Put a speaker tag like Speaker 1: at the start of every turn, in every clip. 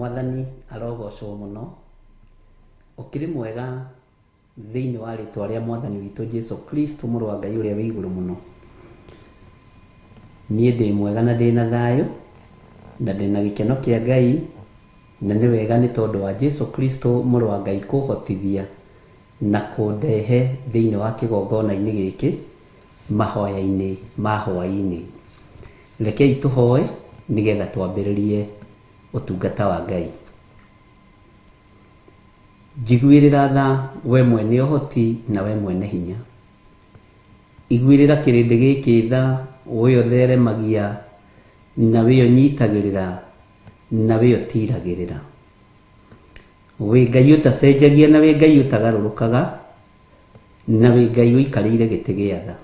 Speaker 1: Mwathani arogocwo mũno. Ũkĩrĩ mwega thĩinĩ wa rĩtwa rĩa Mwathani witũ Jesu Kristo mũrũ wa Ngai ũrĩa wĩ igũrũ mũno. Niĩ ndĩ mwega na ndĩ na thayũ na ndĩ na gĩkeno kĩa Ngai na nĩ wega nĩ tondũ wa Jesu Kristo mũrũ wa Ngai kũhotithia na kũndehe thĩinĩ wa kĩgongona-inĩ gĩkĩ mahoya-inĩ ma hwaĩ-inĩ. Rekei tũhoe nĩgetha twambĩrĩrie ũtungata wa Ngai. Njiguĩrĩra tha we mwene ũhoti na we mwene hinya. Iguĩrĩra kĩrĩndĩ gĩkĩ tha we ũtheremagia na we ũnyitagĩrĩra na we ũtiiragĩrĩra. Wĩ Ngai ũtacenjagia na wĩ Ngai ũtagarũrũkaga na wĩ Ngai ũikarĩire gĩtĩ gĩa tha.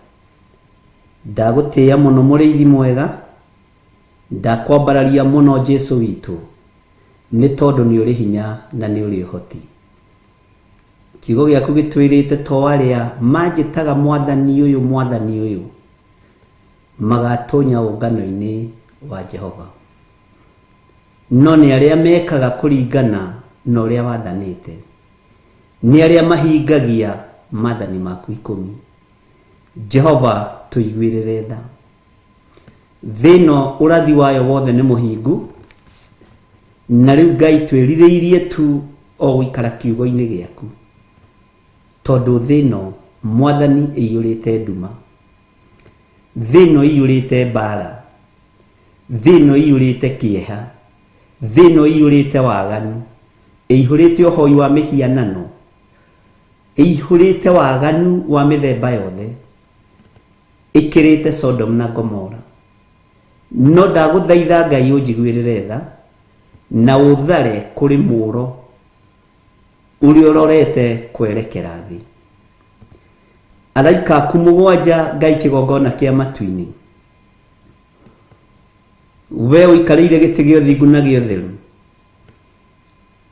Speaker 1: Ndagũtĩĩa mũno mũrĩithi mwega, ndakwambararia mũno Jesu witũ, nĩ tondũ nĩ ũrĩ hinya na nĩ ũrĩ ũhoti. Kiugo gĩaku gĩtwĩrĩte to arĩa manjĩtaga mwathani ũyũ mwathani ũyũ magatonya ũngano-inĩ wa Jehova, no nĩ arĩa mekaga kũringana na ũrĩa wathanĩte, nĩ arĩa mahingagia maathani maku ikũmi. Jehova tũiguĩrĩre tha. Thĩ ĩno ũrathi wayo wothe nĩ mũhingu, na rĩu Ngai twĩrirĩirie tu o gũikara kiugo-inĩ gĩaku, tondũ thĩ ĩno Mwathani ĩiyũrĩte nduma, thĩ ĩno ĩiyũrĩte mbara, thĩ ĩno ĩiyũrĩte kĩeha, thĩ ĩno ĩiyũrĩte waganu, ĩihũrĩte ũhoi wa mĩhianano, ĩihũrĩte waganu wa mĩthemba yothe, ĩkĩrĩte Sodom na Gomora. No ndagũthaitha Ngai ũnjiguĩrĩre tha na ũthare kũrĩ mũũro ũrĩa ũrorete kwerekera thĩ. Araika aku mũgwanja Ngai kĩgongona kĩa matu-inĩ, we ũikarĩire gĩtĩ gĩa ũthingu na gĩa ũtheru,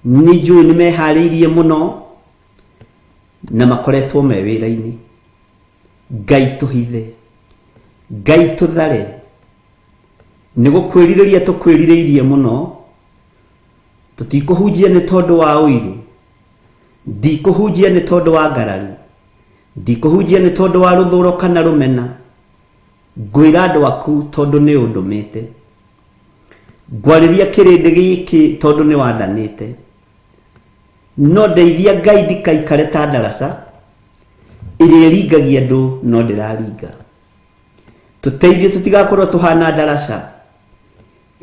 Speaker 1: nĩ njũĩ nĩ meharĩirie mũno na makoretwo me wĩra-inĩ. Ngai tũhithe, Ngai tũthare, nĩ gũkwĩrirĩria tũkwĩrirĩirie mũno. Tũtikũhunjia nĩ tondũ wa ũiru, ndikũhunjia nĩ tondũ wa ngarari, ndikũhunjia nĩ tondũ wa rũthũro kana rũmena. Ngwĩra andũ aku tondũ nĩ ũndũmĩte, ngwarĩria kĩrĩndĩ gĩkĩ tondũ nĩ wathanĩte. No ndeithia Ngai ndikaikare ta ndaraca ĩrĩa ĩringagia andũ no ndĩraringa. Tũteithie tũtigakorwo tũhana ndaraca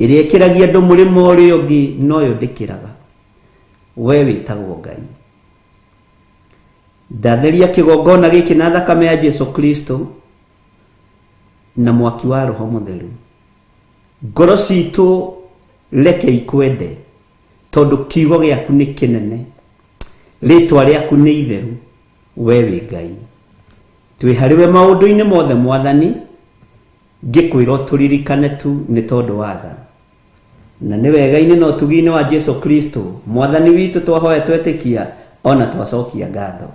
Speaker 1: ĩrĩa ĩkĩragia andũ mũrĩmo ũrĩa ũngĩ noyo ndĩkĩraga. We wĩtagwo Ngai. Ndatheria kĩgongona gĩkĩ na thakame ya Jesu Kristo na mwaki wa Roho Mũtheru. Ngoro citũ reke ikwende tondũ kiugo gĩaku nĩ kĩnene, rĩtwa rĩaku nĩ itheru, we wĩ Ngai. Twĩ harĩwe maũndũ-inĩ mothe Mwathani, ngĩkwĩra ũtũririkane tu nĩ tondũ wa tha. Na nĩ wega-inĩ na ũtugi-inĩ wa Jesu Kristo Mwathani witũ twahoya twetĩkia ona twacokia ngatho.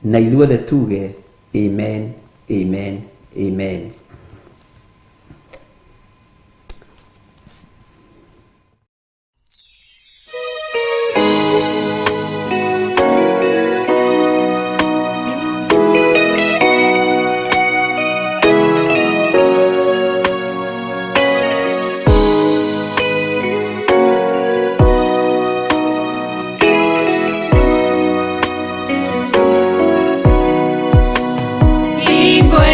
Speaker 1: Na ithuothe tuge amen, amen, amen.
Speaker 2: Igwe.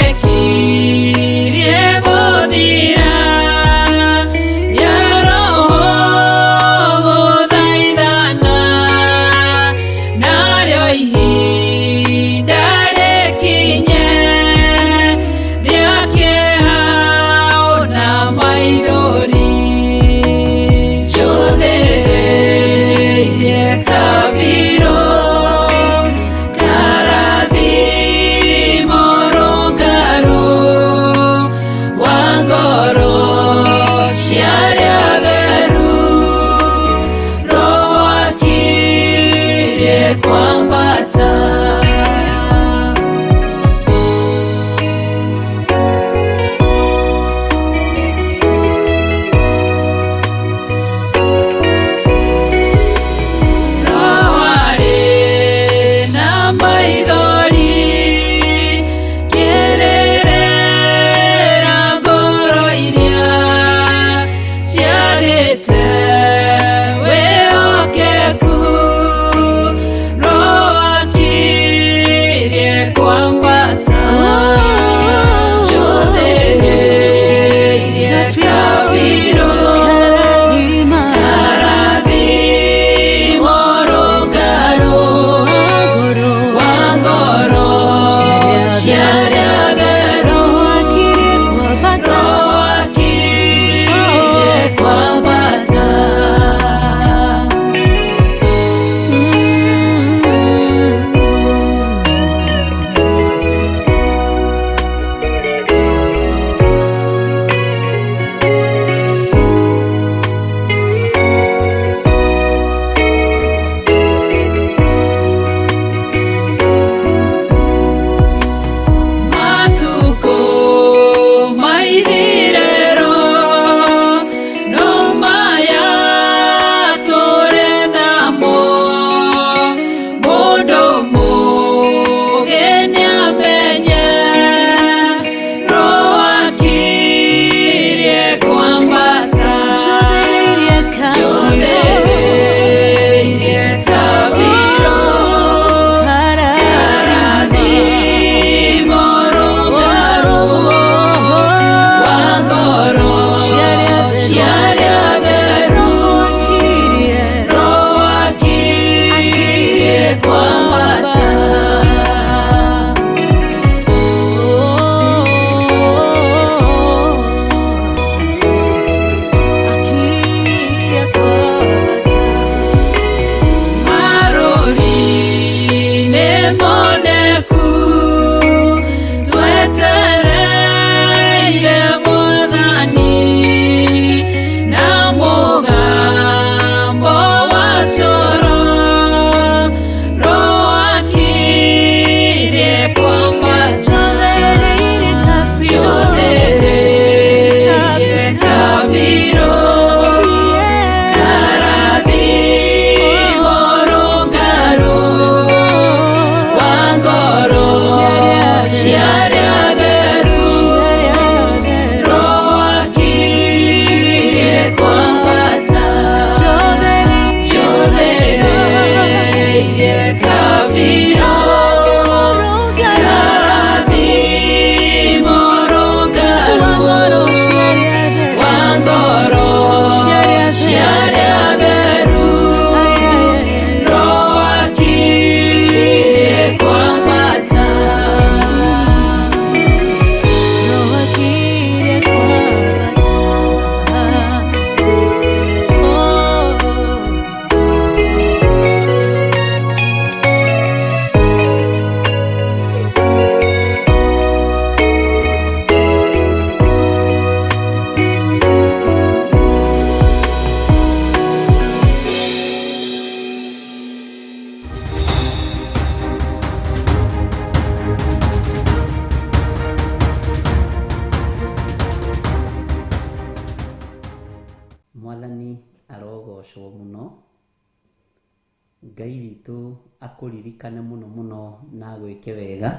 Speaker 1: Ngai witũ akũririkane mũno mũno na agwĩke wega,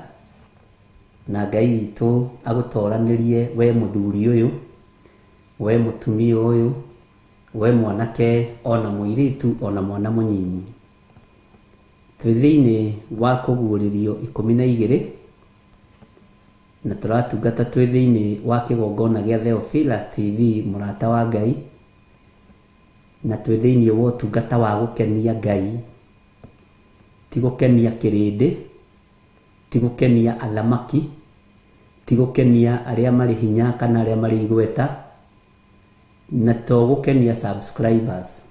Speaker 1: na Ngai witũ agũtoranĩrie we mũthuri ũyũ, we mũtumia ũyũ, we mwanake ona mũirĩtu ona mwana mũnyinyi. Twĩ thĩinĩ wa kũguũrĩrio 12 na tũratungata twĩ thĩinĩ wa kĩgongona gĩa Theophilus TV mũrata wa Ngai, na twĩ thĩinĩ wa ũtungata wa gũkenia Ngai, ti gũkenia kĩrĩndĩ, ti gũkenia athamaki, ti gũkenia arĩa marĩ hinya kana arĩa marĩ igweta, na to gũkenia subscribers,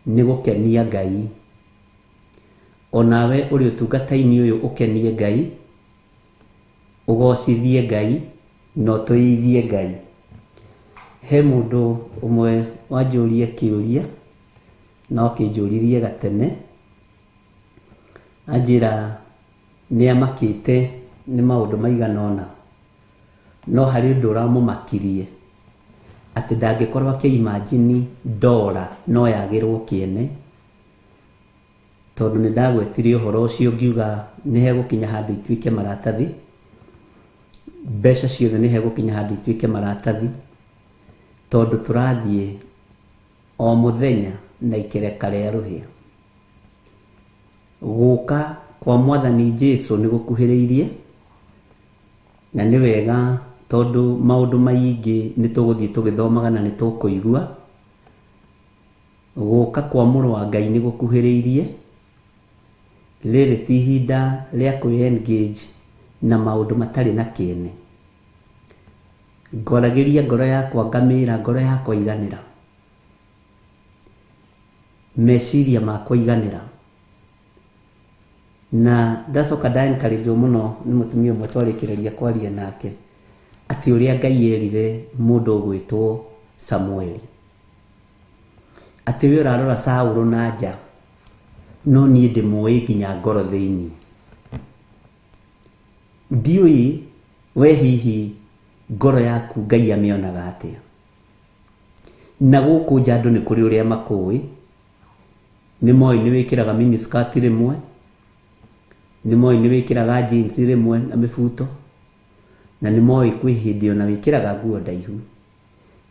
Speaker 1: nĩ gũkenia Ngai. Onawe ũrĩ ũtungata-inĩ ũyũ ũkenie Ngai, ũgocithie Ngai, na ũtũithie Ngai. He mũndũ ũmwe wanjũria kĩũria, no kĩnjũririe gatene, anjĩra nĩ amakĩte nĩ maũndũ maigana ũna, no harĩ ũndũ ũramũmakirie, atĩ ndangĩkorwo akĩimagine ndora no yagĩrwo kĩene, tondũ nĩ ndagwetire ũhoro ũcio ngiuga nĩ hegũkinya handũ ituĩke maratathi, mbeca ciothe nĩ hegũkinya handũ ituĩke maratathi, tondũ tũrathiĩ o mũthenya na ikereka rĩa rũhĩa. Gũka kwa mwathani Jesu nĩ gũkuhĩrĩirie, na nĩ wega tondũ maũndũ maingĩ nĩ tũgũthiĩ tũgĩthomaga na nĩ tũkũigua. Gũka kwa mũrũ wa Ngai nĩ gũkuhĩrĩirie, rĩrĩ ti ihinda rĩa kwĩ-engage na maũndũ matarĩ na kĩene. Ngoragĩria ngoro yakwa ngamĩra ngoro yakwa iganĩra, meciria makwa iganĩra. Na ndacoka nda encourage mũno nĩ mũtumia ũmwe twarĩkĩrĩria kwaria nake, atĩ ũrĩa Ngai erire mũndũ ũgwĩtwo Samueli, atĩ we ũrarora Saũlũ na nja, no niĩ ndĩmũĩ nginya ngoro thĩinĩ. Ndiũĩ we hihi ngoro yaku Ngai amĩonaga atĩa. Na gũkũ nja andũ nĩ kũrĩ ũrĩa makũĩ, nĩ moĩ nĩ wĩkĩraga miniskirt rĩmwe, nĩ moĩ nĩ wĩkĩraga jeans rĩmwe na mĩbuto, na nĩ moĩ kwĩ hĩndĩ ona wĩkĩraga nguo ndaihu,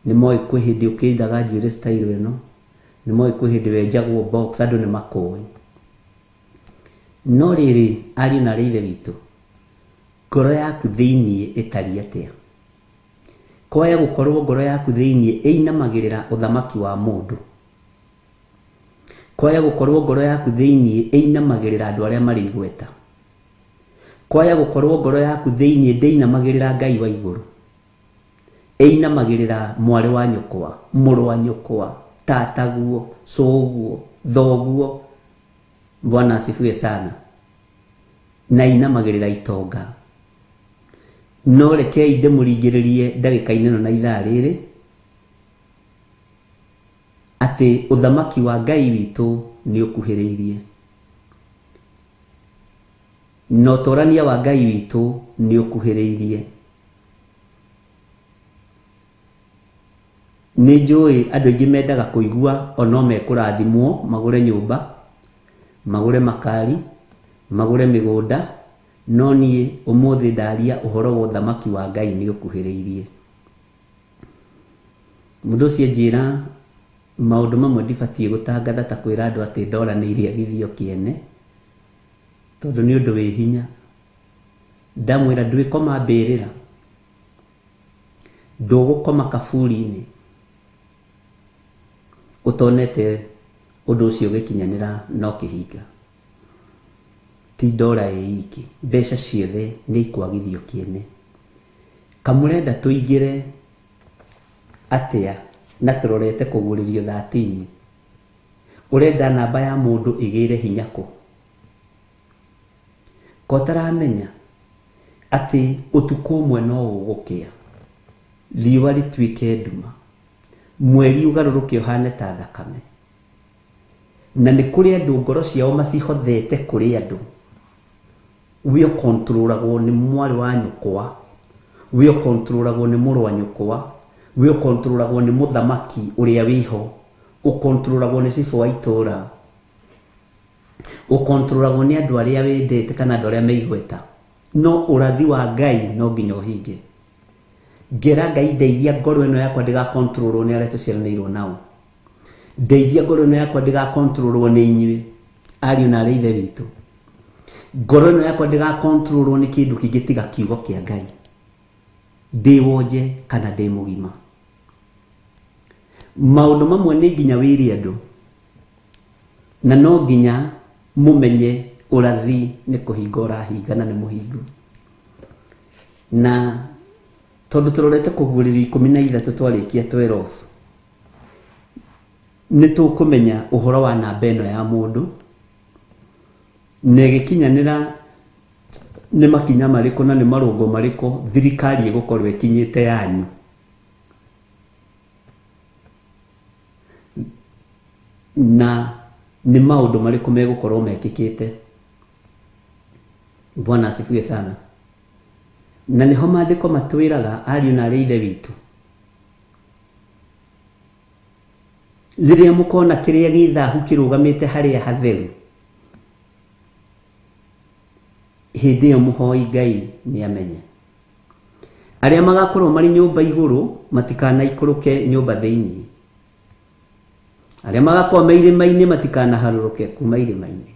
Speaker 1: nĩ moĩ kwĩ hĩndĩ ũkĩndaga njuĩrĩ style ĩno, nĩ moĩ kwĩ hĩndĩ wenjagwo box, andũ nĩ makũĩ. No rĩrĩ, ariũ na aarĩ a Ithe witũ, ngoro yaku thĩinĩ ĩtariĩ atĩa? Kwaya gũkorwo ngoro yaku thĩinĩ ĩinamagĩrĩra ũthamaki wa mũndũ, kwaya gũkorwo ngoro yaku thĩinĩ ĩinamagĩrĩra andũ arĩa marĩ igweta, kwaya gũkorwo ngoro yaku thĩinĩ ndĩinamagĩrĩra Ngai wa igũrũ, ĩinamagĩrĩra mwarĩ wa nyũkwa, mũrũ wa nyũkwa, tataguo, cũguo, thoguo. Bwana asifiwe sana. Na inamagĩrĩra itonga. No rekei ndĩmũringĩrĩrie ndagĩka-inĩ ĩno na ithaa rĩrĩ, atĩ ũthamaki wa Ngai witũ nĩ ũkuhĩrĩirie, na ũtorania wa Ngai witũ nĩ ũkuhĩrĩirie. Nĩ njũĩ andũ aingĩ mendaga kũigua ono mekũrathimwo magũre nyũmba, magũre makari, magũre mĩgũnda, no niĩ ũmũthĩ ndaria ũhoro wa ũthamaki wa Ngai nĩ ũkuhĩrĩirie. Mũndũ ũcio anjĩra maũndũ mamwe ndibatiĩ gũtangatha ta kwĩra andũ atĩ ndora nĩ irĩagithio kĩene, tondũ nĩ ũndũ wĩ hinya. Ndamwĩra ndwĩkoma mbĩrĩra, ndũgũkoma kaburi-inĩ ũtonete ũndũ ũcio ũgĩkinyanĩra no kĩhinga. Ti ndora ĩ iki, mbeca ciothe nĩ ikwagithio kĩene. Kamũrenda tũingĩre atĩa na tũrorete kũguũrĩrio 13? Ũrenda namba ya mũndũ ĩgĩre hinya kũ? Ko ũtaramenya atĩ ũtukũ ũmwe no ũgũkĩa, riũa rĩtuĩke nduma, mweri ũgarũrũke ũhane ta thakame. Na nĩ kũrĩ andũ ngoro ciao macihothete kũrĩ andũ. We ũkontrolagwo nĩ mwarĩ wa nyũkwa, we ũkontrolagwo nĩ mũrũ wa nyũkwa, we ũkontrolagwo nĩ mũthamaki ũrĩa wĩho, ũkontrolagwo nĩ cibũ wa itũũra. Ũkontrolagwo nĩ andũ arĩa wendete kana andũ arĩa meigweta. No ũrathi wa Ngai no nginya ũhinge. Ngera Ngai ndeithia ngoro ĩno yakwa ndĩgakontrolwo nĩ arĩa tũciaranĩirwo nao. Ndeithia ngoro ĩno yakwa ndĩgakontrolwo nĩ inyuĩ ariũ na arĩ ithe witũ. Ngoro ĩno yakwa ndĩgakontrolwo nĩ kĩndũ kĩngĩ tiga kiugo kĩa Ngai. Ndĩ wonje kana ndĩ mũgima. Maũndũ mamwe nĩ nginya wĩre andũ, na no nginya mũmenye ũrathi nĩ kũhinga ũrahinga na nĩ mũhingu. Na tondũ tũrorete kũguũrĩrio 13 twarĩkia 12, nĩ tũkũmenya ũhoro wa namba ĩno ya mũndũ na ĩgĩkinyanĩra nĩ makinya marĩkũ na nĩ marũngo marĩkũ thirikari ĩgũkorwo ĩkinyĩte yanyu. Na nĩ maũndũ marĩkũ megũkorwo mekĩkĩte. Bwana asifiwe sana. Na nĩho maandĩko matwĩraga ariũ na arĩ ithe witũ, rĩrĩa mũkona kĩrĩa gĩ thahu kĩrũgamĩte harĩa hatheru, hĩndĩ ĩyo mũhoi Ngai nĩ amenye. Arĩa magakorwo marĩ nyũmba igũrũ matikanaikũrũke nyũmba thĩinĩ. Arĩa magakorwo me irĩma-inĩ matikanaharũrũke kuma irĩma-inĩ.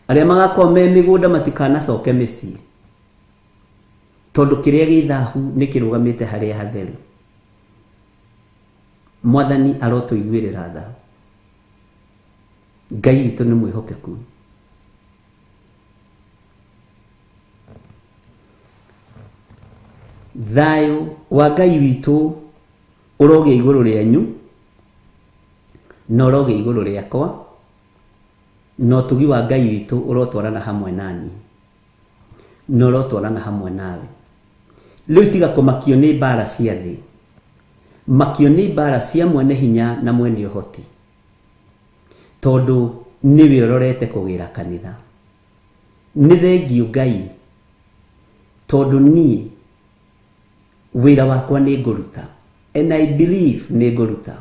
Speaker 1: Arĩa magakorwo me mĩgũnda matikanacoke mĩciĩ, tondũ kĩrĩa gĩ thahu nĩ kĩrũgamĩte harĩa hatheru. Mwathani arotũiguĩrĩra tha. Ngai witũ nĩ mwĩhokeku. Thayũ wa Ngai witũ ũrogĩa igũrũ rĩanyu na ũrogĩa igũrũ rĩakwa, na ũtugi wa Ngai witũ ũrotwarana hamwe nani na ũrotwarana hamwe nawe. Rĩu tiga kũmakio nĩ mbara cia thĩ, makio nĩ mbara cia mwene hinya na mwene ũhoti, tondũ nĩwe ũrorete kũgĩra kanitha. Nĩ thengiũ Ngai, tondũ niĩ wĩra wakwa nĩ ngũruta, and I believe nĩ ngũruta.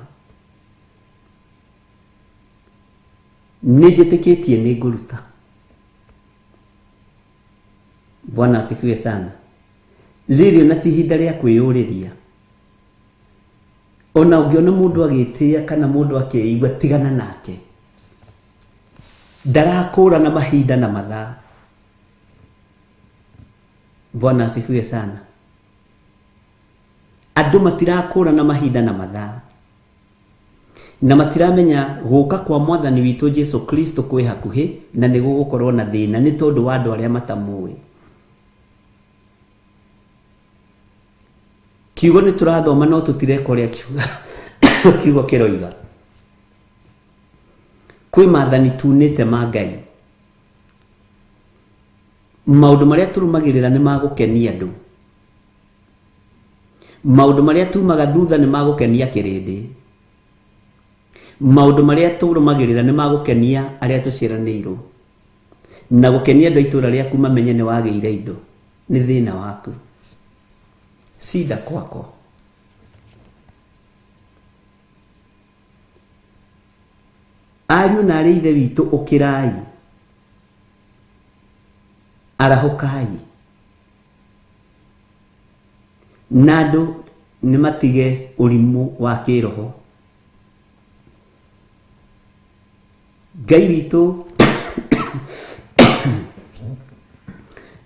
Speaker 1: Nĩ njĩtĩkĩtie nĩ ngũruta. Bwana asifiwe sana. Rĩrĩ ona ti ihinda rĩa kwĩyũrĩria. Ona ũngĩona mũndũ agĩtĩa kana mũndũ akĩigua, tigana nake. Ndarakũrana mahinda na mathaa. Bwana asifiwe sana. Andũ matirakũrana mahinda na mathaa, na matiramenya gũka kwa mwathani witũ Jesu Kristo kwĩ hakuhĩ, na nĩ gũgũkorwo na thĩna nĩ tondũ wa andũ arĩa matamũĩ. Kiugo nĩ tũrathoma no tũtireka ũrĩa kiugo kĩroiga. Kwĩ maathani tunĩte ma Ngai. Maũndũ marĩa tũrũmagĩrĩra nĩ magũkenia andũ. Maũndũ marĩa tumaga thutha nĩ magũkenia kĩrĩndĩ. Maũndũ marĩa tũrũmagĩrĩra nĩ magũkenia arĩa tũciaranĩirwo. Na gũkenia andũ a itũũra rĩaku mamenye nĩ wagĩire indo nĩ thĩna waku. Cinda kwako. Ariũ na arĩ ithe witũ, ũkĩrai, arahũkai, na andũ nĩ matige ũrimũ wa kĩroho. Ngai witũ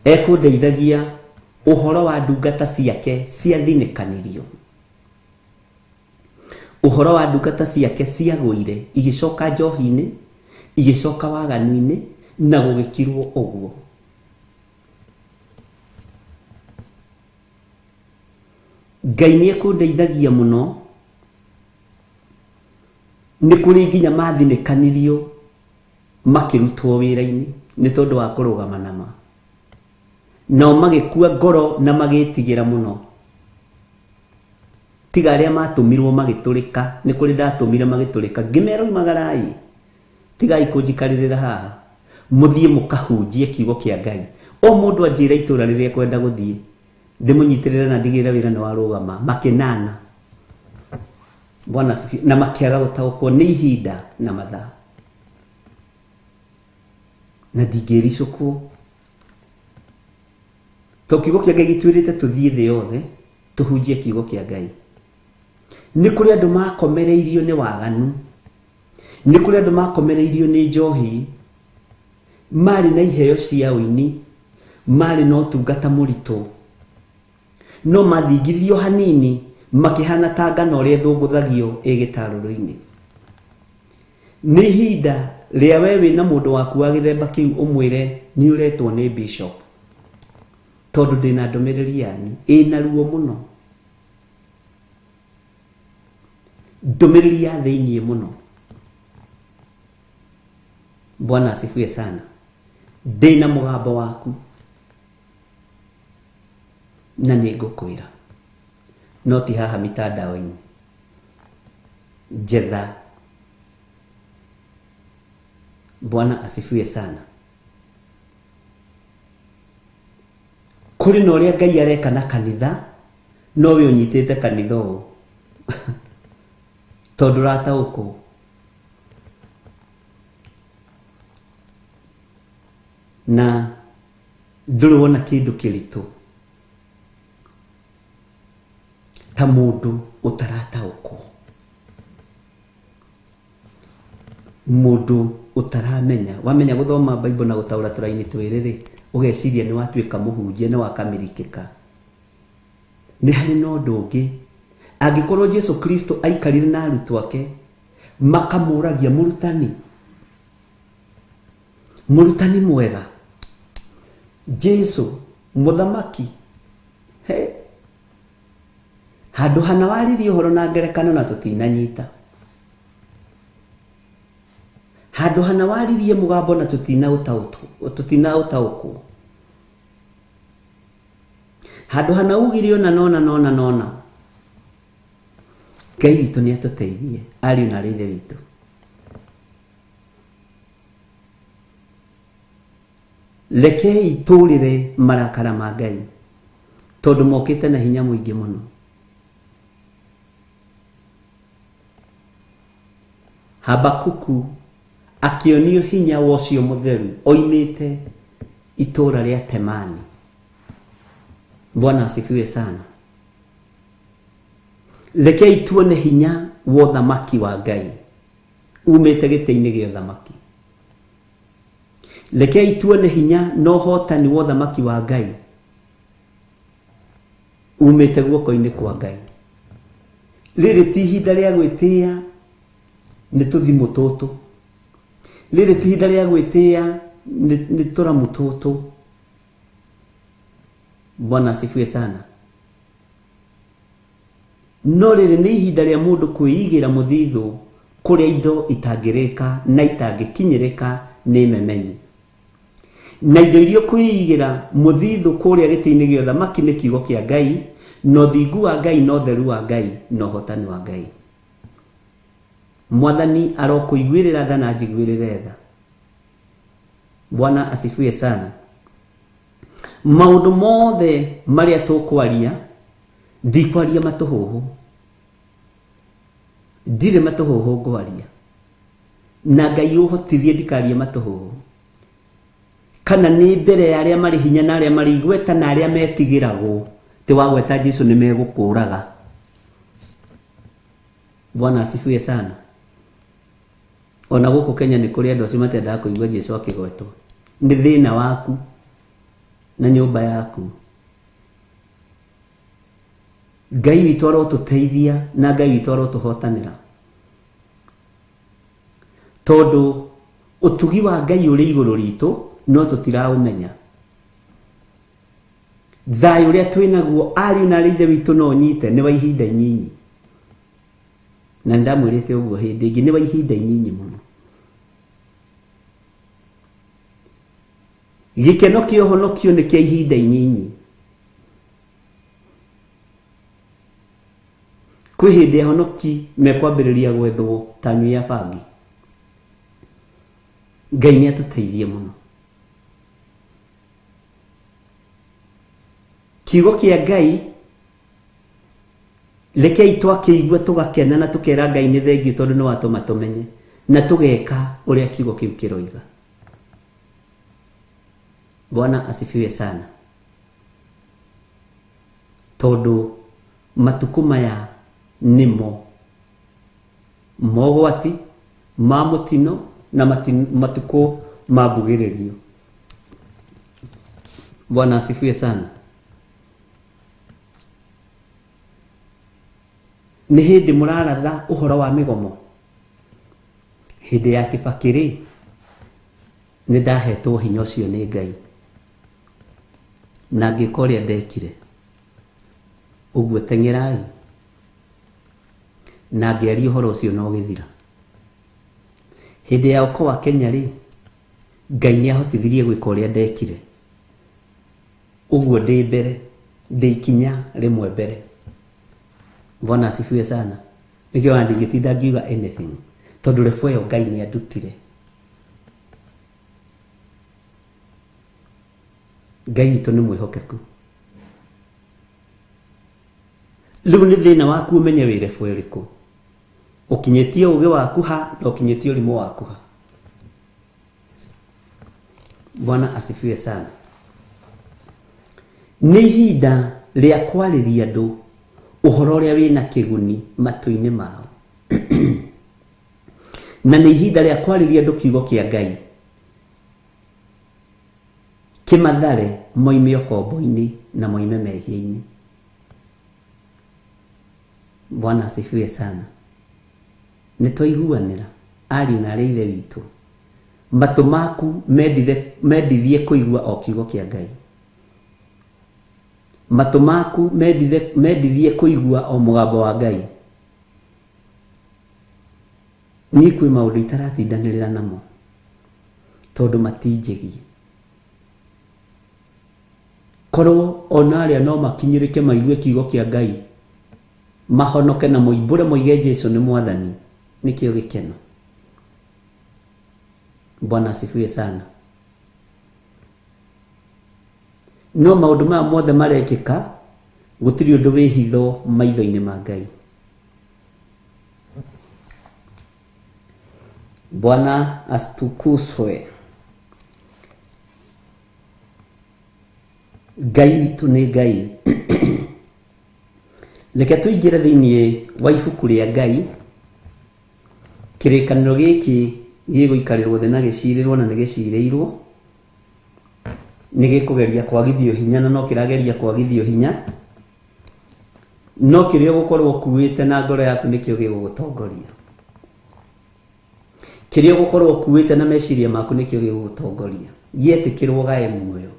Speaker 1: ekũndeithagia ũhoro wa ndungata ciake ciathinĩkanirio, ũhoro wa ndungata ciake ciagũire igĩcoka njohi-inĩ, igĩcoka waganu-inĩ, na gũgĩkirwo ũguo. Ngai nĩ ekũndeithagia mũno. Nĩ kũrĩ nginya mathinĩkanirio makĩrutwo wĩra-inĩ nĩ tondũ wa kũrũgama na ma. Nao magĩkua ngoro na magĩtigĩra mũno. Tiga arĩa matũmirwo magĩtũrĩka, nĩ kũrĩ ndatũmire magĩtũrĩka, ngĩmera umagarai, tigai kũnjikarĩrĩra haha, mũthiĩ mũkahunjie kiugo kĩa Ngai. O mũndũ anjĩra itũũra rĩrĩa ekwenda gũthiĩ, ndĩmũnyitĩrĩre na ndigĩrĩre wĩra nĩ warũgama. Makĩnana. Bwana asifiwe. Na makĩaga gũtaũkwo nĩ ihinda na mathaa. Na ndingĩricũkwo to kiugo kĩa Ngai gĩtwĩrĩte tũthiĩ thĩ yothe tũhunjie kiugo kĩa Ngai. Nĩ kũrĩ andũ makomereirio nĩ waganu, nĩ kũrĩ andũ makomereirio nĩ njohi, marĩ na iheo cia ũini, marĩ na ũtungata mũritũ, no mathingithio hanini makĩhana ta ngano ũrĩa ĩthũngũthagio ĩ gĩtarũrũ-inĩ. Nĩ ihinda rĩa we wĩna mũndũ waku wa gĩthemba kĩu ũmwĩre nĩ ũretwo nĩ bishop, tondũ ndĩna ndũmĩrĩri yanyu ĩna ruo mũno, ndũmĩrĩri ya thĩiniĩ mũno. Bwana asifiwe sana. Ndĩna mũgambo waku na nĩ ngũkwĩra, no ti haha mitandao-inĩ. Njetha. Bwana asifiwe sana. Kũrĩ na ũrĩa Ngai areka na kanitha, no we ũnyitĩte kanitha ũũ tondũ ũrataũkwo. Na ndũrĩ wona kĩndũ kĩritũ ta mũndũ ũtarataũkwo, mũndũ ũtaramenya. Wamenya gũthoma Bible na gũtaũra tũraini twĩrĩ rĩ, ũgeciria nĩ watuĩka mũhunjia, nĩ wakamirikĩka. Nĩ harĩ na ũndũ ũngĩ. Angĩkorwo Jesu Kristo aikarire na arutwo ake makamũragia, mũrutani, mũrutani mwega, Jesu mũthamaki, he handũ hana waririe ũhoro na ngerekano na tũtinanyita, handũ hana waririe mũgambo na tũtinaũtaũkwo, handũ hana ugire ona nona nona nona. Ngai witũ nĩ atũteithie, ariũ na arĩ ithe witũ. Rekei tũrĩre marakara ma Ngai, tondũ mokĩte na hinya mũingĩ mũno. Habakuku akĩonio hinya wa ũcio mũtheru oimĩte itũũra rĩa Temani. Bwana asifiwe sana. Rekei tuone hinya wa ũthamaki wa Ngai umĩte gĩtĩ-inĩ gĩa ũthamaki. Rekei tuone hinya na ũhotani wa ũthamaki wa Ngai umĩte guoko-inĩ kwa Ngai. Rĩrĩ ti ihinda rĩa gwĩtĩa nĩ tũthimũ tũtũ, rĩrĩ ti ihinda rĩa gwĩtĩa nĩ tũramu tũtũ. Bwana asifiwe sana. No rĩrĩ nĩ ihinda rĩa mũndũ kwĩigĩra mũthithũ kũrĩa indo itangĩrĩka na itangĩkinyĩrĩka nĩ memenyi. Na indo iria ũkwĩigĩra mũthithũ kũrĩa gĩtĩ-inĩ gĩa ũthamaki nĩ kiugo kĩa Ngai, na ũthingu wa Ngai, na ũtheru wa Ngai, na ũhotani wa Ngai. Mwathani arokũiguĩrĩra tha na anjiguĩrĩre tha. Bwana asifiwe sana. Maũndũ mothe marĩa tũkwaria, ndikwaria matũhũhũ, ndirĩ matũhũhũ ngwaria, na Ngai ũhotithie ndikarie matũhũhũ. Kana nĩ mbere ya arĩa marĩ hinya na arĩa marĩ igweta na arĩa metigĩragwo, ti wagweta Jesu nĩ megũkũraga. Bwana asifiwe sana. Ona gũkũ Kenya nĩ kũrĩ andũ acio matendaga kũigua Jesu akĩgwetwo. Nĩ thĩna waku na nyũmba yaku. Ngai witũ arotũteithia na Ngai witũ arotũhotanĩra, tondũ ũtugi wa Ngai ũrĩ igũrũ ritũ no tũtiraũmenya. Thayũ ũrĩa twĩnaguo ariũ na arĩ ithe witũ no ũnyite nĩ wa ihinda inyinyi, na nĩndamwĩrĩte ũguo hĩndĩ ĩngĩ, nĩ wa ihinda inyinyi mũno. Gĩkeno kĩa ũhonokio nĩ kĩa ihinda inyinyi. Kwĩ hĩndĩ ahonoki mekwambĩrĩria gwethwo ta nyui ya bangi. Ngai nĩ atũteithie mũno. Kiugo kĩa Ngai rekei twakĩigua tũgakena na tũkera Ngai nĩ thengiũ tondũ nĩ watũma tũmenye na tũgeka ũrĩa kiugo kĩu kĩroiga. Bwana asifiwe sana. Tondũ matukũ maya nĩmo mogwati ma mũtino na matukũ ma mbugĩrĩrio. Bwana asifiwe sana. Nĩ hĩndĩ mũraratha ũhoro wa mĩgomo. Hĩndĩ ya Kibaki rĩ, nĩ ndahetwo hinya ũcio nĩ Ngai na ngĩka ũrĩa ndekire. Ũguo teng'erai na ngĩaria ũhoro ũcio na ũgĩthira. Hĩndĩ ya Okoa Kenya rĩ, Ngai nĩ ahotithirie gwĩka ũrĩa ndekire. Ũguo ndĩ mbere, ndĩ ikinya rĩmwe mbere. Bwana asifiwe sana. Nĩkĩo ona ndingĩtinda ngiuga anything tondũ rebu ĩyo Ngai nĩ andutire. Ngai witũ nĩ mwĩhokeku. Rĩu nĩ thĩna waku ũmenye wĩ rebu ĩrĩkũ. Ũkinyĩtie ũgĩ waku ha na ũkinyĩtie ũrimũ waku ha. Bwana asifiwe sana. Nĩ ihinda rĩa kwarĩria andũ ũhoro ũrĩa wĩna kĩguni matũ-inĩ mao. Na nĩ ihinda rĩa kwarĩria andũ kiugo kĩa Ngai kĩmathare moime ũkombo-inĩ na moime mehia-inĩ. Bwana asifiwe sana. Nĩ twaiguanĩra ariũ na arĩ ithe witũ. Matũ maku mendithie kũigua o kiugo kĩa Ngai. Matũ maku mendithie kũigua o mũgambo wa Ngai. Niĩ kwĩ maũndũ itaratindanĩrĩra namo tondũ matinjĩgie. Korwo ona arĩa no makinyĩrĩke maigue kiugo kĩa Ngai mahonoke na moimbũre moige Jesu nĩ mwathani, nĩkĩo gĩkeno. Bwana asifiwe sana. No maũndũ maya mothe marekĩka gũtirĩ ũndũ wĩ hitho maitho-inĩ ma Ngai. Bwana atukuzwe. Ngai witũ nĩ Ngai. Reke tũingĩre thĩinĩ wa ibuku rĩa Ngai. Kĩrĩkanĩro gĩkĩ gĩgũikarĩrwo thĩ na gĩcirĩrwo na nĩ gĩcirĩirwo. Nĩ gĩkũgeria kwagithio hinya na no kĩrageria kwagithio hinya. No kĩrĩa ũgũkorwo ũkuĩte na ngoro yaku nĩkĩo gĩgũgũtongoria. Kĩrĩa ũgũkorwo ũkuĩte na meciria maku nĩkĩo gĩgũgũtongoria. Gĩetĩkĩrwo gae muoyo.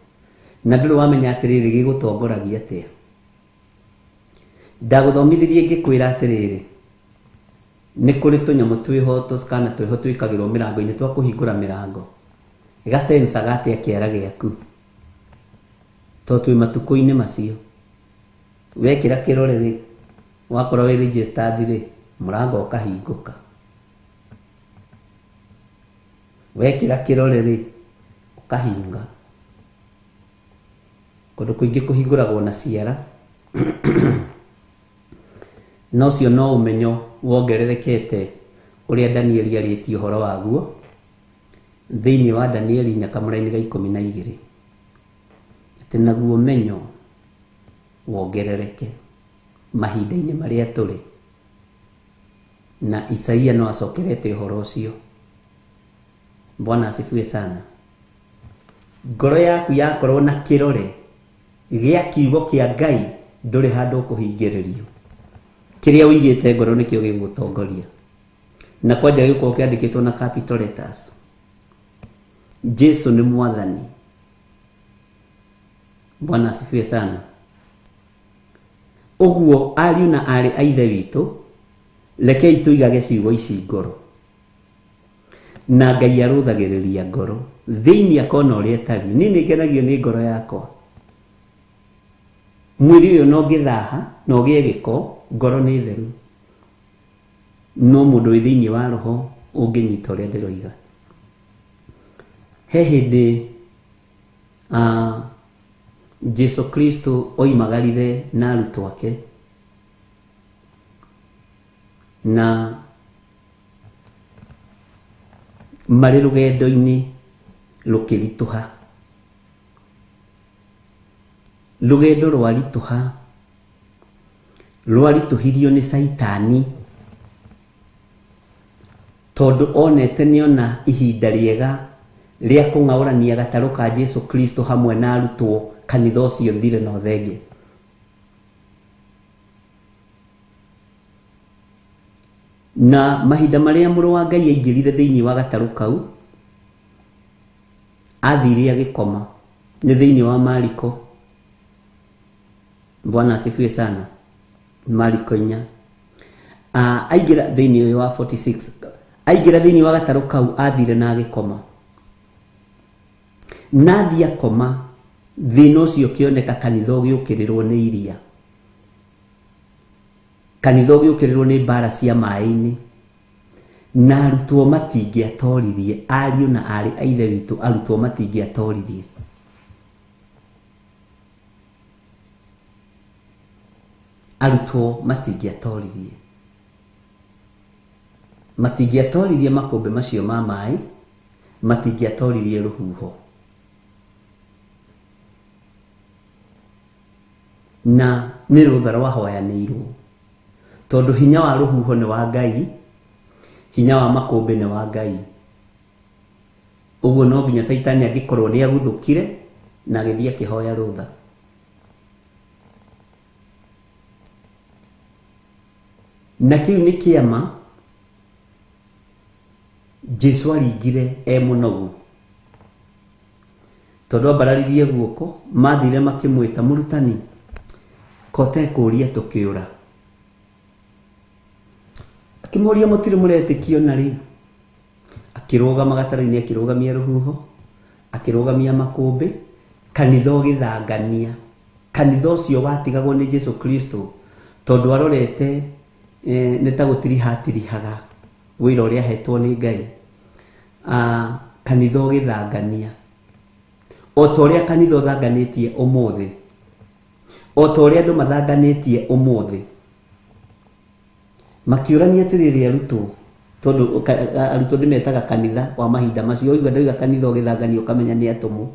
Speaker 1: Na ndũrĩ wamenya atĩrĩrĩ gĩgũtongoragia atĩa. Ndagũthomithirie ngĩkwĩra atĩrĩrĩ, nĩ kũrĩ tũnyamũ twĩho kana twĩho twĩkagĩrwo mĩrango-inĩ twa kũhingũra mĩrango. Gacencaga atĩa kĩara gĩaku. Tondũ twĩ matukũ-inĩ macio. Wekĩra kĩrore rĩ, wakorwo wĩ registered rĩ, mũrango ũkahingũka. Wekĩra kĩrore rĩ, ũkahinga. Kũndũ kũingĩ kũhingũragwo na ciara. Na ũcio no ũmenyo wongererekete ũrĩa Danieli arĩtie ũhoro waguo thĩinĩ wa Danieli nyakamũra-inĩ ga 12. Atĩ naguo ũmenyo wongerereke mahinda-inĩ marĩa tũrĩ. Na Isaia no acokerete ũhoro ũcio. Bwana asifiwe sana. Ngoro yaku yakorwo na kĩrore gĩa kiugo kĩa Ngai ndũrĩ handũ ũkũhingĩrĩrio. Kĩrĩa ũigĩte ngoro nĩkĩo gĩgũgũtongoria. Na kwanja gĩgũkorwo kĩandĩkĩtwo na capital letters. Jesu nĩ mwathani. Bwana asifiwe sana. Ũguo ariũ na arĩ a ithe witũ, rekei tũigage ciugo ici ngoro. Na Ngai arũthagĩrĩria ngoro thĩinĩ akona ũrĩa ĩtariĩ. Niĩ nĩ ngenagio nĩ ngoro yakwa. Mwĩrĩ ũyũ no ũngĩthaha na ũgĩe gĩko, ngoro nĩ theru. No mũndũ wĩ thĩinĩ wa roho ũngĩnyita ũrĩa ndĩroiga. He hĩndĩ Jesu Kristo oimagarire na arutwo ake na marĩ rũgendo-inĩ rũkĩritũha. Rũgendo rwaritũha, rwaritũhirio nĩ Caitani tondũ onete nĩona ihinda rĩega rĩa kũng'aũrania gatarũ ka Jesu Kristo hamwe na arutwo kanitha ũcio thire na ũthenge. Na mahinda marĩa mũrũ wa Ngai aingĩrire thĩinĩ wa gatarũ kau, athire agĩkoma. Nĩ thĩinĩ wa Mariko. Bwana asifiwe sana. Mariko 4. Aingĩra thĩinĩ wa 46. Aingĩra thĩinĩ wa gatarũ kau athire na agĩkoma. Na athiĩ akoma, thĩna ũcio ũkĩoneka kanitha ũgĩũkĩrĩrwo nĩ iria. Kanitha ũgĩũkĩrĩrwo nĩ mbara cia maĩ-inĩ. Na arutwo matingĩatoririe, ariũ na aarĩ a Ithe witũ, arutwo matingĩatoririe. Arutwo matingĩatoririe. Matingĩatoririe makũmbĩ macio ma maĩ, matingĩatoririe rũhuho. Na nĩ rũtha rwahoyanĩirwo. Tondũ hinya wa rũhuho nĩ wa Ngai, hinya wa makũmbĩ nĩ wa Ngai. Ũguo no nginya Caitani angĩkorwo nĩ aguthũkire na agĩthiĩ akĩhoya rũtha. Na kĩu nĩ kĩama Jesu aringire e mũnogu. Tondũ ambararirie guoko, mathire makĩmwĩta mũrutani, kote kũũria tũkĩũra. Akĩmoria mũtirĩ mũretĩkio na rĩu. Akĩrũgama gatarũ-inĩ, akĩrũgamia rũhuho, akĩrũgamia makũmbĩ, kanitha ũgĩthangania. Kanitha ũcio watigagwo nĩ Jesu Kristo tondũ arorete nĩ ta gũtirihatirihaga wĩra ũrĩa ahetwo nĩ Ngai. Kanitha ũgĩthangania. O ta ũrĩa kanitha ũthanganĩtie ũmũthĩ, o ta ũrĩa andũ mathanganĩtie ũmũthĩ. Makĩũrania atĩrĩrĩ arutwo, tondũ arutwo ndĩmetaga kanitha wa mahinda macio. Ũigua ndoiga kanitha ũgĩthangania ũkamenya nĩ atũmwo.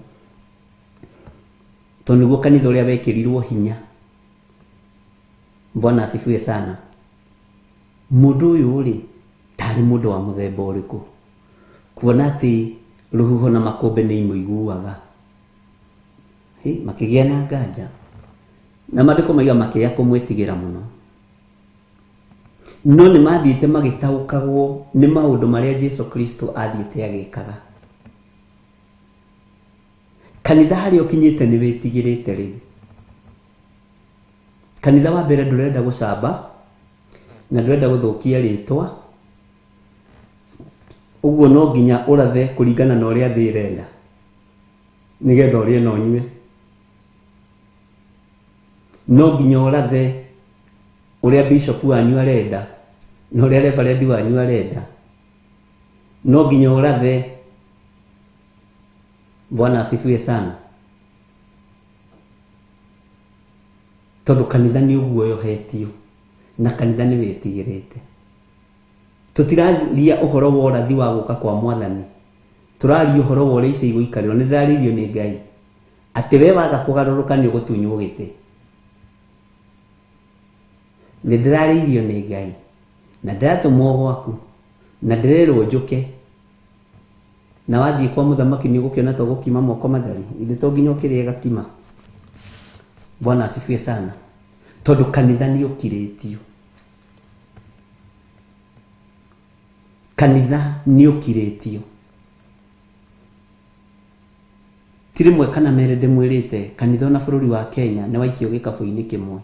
Speaker 1: Tondũ nĩguo kanitha ũrĩa wekĩrirwo hinya. Bwana asifiwe sana. Mũndũ ũyũ rĩ, tarĩ mũndũ wa mũthemba ũrĩkũ? Kuona atĩ rũhuho na makũmbĩ nĩ imũiguaga. Makĩgĩa na nganja. Na maandĩko maiga makĩya kũmwĩtigĩra mũno. No nĩ mathiĩte magĩtaũkagwo nĩ maũndũ marĩa Jesu Kristo athiĩte agĩkaga. Kanitha harĩa ũkinyĩte nĩ wĩtigĩrĩte rĩu. Kanitha wa mbere ndũrenda gũcamba na ndũrenda gũthũkia rĩtwa. Ũguo no nginya ũrathe kũringana na ũrĩa thĩ ĩrenda, nĩgetha ũrĩe na ũnyue. No nginya ũrathe ũrĩa bishop wanyu arenda na ũrĩa reverend wanyu arenda. No nginya ũrathe. Bwana asifiwe sana. Tondũ kanitha nĩ ũguoyohetio na kanitha nĩ wĩtigĩrĩte. Tũtiraria ũhoro wa ũrathi wa gũka kwa mwathani, tũraria ũhoro wa ũrĩa itĩ igũikarĩrwo. Nĩ ndĩrarĩirio nĩ Ngai atĩ we waga kũgarũrũka nĩ ũgũtunywo gĩtĩ. Nĩ ndĩrarĩirio nĩ Ngai na ndĩratũmwo gwaku na ndĩrerwo njũke. Na wathiĩ kwa mũthamaki nĩ ũgũkĩona to gũkima moko matheri, ithe to nginya ũkĩrĩe gakima. Bwana asifiwe sana. Tondũ kanitha nĩ ũkirĩtio. Kanitha nĩ ũkirĩtio. Ti rĩmwe kana merĩ ndĩmwĩrĩte, kanitha ona bũrũri wa Kenya nĩ waikio gĩkabũ-inĩ kĩmwe.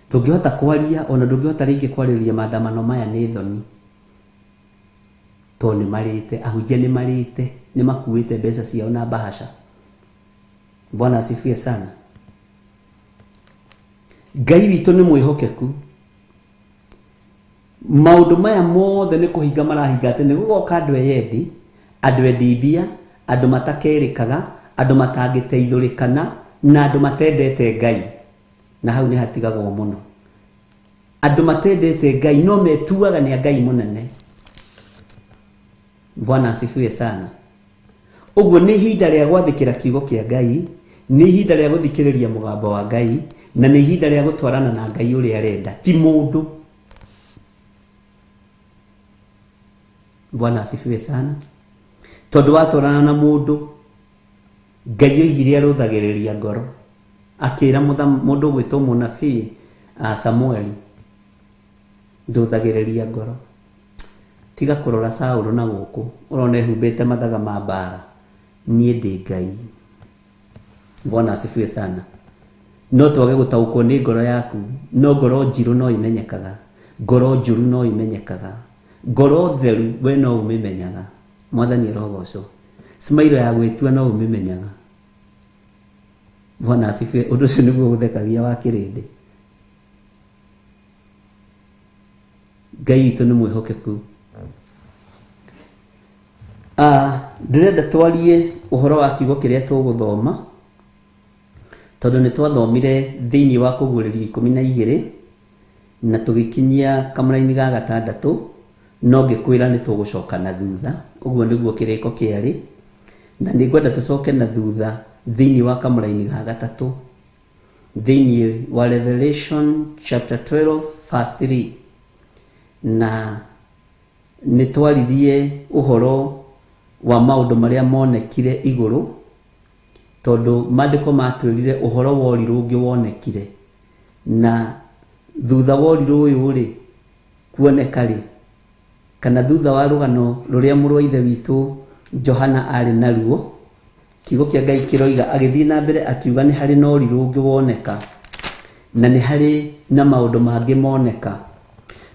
Speaker 1: Ndũngĩhota kwaria ona ndũngĩhota rĩngĩ kwarĩrĩria maandamano maya nĩ thoni. Tondũ nĩ marĩte, ahunjia nĩ marĩte, nĩ makuĩte mbeca ciao na bahasha. Bwana asifiwe sana. Ngai witũ nĩ mwĩhokeku. Maũndũ maya mothe nĩ kũhinga marahinga atĩ nĩ gũgoka andũ eyendi, andũ endi mbia, andũ matakerĩkaga, andũ matangĩteithũrĩkana, na andũ matendete Ngai. Na hau nĩ hatigagwo mũno. Andũ matendete Ngai no metuaga nĩ a Ngai mũnene. Bwana asifiwe sana. Ũguo nĩ ihinda rĩa gwathĩkĩra kiugo kĩa Ngai, Nĩ ihinda rĩa gũthikĩrĩria mũgambo wa Ngai, na nĩ ihinda rĩa gũtwarana na Ngai ũrĩa arenda, ti mũndũ. Bwana asifiwe sana. Tondũ watwarana na mũndũ, Ngai oigire arũthagĩrĩria ngoro. Akĩra mũndũ ũgwĩtwo mũnabii Samueli, ndũthagĩrĩria ngoro. Tiga kũrora Saũlũ na gũkũ, ũrona ehumbĩte mathaga ma mbara. Niĩ ndĩ Ngai. Bwana asifiwe sana. No twage gũtaũkwo nĩ ngoro yaku, no ngoro njirũ no imenyekaga, ngoro njũru no imenyekaga, ngoro theru we no ũmĩmenyaga. Mwathani arogocwo. Smile ya gwĩtua no ũmĩmenyaga. Bwana asifiwe. Ũndũ ũcio nĩguo ũthekagia wa kĩrĩndĩ. Ngai witũ nĩ mwĩhokeku. Ndĩrenda twarie ũhoro wa kiugo kĩrĩa tũgũthoma, tondũ nĩ twathomire thĩinĩ wa kũguũrĩrio 12 na tũgĩkinyia kamũraini ga 6, no ngĩkwĩra nĩ tũgũcoka na thutha. Ũguo nĩguo kĩrĩko kĩarĩ, na nĩ ngwenda tũcoke na thutha thĩinĩ wa kamũraini ga 3, thĩinĩ wa Revelation chapter 12 verse 3, na nĩ twaririe ũhoro wa maũndũ marĩa monekire igũrũ, tondũ maandĩko matwĩrire ũhoro wa ũrirũ ũngĩ wonekire, na thutha wa ũrirũ ũyũ rĩ kuoneka rĩ, kana thutha wa rũgano rũrĩa mũrũ wa ithe witũ Johana arĩ naruo, kiugo kĩa Ngai kĩroiga agĩthiĩ na mbere akiuga nĩ harĩ na ũrirũ ũngĩ woneka, na nĩ harĩ na maũndũ mangĩ moneka.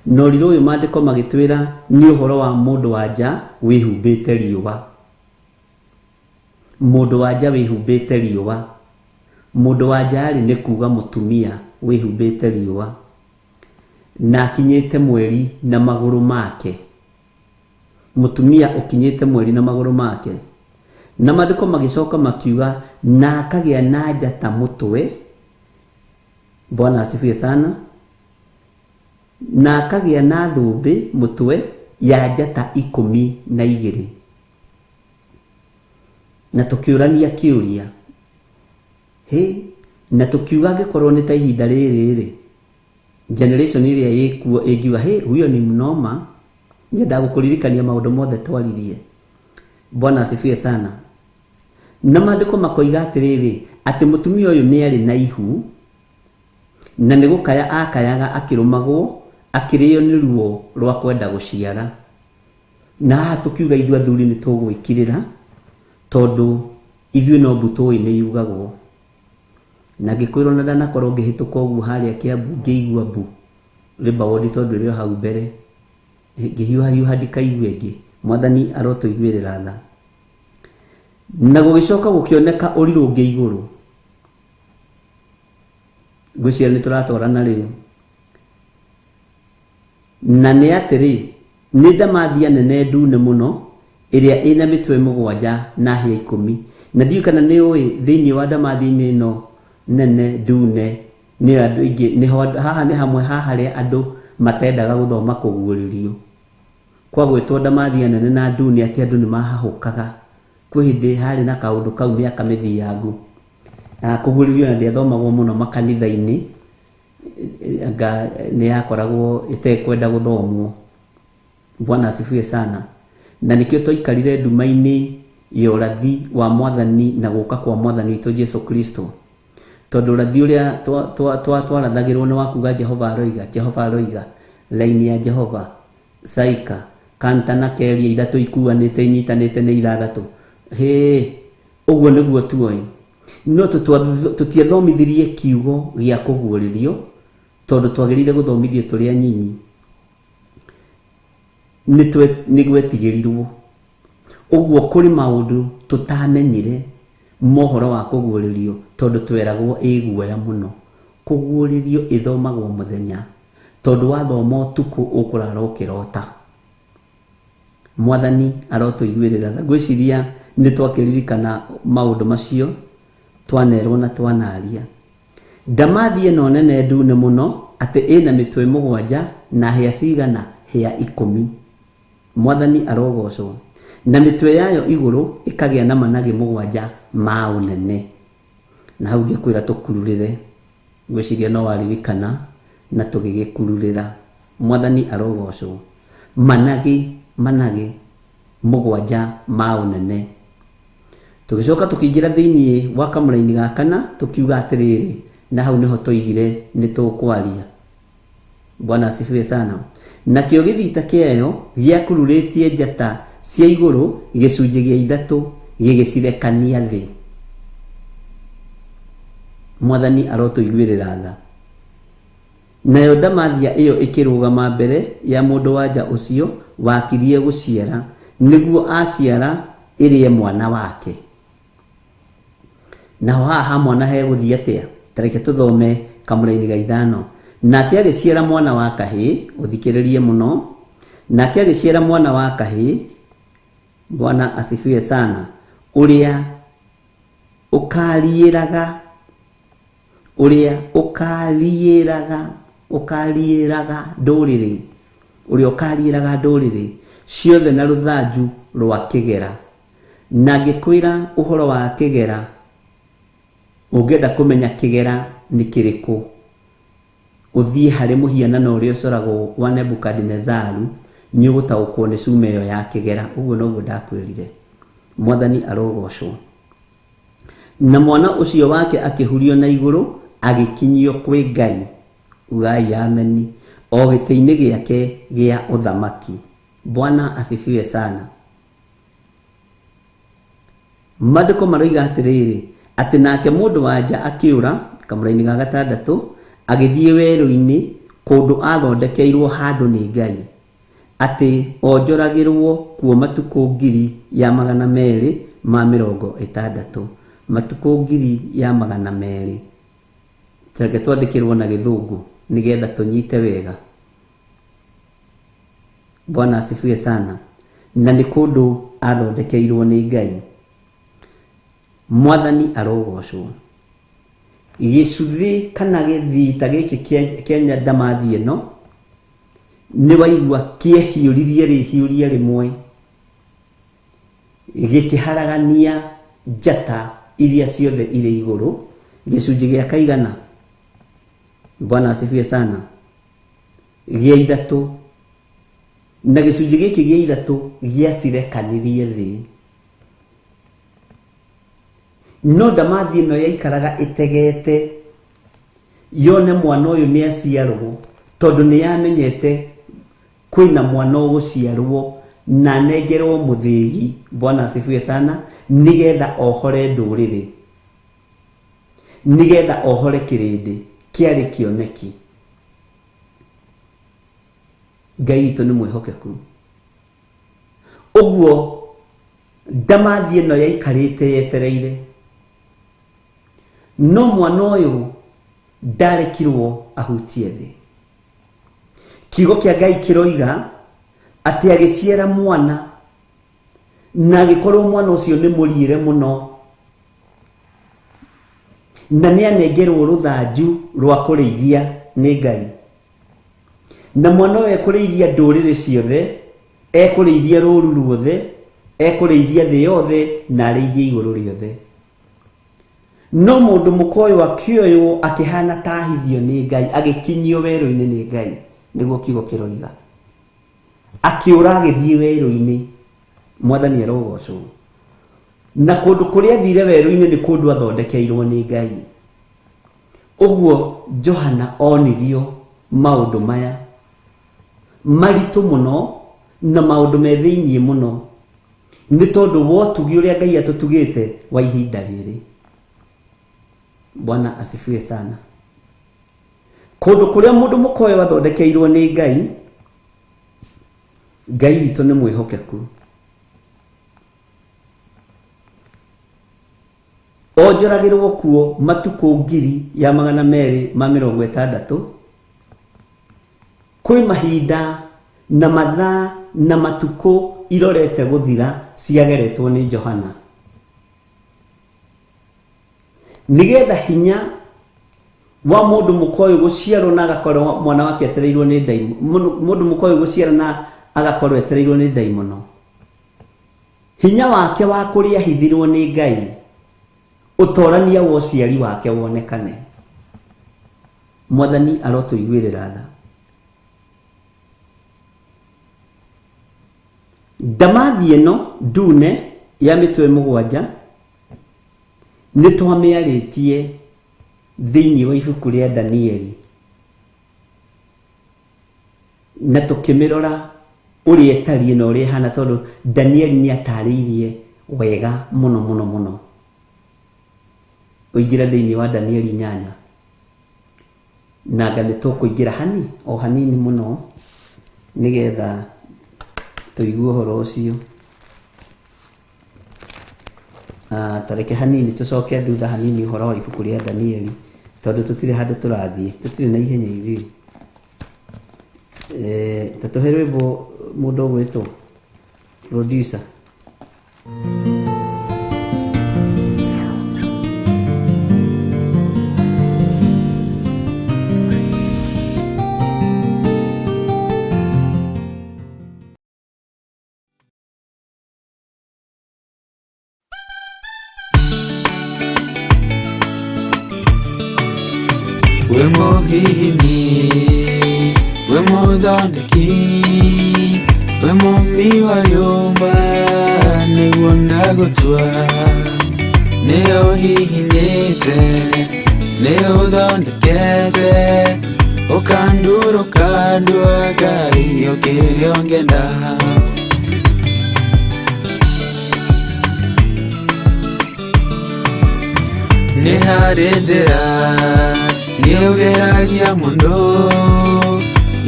Speaker 1: Na ũrirũ ũyũ maandĩko magĩtwĩra nĩ ũhoro wa mũndũ wa nja wĩhumbĩte riũa. Mũndũ wa nja wĩhumbĩte riũa. Mũndũ wa nja rĩ nĩ kuga mũtumia wĩhumbĩte riũa, na akinyĩte mweri na magũrũ make. Mũtumia ũkinyĩte mweri na magũrũ make. Na maandĩko magĩcoka makiuga na akagĩa na njata mũtwe. Bwana asifiwe sana. Na akagĩa na thũmbĩ mũtwe ya njata 12. Na tũkĩũrania kĩũria, hĩ, na tũkiuga angĩkorwo nĩ ta ihinda rĩrĩ rĩ, generation ĩrĩa ĩkuo ĩngiuga hĩ, huyo ni mnoma. Nyendaga gũkũririkania maũndũ mothe twaririe. Bwana asifiwe sana. Na maandĩko makoiga atĩrĩrĩ, atĩ mũtumia ũyũ nĩ arĩ na ihu, na nĩ gũkaya akayaga akĩrũmagwo, akĩrĩo nĩ ruo rwa kwenda gũciara. Na haha tũkiuga ithuĩ athuri nĩ tũgwĩkirĩra, tondũ ithuĩ no mbũtũ nĩ yugagwo. Na ngĩkwĩrwo na ndanakorwo ngĩhĩtũka ũguo harĩa Kiambu ngĩigua mbu Labour Ward tondũ ĩrĩ o hau mbere, ngĩhiũhahiũha ndikaigue ĩngĩ. Mwathani arotũiguĩrĩra tha. Na gũgĩcoka gũkĩoneka ũrirũ ũngĩ igũrũ. Ngwĩciria nĩ tũratwarana rĩu. Na nĩ atĩrĩ, nĩ ndamathia nene ndune mũno, ĩrĩa ĩna mĩtwe 7 na hĩa 10. Na ndiũĩ kana nĩ ũĩ thĩinĩ wa ndamathia-inĩ ĩno nene ndune, nĩ andũ aingĩ, nĩho haha nĩ hamwe ha harĩa andũ matendaga gũthoma kũguũrĩrio. Kwa gwĩtwo ndamathia nene na ndune atĩ andũ nĩ mahahũkaga. Kwĩ hĩndĩ harĩ na kaũndũ kau mĩaka mĩthiangu. Na kũguũrĩrio na ndĩathomagwo mũno makanitha-inĩ, anga nĩ yakoragwo ĩtekwenda gũthomwo. Bwana asifiwe sana. Na nĩkĩo twaikarire nduma-inĩ ya ũrathi wa Mwathani na gũka kwa Mwathani witũ Jesu Kristo. Tondũ ũrathi ũrĩa twarathagĩrwo nĩ wa kuga Jehova aroiga, Jehova aroiga, laini ya Jehova, Saika, Kanta na Keria ithatũ ikuanĩte inyitanĩte nĩ ithathatũ. Hĩ, ũguo nĩguo tuoĩ. No tũtiathomithirie kiugo gĩa kũguũrĩrio, tondũ twagĩrĩire gũthomithio tũrĩ anyinyi. Nĩ gwetigĩrirwo. Ũguo kũrĩ maũndũ tũtamenyire mohoro wa kũguũrĩrio, tondũ tweragwo ĩ guoya mũno. Kũguũrĩrio ĩthomagwo mũthenya, tondũ wathoma ũtukũ ũkũrara ũkĩrota. Mwathani arotũiguĩrĩra tha. Ngwĩciria nĩ twakĩririkana maũndũ macio twanerwo na twanaria. Ndamathia ĩno nene ndune mũno, atĩ ĩna mĩtwe 7 na hĩa cigana? Hĩa 10. Mwathani arogocwo. Na mĩtwe yayo igũrũ ĩkagĩa na managĩ 7 ma ũnene. Na hau ngĩkwĩra tũkururĩre, ngwĩciria no waririkana, na tũgĩgĩkururĩra. Mwathani arogocwo. Managĩ managĩ mũgwanja ma ũnene. Tũgĩcoka tũkĩingĩra thĩinĩ wa kamũraini ga kana, tũkiuga atĩrĩrĩ, na hau nĩho tũigire nĩ tũkwaria. Bwana asifiwe sana. Nakĩo gĩthita kĩayo gĩakururĩtie njata cia igũrũ gĩcunjĩ gĩa ithatũ, gĩgĩcirekania thĩ. Mwathani arotũiguĩrĩra tha. Nayo ndamathia ĩyo ĩkĩrũgama mbere ya mũndũ wa nja ũcio wakirie gũciara, nĩguo aciara ĩrĩe mwana wake. Naho haha mwana hegũthiĩ atĩa? Tareke tũthome kamũraini ga ithano. Nake agĩciara mwana wa kahĩĩ, ũthikĩrĩrie mũno. Nake agĩciara mwana wa kahĩĩ, Bwana asifiwe sana, ũrĩa ũkariĩraga, ũrĩa ũkariĩraga, ũkariĩraga ndũrĩrĩ, ũrĩa ũkariĩraga ndũrĩrĩ ciothe na rũthanju rwa kĩgera. Na ngĩkwĩra ũhoro wa kĩgera, ũngĩenda kũmenya kĩgera nĩ kĩrĩkũ, ũthiĩ harĩ mũhianano ũrĩa ũcoragwo wa Nebukadinezaru, nĩ ũgũtaũkwo nĩ cuma ĩyo ya kĩgera. Ũguo noguo ndakwĩrire. Mwathani arogocwo. Na mwana ũcio wake akĩhurio na igũrũ, agĩkinyio kwĩ Ngai, ugai ameni, o gĩtĩ-inĩ gĩake gĩa ũthamaki. Bwana asifiwe sana. Maandĩko maroiga atĩrĩrĩ, atĩ nake mũndũ wa nja akĩũra, kamũraini ga gatandatũ, agĩthiĩ werũ-inĩ kũndũ athondekeirwo handũ nĩ Ngai, atĩ onjoragĩrwo kuo matukũ 260,000. Matukũ 200,000. Reke twandĩkĩrwo na gĩthũngũ nĩgetha tũnyite wega. Bwana asifiwe sana. Na nĩ kũndũ athondekeirwo nĩ Ngai. Mwathani arogocwo. Gĩcuthĩ kana gĩthita gĩkĩ kĩa ndamathi ĩno, nĩ waigua kĩehiũririe rĩhiũria rĩmwe, gĩkĩharagania njata iria ciothe irĩ igũrũ, gĩcunjĩ gĩa kaigana. Bwana asifiwe sana. Gĩa ithatũ. Na gĩcunjĩ gĩkĩ gĩa ithatũ gĩacirekanirie thĩ. No ndamathi ĩno yaikaraga ĩtegete yone mwana ũyũ nĩ aciarwo, tondũ nĩ yamenyete kwĩna mwana ũgũciarwo na anengerwo mũthĩgi. Bwana asifiwe sana. Nĩgetha ohore ndũrĩrĩ, nĩgetha ohore kĩrĩndĩ. Kĩarĩ kĩoneki. Ngai witũ nĩ mwĩhokeku. Ũguo ndamathi ĩno yaikarĩte yetereire, no mwana ũyũ ndarekirwo ahutie thĩ. Kiugo kĩa Ngai kĩroiga atĩ agĩciara mwana, na agĩkorwo mwana ũcio nĩ mũriĩre mũno, na nĩ anengerwo rũthanju rwa kũrĩithia nĩ Ngai. Na mwana ũyũ ekũrĩithia ndũrĩrĩ ciothe, ekũrĩithia rũru ruothe, ekũrĩithia thĩ yothe, na arĩithie igũrũ rĩothe. No mũndũ mũka ũyũ akĩoywo akĩhana ta ahithio nĩ Ngai, agĩkinyio werũ-inĩ nĩ Ngai, nĩguo kiugo kĩroiga. Akĩũra agĩthiĩ werũ-inĩ. Mwathani arogocwo. Na kũndũ kũrĩa athire werũ-inĩ nĩ kũndũ athondekeirwo nĩ Ngai. Ũguo Johana onirio maũndũ maya maritũ mũno na maũndũ me thĩiniĩ mũno, nĩ tondũ wa ũtugi ũrĩa Ngai atũtugĩte wa ihinda rĩrĩ. Bwana asifiwe sana. Kũndũ kũrĩa mũndũ mũka ũyũ athondekeirwo nĩ Ngai, Ngai witũ nĩ mwĩhokeku. Onjoragĩrwo kuo matukũ 260,000. Kwĩ mahinda na mathaa na matukũ irorete gũthira ciageretwo nĩ Johana, nĩgetha hinya wa mũndũ mũka ũyũ gũciarwo na agakorwo mwana wake etereirwo nĩ ndaimono, mũndũ mũka ũyũ gũciara na agakorwo etereirwo nĩ ndaimono, hinya wake wa kũrĩa ahithirwo nĩ Ngai Ũtorania wa ũciari wake wonekane. Mwathani arotũiguĩrĩra tha. Ndamathi ĩno ndune ya mĩtwe mũgwanja nĩ twamĩarĩtie thĩinĩ wa ibuku rĩa Danieli na tũkĩmĩrora ũrĩa ĩtariĩ na ũrĩa ĩhana, tondũ Danieli nĩ atarĩirie wega mũno mũno mũno. Ũingĩre thĩinĩ wa Danieli 8 nanga nĩ tũkũingĩra hani o hanini mũno nĩgetha tũigue ũhoro ũcio. Tareke hanini tũcoke thutha hanini ũhoro wa ibuku rĩa Danieli, tondũ tũtirĩ handũ tũrathiĩ, tũtirĩ na ihenya ithuĩ. Ta tũhe rwĩmbo mũndũ ũgwĩtwo producer.
Speaker 2: We mũhihinyi, we mũthondeki, we mũmbi wa rĩũmba, nĩguo ndagũtua. Nĩũhihinyĩte, nĩũthondekete, ũkandura ũkandua Ngai o kĩrĩa ũngĩenda. Nĩ harĩ njĩra nĩũgeragia mũno,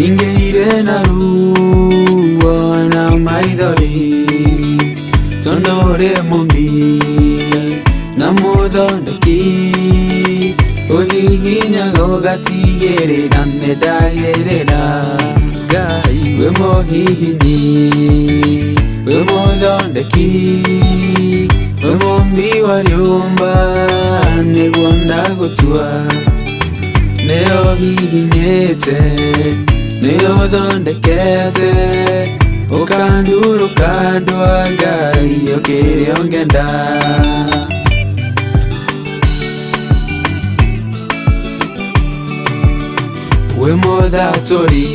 Speaker 2: ingĩire na ruo na maithori, tondũ ũrĩ mũmbi na mũthondeki, ũhihinyaga ũgatigĩrĩra nĩndagĩrĩra. Ngai wĩ mũhihinyi, wĩ mũthondeki, wĩ mũmbi wa rĩũmba, nĩguo ndagũtua. Nĩũhihinyĩte, nĩũthondekete, ũkandura ũkandua Ngai o kĩrĩa ũngĩenda. Wĩ mũthatũri,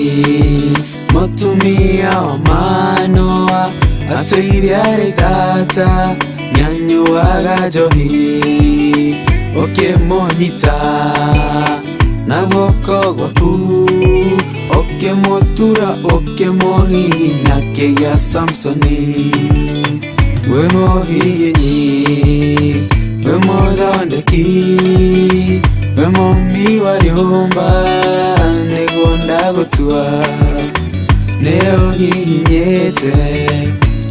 Speaker 2: mũtumia wa Manoa, atũire arĩ thata, nĩanyuaga njohi, ũkĩmũnyita na guoko gwaku, ũkĩmũtura ũkĩmũhihinya akĩgĩa Samsoni. Wĩ mũhihinyi, wĩ mũthondeki, wĩ mũmbi wa rĩũmba, nĩguo ndagũtua. Nĩũhihinyĩte,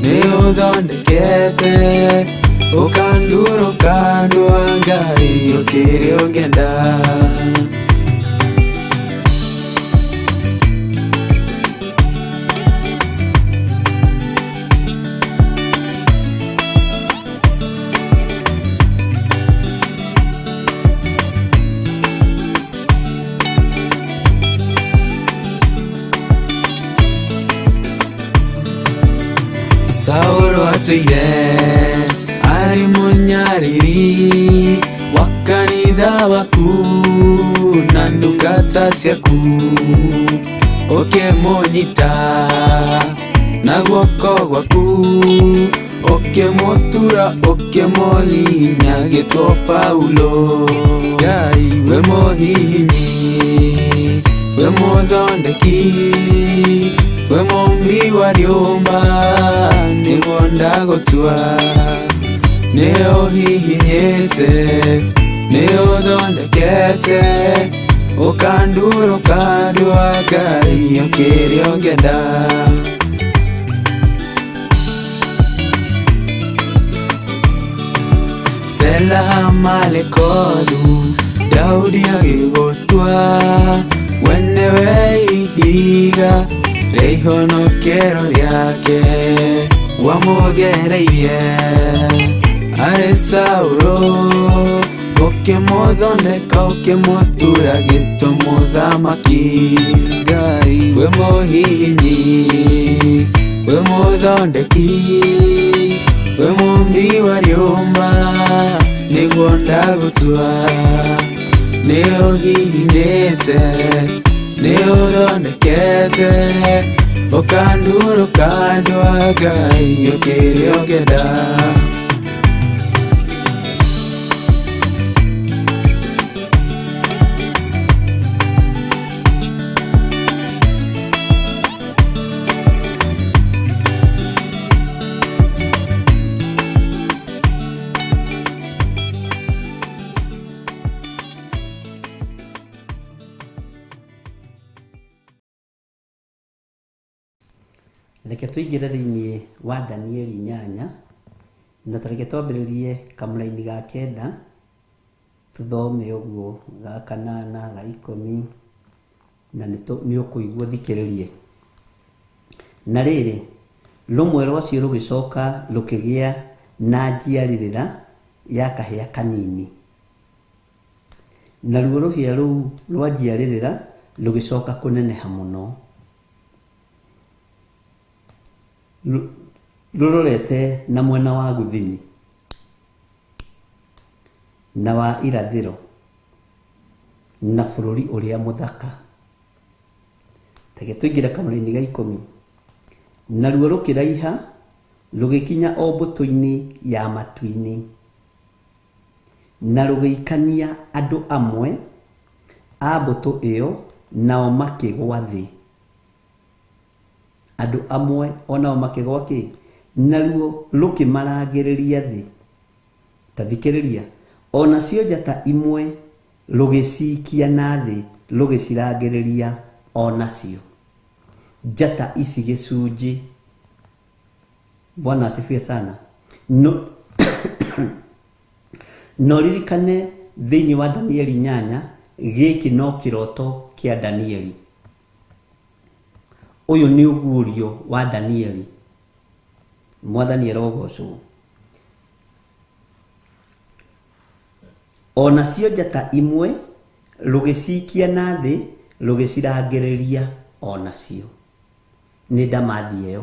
Speaker 2: nĩũthondekete, ũkandura ũkandua Ngai o kĩrĩa ũngĩenda. Saũlũ atũire arĩ mũnyariri wa kanitha waku na ndungata ciaku, ũkĩmũnyita na guoko gwaku, ũkĩmũtura ũkĩmũhihinya agĩtwo Paulo. Ngai wĩ mũhihinyi, wĩ mũthondeki, wĩ mũmbi wa rĩũmba, nĩguo ndagũtua. Nĩũhihinyĩte, nĩũthondekete, ũkandura ũkandua Ngai o kĩrĩa ũngĩenda. Sela Malekothu, Daudi agĩgũtua, we nĩwe ihiga rĩa ihonokero rĩake, wamũgereirie arĩ Saũlũ, ũkĩmũthondeka ũkĩmũtura gĩtwo mũthamaki. Ngai wĩ mũhihinyi, wĩ mũthondeki, wĩ mũmbi wa rĩũmba, Nĩguo ndagũtua nĩ ũhihinyĩte nĩ ũthondekete ũkandurũka andũ a Ngai ũkĩrĩa ũngĩenda.
Speaker 1: Reke tũingĩre thĩinĩ wa Danieli 8, na tareke twambĩrĩrie kamũraini ga 9, tũthome ũguo ga 8, ga 10, na nĩ ũkũigua thikĩrĩrie. Na rĩrĩ, rũmwe rwacio rũgĩcoka rũkĩgĩa na njiarĩrĩra ya kahĩa kanini. Naruo rũhĩa rũu rwa njiarĩrĩra rũgĩcoka kũneneha mũno. Rũrorete na mwena wa gũthini na wa irathĩro na bũrũri ũrĩa mũthaka. Reke tũingĩre kamũra-inĩ ga 10. Naruo rũkĩraiha rũgĩkinya o mbũtũ-inĩ ya matu-inĩ, na rũgĩikania andũ amwe a mbũtũ ĩyo, nao makĩgwa thĩ. Andũ amwe onao makĩgwa kĩ? Naruo rũkĩmarangĩrĩria thĩ. Ta thikĩrĩria, onacio njata imwe rũgĩcikia na thĩ, rũgĩcirangĩrĩria onacio. Njata ici gĩcunjĩ. Bwana asifiwe sana. No, no ririkane thĩinĩ wa Danieli 8, gĩkĩ no kĩroto kĩa Danieli. Ũyũ nĩ ũguũrio wa Danieli. Mwathani arogocwo. Onacio njata imwe rũgĩcikia na thĩ, rũgĩcirangĩrĩria onacio. Nĩ ndamathi ĩyo.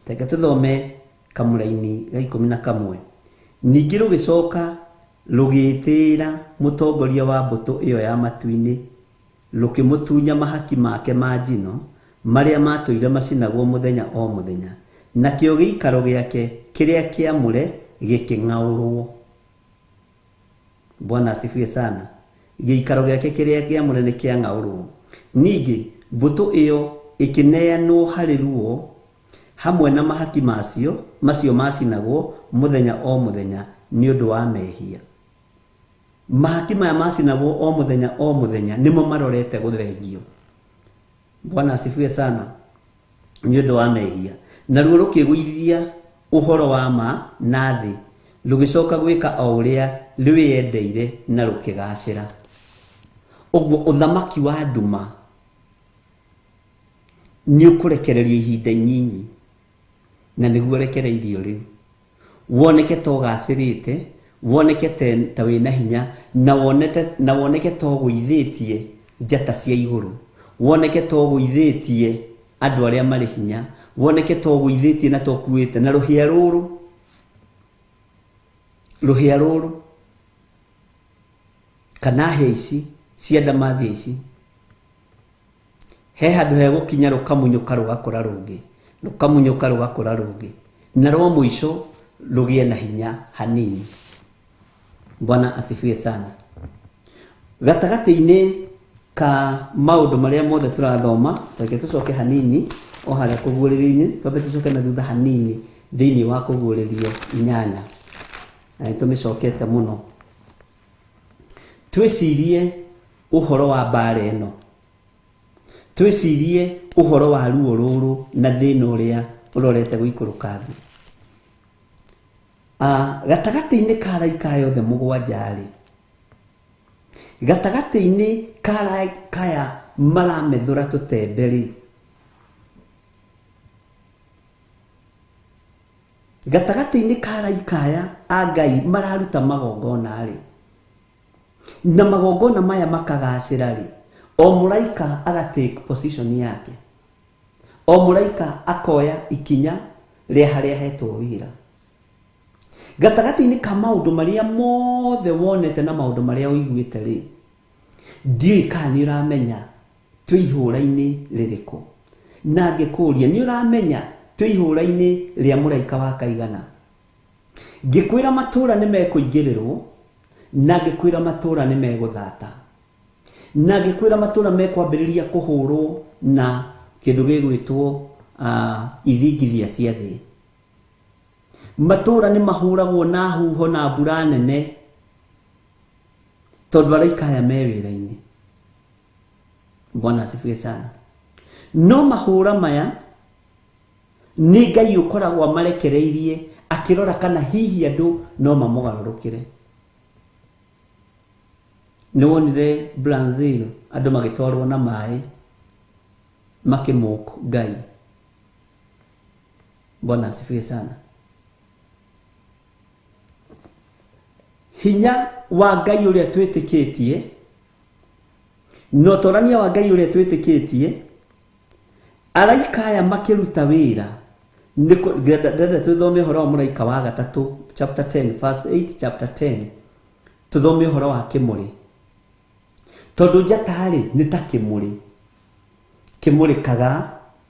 Speaker 1: Reke tũthome kamũraini ga 11. Ningĩ rũgĩcoka rũgĩtĩĩra mũtongoria wa mbũtũ ĩyo ya matu-inĩ, rũkĩmũtunya mahaki make ma njino, marĩa matũire macinagwo mũthenya o mũthenya. Nakĩo gĩikaro gĩake kĩrĩa kĩamũre gĩkĩng'aũrwo. Bwana asifiwe sana. Gĩikaro gĩake kĩrĩa kĩamũre nĩ kĩang'aũrwo. Ningĩ mbũtũ ĩyo ĩkĩneanwo harĩ ruo hamwe na mahaki macio, macio macinagwo mũthenya o mũthenya nĩ ũndũ wa mehia. Mahaki maya macinagwo o mũthenya o mũthenya nĩmo marorete gũthengio. Bwana asifiwe sana. Nĩ ũndũ wa mehia. Naruo rũkĩgũithia ũhoro wa ma na thĩ, rũgĩcoka gwĩka o ũrĩa rwĩyendeire na rũkĩgacĩra. Ũguo ũthamaki wa nduma nĩ ũkũrekererio ihinda inyinyi, na nĩguo rekereirio rĩu. Woneke ta ũgacĩrĩte, woneke ta wĩna hinya, na woneke ta ũgũithĩtie njata cia igũrũ, woneke ta ũgũithĩtie andũ arĩa marĩ hinya, woneke ta ũgũithĩtie na ta ũkuĩte na rũhĩa rũrũ, rũhĩa rũrũ kana hĩa ici cia ndamathia ici, he handũ hegũkinya rũkamunyũka rũgakũra rũngĩ, rũkamunyũka rũgakũra rũngĩ, na rwa mũico rũgĩe na hinya hanini. Bwana asifiwe sana. Gatagatĩ-inĩ ka maũndũ marĩa mothe tũrathoma, reke tũcoke hanini o harĩa kũguũrĩrio-inĩ, twambe tũcoke na thutha hanini thĩinĩ wa kũguũrĩrio 8, na nĩ tũmĩcokete mũno. Twĩcirie ũhoro wa mbara ĩno, twĩcirie ũhoro wa ruo rũrũ na thĩna ũrĩa ũrorete gũikũrũka thĩ. Gatagatĩ-inĩ ka araika aya othe 7 rĩ, gatagatĩ-inĩ ka araika aya maramethũra tũtembe rĩ, gatagatĩ-inĩ ka araika aya a Ngai mararuta magongona rĩ, na magongona maya makagacĩra rĩ, o mũraika aga take position yake, o mũraika akoya ikinya rĩa harĩa hetwo wĩra. Gatagatĩ-inĩ ka maũndũ marĩa mothe wonete na maũndũ marĩa ũiguĩte rĩ, ndiũĩ kana nĩ ũramenya twĩ ihũra-inĩ rĩrĩkũ. Na ngĩkũria nĩ ũramenya twĩ ihũra-inĩ rĩa mũraika wa kaigana. Ngĩkwĩra matũra nĩ mekũingĩrĩrwo, na ngĩkwĩra matũra nĩ megũthata, na ngĩkwĩra matũra mekwambĩrĩria kũhũrwo na kĩndũ gĩgwĩtwo ithingithia cia thĩ. Matũra nĩ mahũragwo na huho na mbura nene tondũ araika aya me wĩra-inĩ. Bwana asifiwe sana. No mahũra maya nĩ Ngai ũkoragwo amarekereirie akĩrora kana hihi andũ no mamũgarũrũkĩre. Nĩ wonire Brazil andũ magĩtwarwo na maĩ makĩmũk Ngai. Bwana asifiwe sana. Hinya wa Ngai ũrĩa twĩtĩkĩtie na ũtorania wa Ngai ũrĩa twĩtĩkĩtie, araika aya makĩruta wĩra. Ndĩrenda tũthome ũhoro wa mũraika wa gatatũ, chapter 10 verse 8, chapter 10, tũthome ũhoro wa kĩmũrĩ. Tondũ njata-rĩ nĩ ta kĩmũrĩ, kĩmũrĩkaga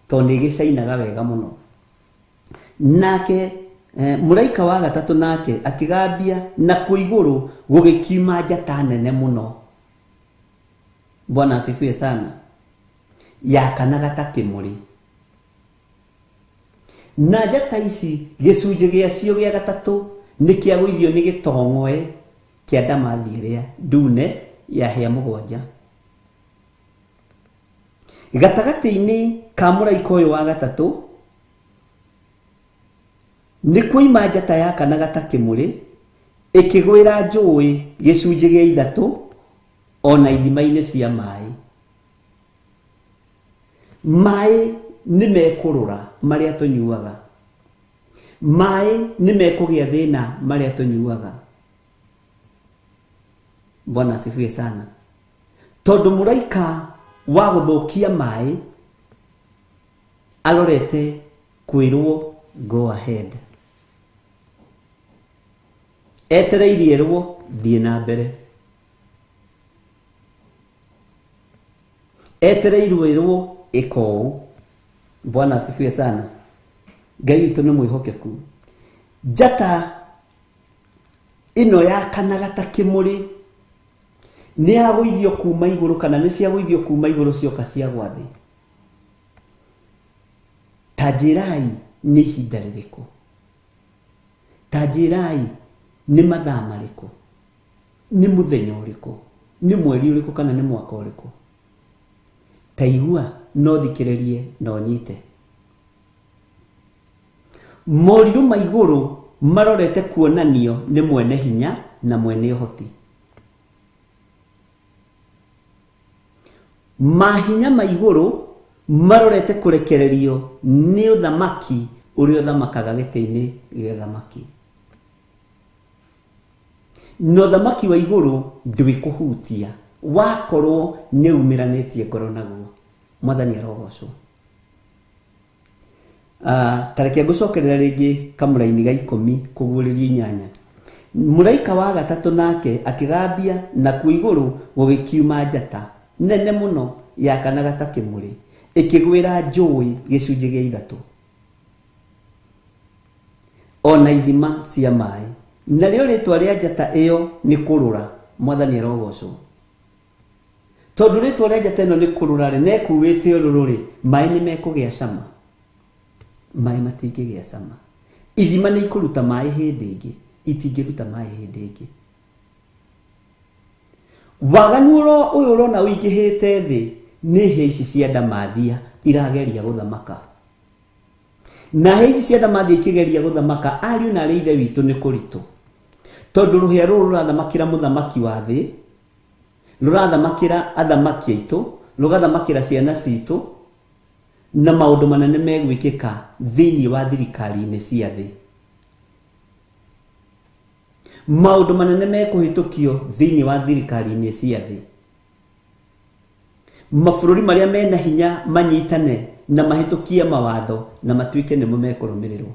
Speaker 1: tondũ nĩ gĩcainaga wega mũno. Nake mũraika wa gatatũ nake akĩgambia na kuo igũrũ gũgĩkiuma njata nene mũno. Bwana asifiwe sana. Yakanaga ta kĩmũrĩ. Na njata ici gĩcunjĩ gĩacio gĩa gatatũ nĩ kĩagũithio nĩ gĩtong'oe kĩa ndamathi ĩrĩa ndune ya hĩa mũgwanja. Gatagatĩ-inĩ ka mũraika ũyũ wa gatatũ nĩ kuoima njata yakanaga ta kĩmũrĩ ĩkĩgwĩra njũĩ gĩcunjĩ gĩa ithatũ ona ithima-inĩ cia maĩ. Maĩ nĩ mekũrũra marĩa tũnyuaga, maĩ nĩ mekũgĩa thĩna marĩa tũnyuaga. Bwana asifiwe sana. Tondũ mũraika wa gũthũkia maĩ arorete kwĩrwo go ahead, etereirie erwo thiĩ na mbere, etereirwo ĩrwo ĩka ũũ. Bwana asifiwe sana. Ngai witũ nĩ mwĩhokeku. Njata ĩno yakanaga ta kĩmũrĩ nĩ yagũithio kuma igũrũ, kana nĩ ciagũithio kuma igũrũ cioka ciagwa thĩ. Ta njĩrai nĩ ihinda rĩrĩkũ, ta njĩrai nĩ mathaa marĩkũ, nĩ mũthenya ũrĩkũ, nĩ mweri ũrĩkũ, kana nĩ mwaka ũrĩkũ. Ta igua no thikĩrĩrie na ũnyite. Morirũ ma igũrũ marorete kuonanio nĩ mwene hinya na mwene ũhoti. Mahinya ma igũrũ marorete kũrekererio nĩ ũthamaki ũrĩa ũthamakaga gĩtĩ-inĩ gĩa ũthamaki. Na ũthamaki wa igũrũ ndwĩkũhutia wakorwo nĩ umĩranĩtie ngoro naguo. Mwathani arogocwo. Ta reke ngũcokerera rĩngĩ kamũraini ga 10 kũguũrĩrio 8. Mũraika wa gatatũ nake akĩgambia na kuo igũrũ gũgĩkiuma njata nene mũno yakanaga ta kĩmũrĩ ĩkĩgwĩra njũĩ gĩcunjĩ gĩa ithatũ ona ithima cia maĩ. Narĩo rĩtwa rĩa njata ĩyo nĩ kũrũra. Mwathani arogocwo. Tondũ rĩtwa rĩa njata ĩno nĩ kũrũra rĩ, na ĩkuĩte ũrũrũ rĩ, maĩ nĩ mekũgĩa cama. Maĩ matingĩgĩa cama. Ithima nĩ ikũruta maĩ hĩndĩ ĩngĩ, itingĩruta maĩ hĩndĩ ĩngĩ. Waganu ũyũ ũrona ũingĩhĩte thĩ nĩ hĩa ici cia ndamathia irageria gũthamaka. Na hĩa ici cia ndamathia ikĩgeria gũthamaka, ariũ na arĩ ithe witũ nĩ kũritũ. Tondũ rũhĩa rũrũ rũrathamakĩra mũthamaki wa thĩ, rũrathamakĩra athamaki aitũ, rũgathamakĩra ciana citũ, na maũndũ manene megwĩkĩka thĩinĩ wa thirikari-inĩ cia thĩ. Maũndũ manene mekũhĩtũkio thĩinĩ wa thirikari-inĩ cia thĩ. Mabũrũri marĩa mena hinya manyitane na mahĩtũkie mawatho na matuĩke nĩmo mekũrũmĩrĩrwo.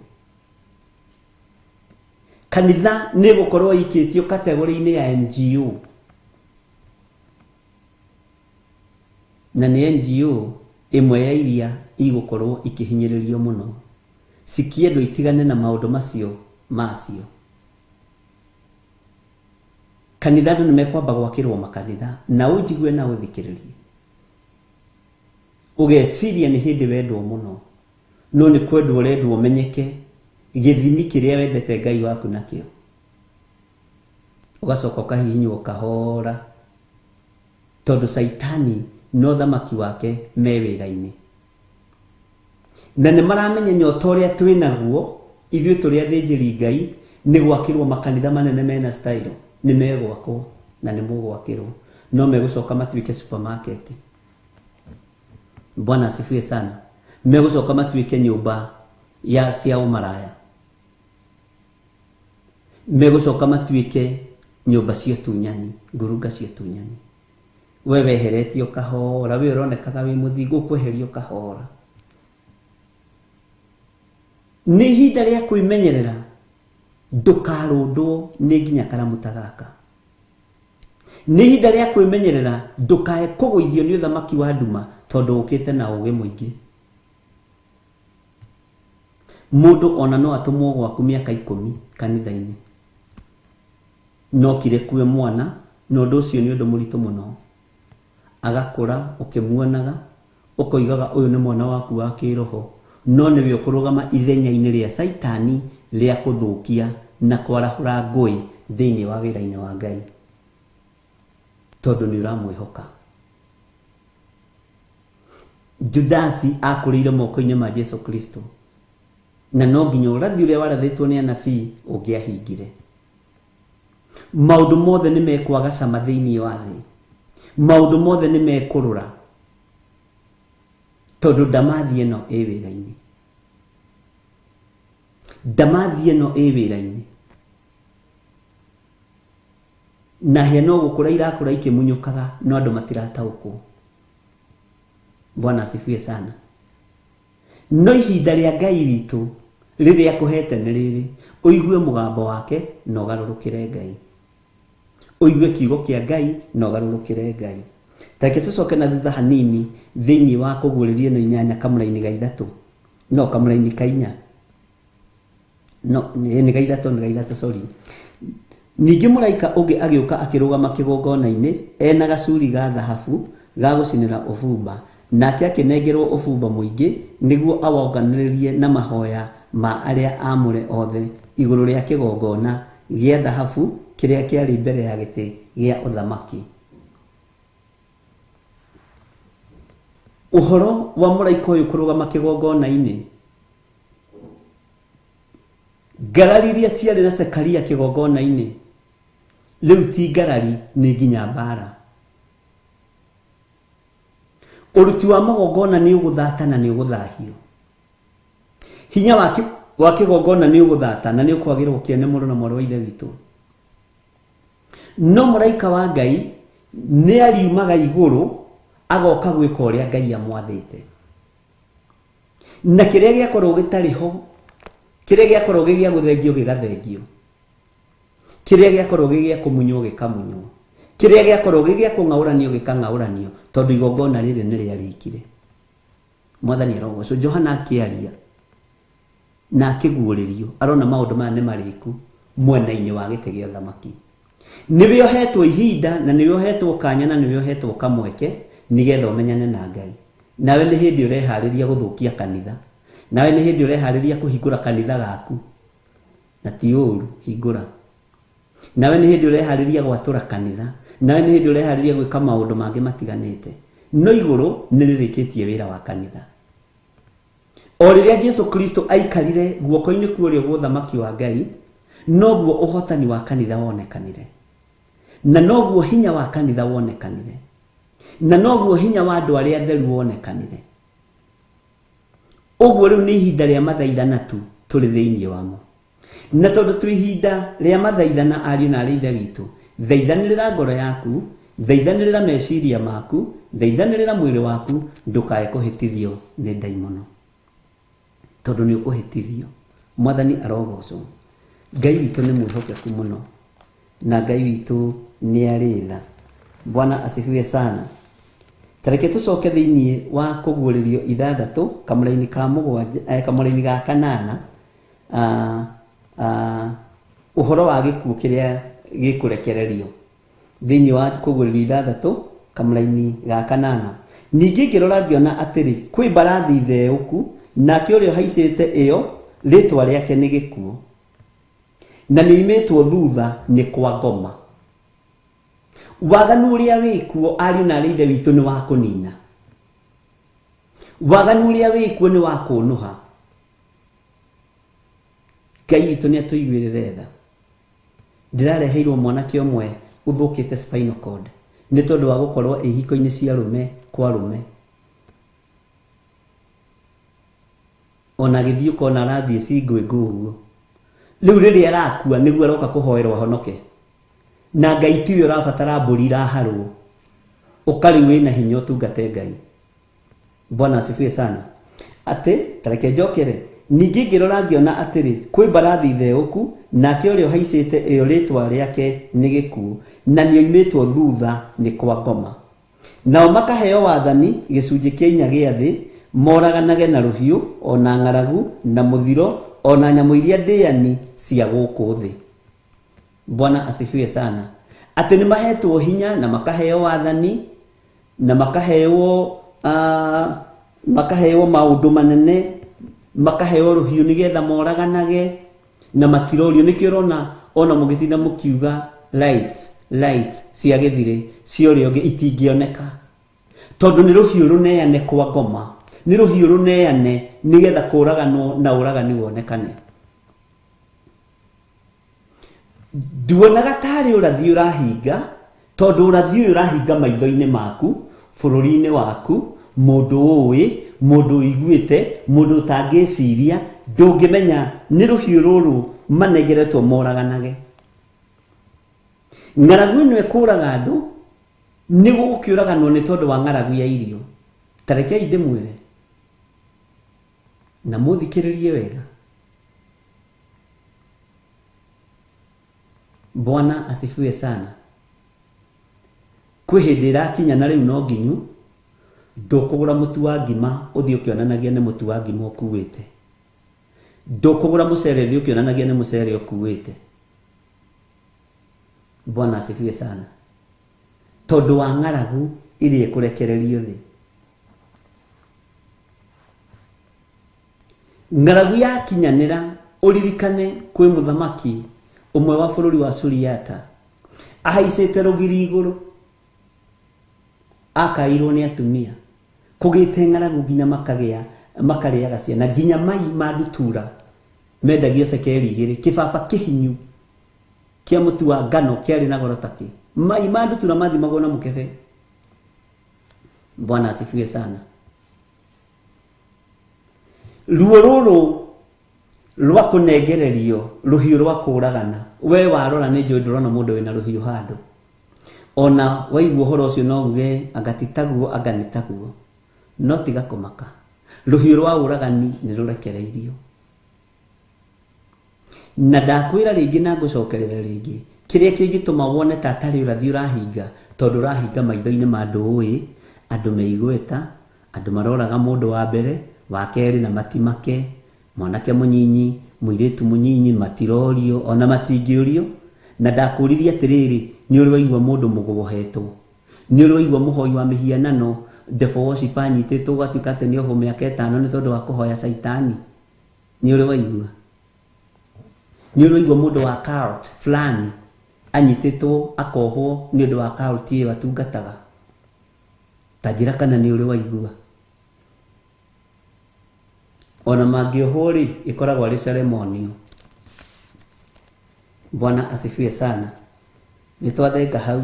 Speaker 1: Kanitha nĩ gũkorwo ikĩtio kategori-inĩ ya NGO. Na nĩ NGO ĩmwe ya iria igũkorwo ikĩhinyĩrĩrio mũno. Cikĩendwo itigane na maũndũ macio macio. Kanitha andũ nĩmekwamba gwakĩrwo makanitha na ũnjigue na ũthikĩrĩrie. Ũgeciria nĩ hĩndĩ wendwo mũno, no nĩ kwendwo ũrendwo ũmenyeke gĩthimi kĩrĩa wendete Ngai waku nakĩo. Ũgacoka ũkahihinywo kahora tondũ Caitani no thamaki wake me wĩra-inĩ. Na nĩ maramenya nyota ũrĩa twĩ naguo ithuĩ tũrĩ athĩnjĩri Ngai nĩ gwakĩrwo makanitha manene mena style, nĩ megwakwo na nĩ mũgwakĩrwo, no megũcoka matuĩke supermarket. Bwana asifiwe sana. Megũcoka matuĩke nyũmba ya cia ũmaraya. Megũcoka matuĩke nyũmba cia ũtunyani, ngurunga cia ũtunyani. We weheretio kahora, we ũronekaga wĩ mũthingu, ũkweherio kahora. Nĩ ihinda rĩa kwĩmenyerera ndũkarũndwo nĩ nginya karamu ta gaka. Nĩ ihinda rĩa kwĩmenyerera ndũkae kũgũithio nĩ ũthamaki wa nduma tondũ ũkĩte na ũgĩ mũingĩ. Mũndũ ona no atũmwo gwaku mĩaka 10 kanitha-inĩ, no kire kue mwana, na ũndũ ũcio nĩ ũndũ mũritũ mũno. Agakũra ũkĩmuonaga ũkoigaga ũyũ nĩ mwana waku wa kĩroho, no nĩwe ũkũrũgama ithenya-inĩ rĩa Caitani rĩa kũthũkia na kwarahũra ngũĩ thĩinĩ wa wĩra-inĩ wa Ngai, tondũ nĩ ũramwĩhoka. Judasi akũrĩire moko-inĩ ma Jesu Kristo, na no nginya ũrathi ũrĩa warathĩtwo nĩ anabii ũngĩahingire. Maũndũ mothe nĩ mekwaga cama thĩinĩ wa thĩ, maũndũ mothe nĩ mekũrũra, tondũ ndamathi ĩno ĩ wĩra-inĩ. Ndamathi ĩno ĩ wĩra-inĩ. Na hĩa no gũkũra irakũra ikĩmunyũkaga, no andũ matirataũkwo. Bwana asifiwe sana. No ihinda rĩa Ngai witũ rĩrĩa akũhete nĩ rĩrĩ, ũigue mũgambo wake na ũgarũrũkĩre Ngai. Ũigue kiugo kĩa Ngai na ũgarũrũkĩre Ngai. Tareke tũcoke na thutha hanini thĩinĩ wa kũguũrĩrio ĩno 8 kamũraini ga 3. No kamũraini ka 4. No nĩ ga 3, nĩ ga 3, sorry. Ningĩ mũraika ũngĩ agĩũka akĩrũgama kĩgongona-inĩ ena gacuri ga thahabu ga gũcinĩra ũbumba, nake akĩnengerwo ũbumba mũingĩ nĩguo awonganĩrĩrie na mahoya ma arĩa aamũre othe igũrũ rĩa kĩgongona gĩa thahabu kĩrĩa kĩarĩ mbere ya gĩtĩ gĩa ũthamaki. Ũhoro wa mũraika ũyũ kũrũgama kĩgongona-inĩ, ngarari iria ciarĩ na Zekaria kĩgongona-inĩ rĩu ti ngarari, nĩ nginya mbara. Ũruti wa magongona nĩ ũgũthata na nĩ ũgũthahio. Hinya wa kĩgongona nĩ ũgũthata na nĩ ũkwagĩrwo kĩene mũno na mwarĩ wa Ithe witũ. No mũraika wa Ngai nĩ ariumaga igũrũ agoka gwĩka ũrĩa Ngai amwathĩte. Na kĩrĩa gĩakorwo gĩtarĩ ho, kĩrĩa gĩakorwo gĩ gĩa gũthengio gĩgathengio, kĩrĩa gĩakorwo gĩ gĩa kũmunywo gĩkamunywo, kĩrĩa gĩakorwo gĩ gĩa kũng'aũranio gĩkang'aũranio, tondũ igongona rĩrĩ nĩ rĩarĩkire. Mwathani arogocwo. Johana akĩaria na akĩguũrĩrio, arona maũndũ maya nĩ marĩku mwena-inĩ wa gĩtĩ gĩa ũthamaki. Nĩwe ũhetwo ihinda na nĩwe ũhetwo kanya na nĩwe ũhetwo kamweke nĩgetha ũmenyane na Ngai. Nawe nĩ hĩndĩ ũreharĩria gũthũkia kanitha. Nawe nĩ hĩndĩ ũreharĩria kũhingũra kanitha gaku. Na ti ũru, hingũra. Nawe nĩ hĩndĩ ũreharĩria gwatũra kanitha. Nawe nĩ hĩndĩ ũreharĩria gwĩka maũndũ mangĩ matiganĩte. No igũrũ nĩ rĩrĩkĩtie wĩra wa kanitha. O rĩrĩa Jesu Kristo aikarire guoko-inĩ kwa ũrĩo gwa ũthamaki wa Ngai, noguo ũhotani wa kanitha wonekanire. Na noguo hinya wa kanitha wonekanire. Na noguo hinya wa andũ arĩa atheru wonekanire. Ũguo rĩu nĩ ihinda rĩa mathaithana tu tũrĩ thĩinĩ wamo. Na tondũ twĩ ihinda rĩa mathaithana, ariũ na arĩ Ithe witũ, thaithanĩrĩra ngoro yaku, thaithanĩrĩra meciria maku, thaithanĩrĩra mwĩrĩ waku, ndũkae kũhĩtithio nĩ ndaimono. Tondũ nĩ ũkũhĩtithio. Mwathani arogocwo. Ngai witũ nĩ mwĩhokeku mũno na Ngai witũ nĩ arĩ tha. Bwana asifiwe sana. Tareke tũcoke thĩinĩ wa kũguũrĩrio ithathatũ kamũraini ka mũgwanja, kamũraini ga kanana, ũhoro wa gĩkuũ kĩrĩa gĩkũrekererio thĩinĩ wa kũguũrĩrio ithathatũ kamũraini ga kanana. Ningĩ ngĩrora ngĩona atĩrĩ, kwĩ mbarathi theũku, nake ũrĩa ũhaicĩte ĩyo rĩtwa rĩake nĩ gĩkuũ, na nĩoimĩtwo thutha nĩ kwa ngoma. Waganu ũrĩa wĩkuo ariũ na arĩ ithe witũ nĩ wa kũnina. Waganu ũrĩa wĩkuo nĩ wa kũnũha. Ngai witũ nĩ atũiguĩrĩre tha. Ndĩrareheirwo mwanake ũmwe ũthũkĩte spinal cord nĩ tondũ wa gũkorwo ihiko-inĩ cia arũme kwa arũme. Ona agĩthiĩ ũkona arathiĩ cingwĩngũ ũguo. Rĩu rĩrĩa arakua nĩguo aroka kũhoerwo ahonoke. Na Ngai tiwe ũrabatara mbũri iraharwo. Ũka rĩu wĩna hinya ũtungate Ngai. Bwana asifiwe sana. Atĩ, tareke njokere, ningĩ ngĩrora ngĩona atĩrĩ, kwĩ mbarathi theũku, nake ũrĩa ũhaicĩte ĩyo rĩtwa rĩake nĩ gĩkuũ, na nĩoimĩtwo thutha nĩ kwa ngoma. Nao makaheo wathani gĩcunjĩ kĩa inya gĩa thĩ, moraganage na rũhiũ, o na ng'aragu, na mũthiro, o na nyamũ iria ndĩani cia gũkũ thĩ. Bwana asifiwe sana. Atĩ nĩ mahetwo hinya na makaheo wathani na makaheo maũndũ manene, makaheo rũhiũ nĩgetha moraganage na matirorio. Nĩkĩo ũrona ona mũgĩtinda mũkiuga light, light cia gĩthirĩ cia ũrĩa ũngĩ itingĩoneka, tondũ nĩ rũhiũ rũneane kwa ngoma, nĩ rũhiũ rũneane nĩgetha kũraganwo na ũragani wonekane. Nduonaga tarĩ ũrathi ũrahinga, tondũ ũrathi ũyũ ũrahinga maitho-inĩ maku, bũrũri-inĩ waku, mũndũ ũĩ, mũndũ ũiguĩte, mũndũ ũtangĩciria, ndũngĩmenya nĩ rũhiũ rũrũ manengeretwo moraganage. Ng'aragu ĩno ĩkũraga andũ, nĩ gũgũkĩũraganwo nĩ tondũ wa ng'aragu ya irio. Ta rekei ndĩmwĩre na mũthikĩrĩrie wega. Bwana asifiwe sana. Kwĩ hĩndĩ ĩrakinya na rĩu no nginyu ndũkũgũra mũtu wa ngima ũthiĩ ũkĩonanagia nĩ mũtu wa ngima ũkuĩte, ndũkũgũra mũcere ũthiĩ ũkĩonanagia nĩ mũcere ũkuĩte. Bwana asifiwe sana. Tondũ wa ng'aragu iria ĩkũrekererio thĩ. Ng'aragu yakinyanĩra, ũririkane kwĩ mũthamaki ũmwe wa bũrũri wa Suriata ahaicĩte rũgiri igũrũ, akairwo nĩ atumia, kũgĩte ng'aragu nginya makarĩaga ciana, nginya mai ma ndutura mendagio cekeri igĩrĩ, kĩbaba kĩhinyu kĩa mũtu wa ngano kĩarĩ na goro takĩ, mai ma ndutura mathimagwo na mũkebe. Bwana asifiwe sana. Ruo rũrũ rwa kũnengererio rũhiũ rwa kũragana, we warora nĩ njũĩ ndũrona mũndũ wĩna rũhiũ handũ, ona waigua ũhoro ũcio no uge anga ti taguo, anga nĩ taguo, no tiga kũmaka, rũhiũ rwa ũragani nĩ rũrekereirio. Na ndakwĩra rĩngĩ na ngũcokerera rĩngĩ, kĩrĩa kĩngĩtũma wone ta atarĩ ũrathi ũrahinga, tondũ ũrahinga maitho-inĩ ma andũ ũĩ, andũ me igweta, andũ maroraga mũndũ wa mbere, wa kerĩ na matimake, mwanake mũnyinyi, mũirĩtu mũnyinyi, matirorio ona matingĩũrio. Na ndakũririe atĩrĩrĩ, nĩ ũrĩ waigua mũndũ mũgwohetwo, nĩ ũrĩ waigua mũhoi wa mĩhianano devil worship anyitĩtwo ũgatuĩka atĩ nĩ ohwo mĩaka ĩtano nĩ tondũ wa kũhoya caitani? Nĩ ũrĩ waigua? Nĩ ũrĩ waigua mũndũ wa cult fulani anyitĩtwo akohwo nĩ ũndũ wa cult ĩyo atungataga? Ta njĩra kana nĩ ũrĩ waigua? Ona mangĩohwo rĩ, ĩkoragwo arĩ ceremonial. Bwana asifiwe sana. Nĩ twathenga hau.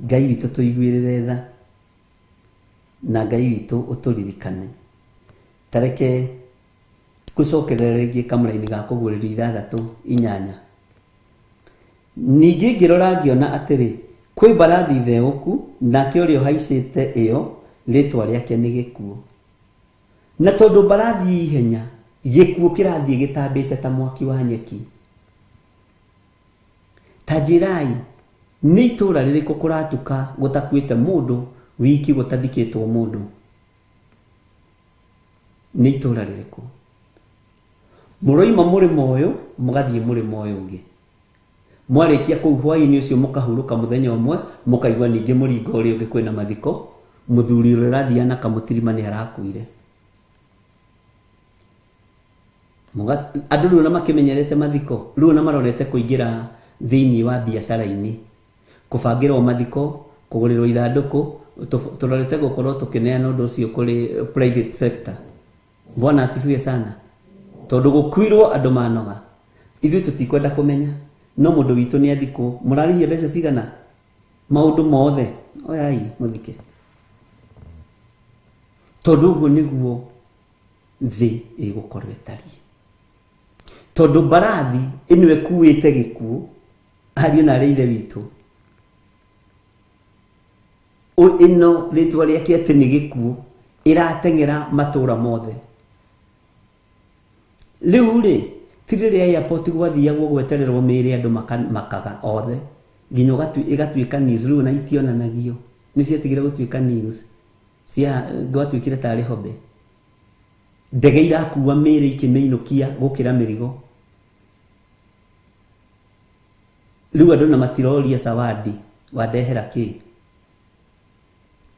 Speaker 1: Ngai witũ tũiguĩrĩre tha, na Ngai witũ ũtũririkane. Ta reke ngũcokerere rĩngĩ kamũraini ga kũguũrĩrio ithathatũ inyanya. Ningĩ ngĩrora ngĩona atĩrĩ, kwĩ mbarathi theũku, nake ũrĩa ũhaicĩte ĩyo rĩtwa rĩake nĩ gĩkuũ. Na tondũ mbarathi ĩ ihenya, Gĩkuũ kĩrathiĩ gĩtambĩte ta mwaki wa nyeki. Ta njĩrai, nĩ itũũra rĩrĩkũ kũratuka gũtakuĩte mũndũ, wiki gũtathikĩtwo mũndũ? Nĩ itũũra rĩrĩkũ? Mũroima mũrĩmo ũyũ, mũgathiĩ mũrĩmo ũyũ ũngĩ. Mwarĩkia kũu hwaĩ-inĩ ũcio mũkahurũka mũthenya ũmwe, mũkaigua ningĩ mũringo ũrĩa ũngĩ kwĩna mathiko, mũthuri ũrĩa ũrathiaga na kamũtirima nĩ arakuire. Andũ rĩu ona makĩmenyerete mathiko, rĩu ona marorete kũingĩra thĩinĩ wa biacara-inĩ, kũbangĩrwo mathiko, kũgũrĩrwo ithandũkũ, tũrorete gũkorwo tũkĩneana ũndũ ũcio kũrĩ private sector. Bwana asifiwe sana. Tondũ gũkuirwo andũ manoga. Ithuĩ tũtikwenda kũmenya, no mũndũ witũ nĩ athikwo. Mũrarĩhia mbeca cigana? Maũndũ mothe oyai mũthike. Tondũ ũguo nĩguo thĩ ĩgũkorwo ĩtariĩ. Tondũ mbarathi ĩno ĩkuĩte gĩkuũ, ariũ na arĩa ithe witũ, ĩno rĩtwa rĩake atĩ nĩ gĩkuũ, ĩrateng'era matũũra mothe. Rĩu rĩ, ti rĩrĩa airport gwathiagwo gwetererwo mĩĩrĩ andũ makaga othe, nginya ĩgatuĩka news, rĩu ona itionanagio. Nĩ ciatigire gũtuĩka news, gwatuĩkire tarĩ hobe. Ndege irakua mĩĩrĩ ikĩmĩinũkia gũkĩra mĩrigo. Rĩu andũ na matiroria zawadi, wandehera kĩ?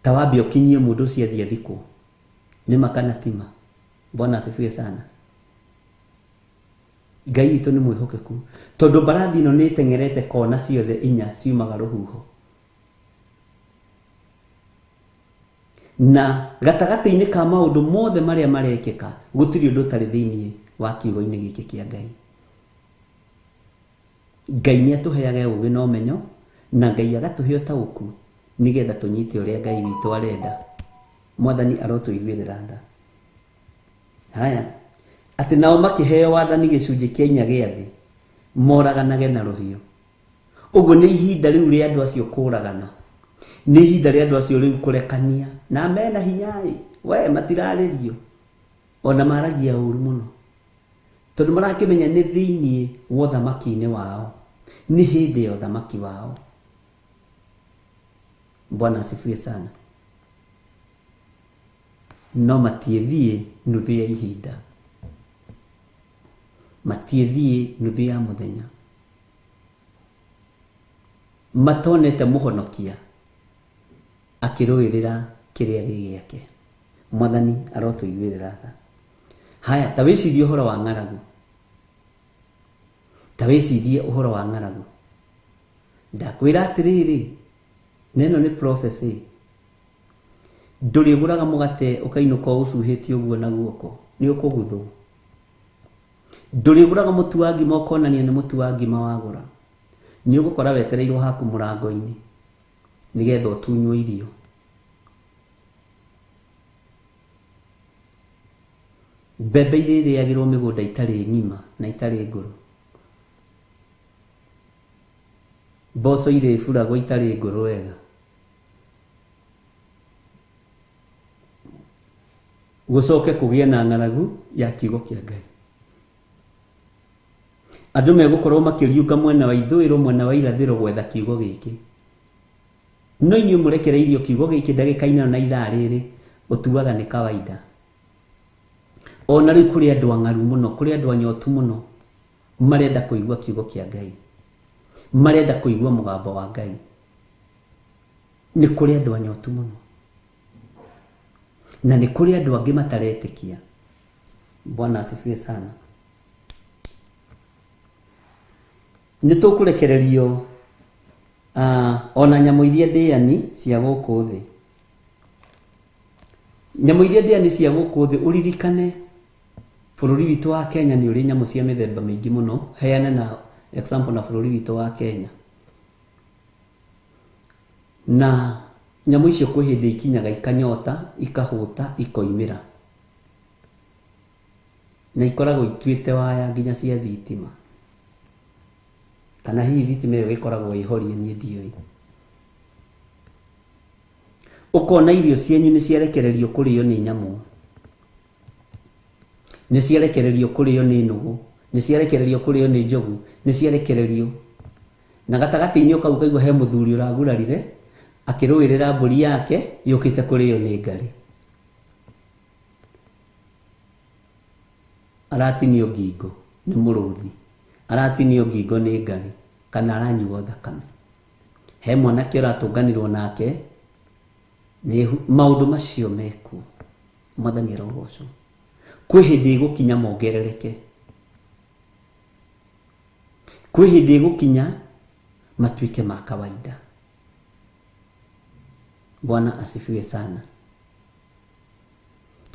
Speaker 1: Ta wambe ũkinyie mũndũ ũcio athiĩ athikwo. Nĩ ma kana ti ma? Bwana asifiwe sana. Ngai witũ nĩ mwĩhokeku, tondũ mbarathi ĩno nĩ ĩteng'erete kona ciothe inya ciumaga rũhuho. Na gatagatĩ-inĩ ka maũndũ mothe marĩa marekĩka, gũtirĩ ũndũ ũtarĩ thĩinĩ wa kiugo-inĩ gĩkĩ kĩa Ngai. Ngai nĩ atũheaga ũũgĩ na ũmenyo, na Ngai agatũhe ũtaũku nĩgetha tũnyite ũrĩa Ngai witũ arenda. Mwathani arotũiguĩrĩra tha. Haya, atĩ nao makĩheo wathani gĩcunjĩ kĩa inya gĩa thĩ, moraganage na rũhiũ. Ũguo nĩ ihinda rĩu rĩa andũ acio kũragana. Nĩ ihinda rĩa andũ acio rĩu kũrekania. Na mena hinya-ĩ, we matirarĩrio. Ona maragia ũru mũno. Tondũ marakĩmenya nĩ thĩinĩ wa ũthamaki-inĩ wao. Nĩ hĩndĩ ya ũthamaki wao. Bwana asifiwe sana. No matiĩthiĩ nuthu ya ihinda. Matiĩthiĩ nuthu ya mũthenya. Matonete mũhonokia akĩrũĩrĩra kĩrĩa gĩ gĩake. Mwathani arotũiguĩrĩra tha. Haya, ta wĩcirie ũhoro wa ng'aragu. Ta wĩcirie ũhoro wa ng'aragu. Ndakwĩra atĩrĩrĩ, na ĩno nĩ prophecy. Ndũrĩgũraga mũgate ũkainũka ũcuhĩtie ũguo na guoko, nĩ ũkũguthwo. Ndũrĩgũraga mũtu wa ngima ũkonania nĩ mũtu wa ngima wagũra. Nĩ ũgũkora wetereirwo haku mũrango-inĩ nĩgetha ũtunywo irio. Mbembe iria irĩagĩrwo mĩgũnda itarĩ ng'ima na itarĩ ngũrũ. Mboco irĩburagwo itarĩ ngũrũ wega. Gũcoke kũgĩe na ng'aragu ya kiugo kĩa Ngai. Andũ megũkorwo makĩriũka mwena wa ithũĩro, mwena wa irathĩro gwetha kiugo gĩkĩ. No inyuĩ mũrekereirio kiugo gĩkĩ ndagĩka-inĩ ĩno na ithaa rĩrĩ, ũtuaga nĩ kawaida. Ona rĩu kũrĩ andũ ang'aru mũno, kũrĩ andũ anyotu mũno, marenda kũigua kiugo kĩa Ngai. Marenda kũigua mũgambo wa Ngai. Nĩ kũrĩ andũ anyotu mũno. Na nĩ kũrĩ andũ angĩ mataretĩkia. Bwana asifiwe sana. Nĩ tũkũrekererio ona nyamũ iria ndĩani cia gũkũ thĩ. Nyamũ iria ndĩani cia gũkũ thĩ, ũririkane bũrũri witũ wa Kenya nĩ ũrĩ nyamũ cia mĩthemba mĩingĩ mũno. Heane na example na bũrũri witũ wa Kenya. Na nyamũ icio kwĩ hĩndĩ ikinyaga ikanyota, ikahũta, ikoimĩra. Na ikoragwo ituĩte waya nginya cia thitima. Kana hihi thitima ĩyo ĩkoragwo ĩhorie niĩ ndiũĩ. Ũkona irio cianyu nĩ ciarekererio kũrĩo nĩ nyamũ. Nĩ ciarekererio kũrĩo nĩ nũgũ, nĩ ciarekererio kũrĩo nĩ njogu, nĩ ciarekererio. Na gatagatĩ-inĩ kau ũkaigua he mũthuri ũragurarire akĩrũĩrĩra mbũri yake yũkĩte kũrĩo nĩ ngarĩ. Aratinio ngingo nĩ mũrũthi, aratinio ngingo nĩ ngarĩ, kana aranyuo thakame. He mwanake ũratũnganirwo nake, nĩ maũndũ macio mekuo. Mwathani arogocwo. Kwĩ hĩndĩ ĩgũkinya mongerereke, kwĩ hĩndĩ ĩgũkinya matuĩke ma kawaida. Bwana asifiwe sana.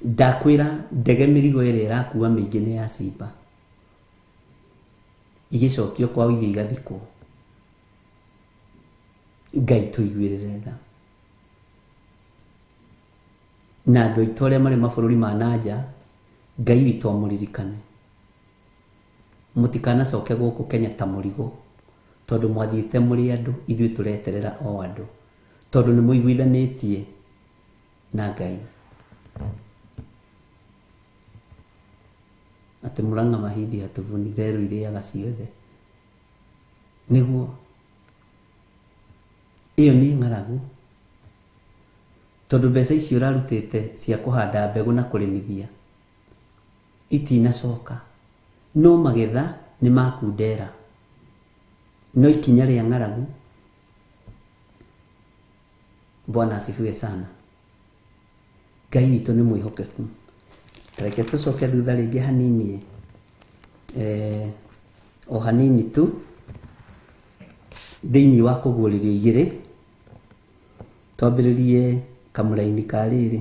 Speaker 1: Ndakwĩra ndege mĩrigo ĩrĩa ĩrakua mĩingĩ nĩ ya cimba, igĩcokio kwao ithiĩ igathikwo. Ngai tũiguĩrĩre tha. Na andũ aitũ arĩa marĩ mabũrũri ma nanja, Ngai witũ amũririkane. Mũtikanacoke gũkũ Kenya ta mũrigo, tondũ mwathiĩte mũrĩ andũ, ithuĩ tũreterera o andũ, tondũ nĩ mũiguithanĩtie na Ngai. Atĩ Murang'a mahindi hatuvuni, therũ irĩaga ciothe. Nĩguo ĩyo nĩ ng'aragu, tondũ mbeca icio ũrarutĩte cia kũhanda mbegũ na kũrĩmithia itinacoka, no magetha nĩ makundera. No ikinya rĩa ng'aragu. Bwana asifiwe sana. Ngai witũ nĩ mwĩhokeku. Reke tũcoke thutha rĩngĩ hanini, o hanini tu, thĩinĩ wa kũguũrĩrio igĩrĩ, twambĩrĩrie kamũraini ka rĩrĩ,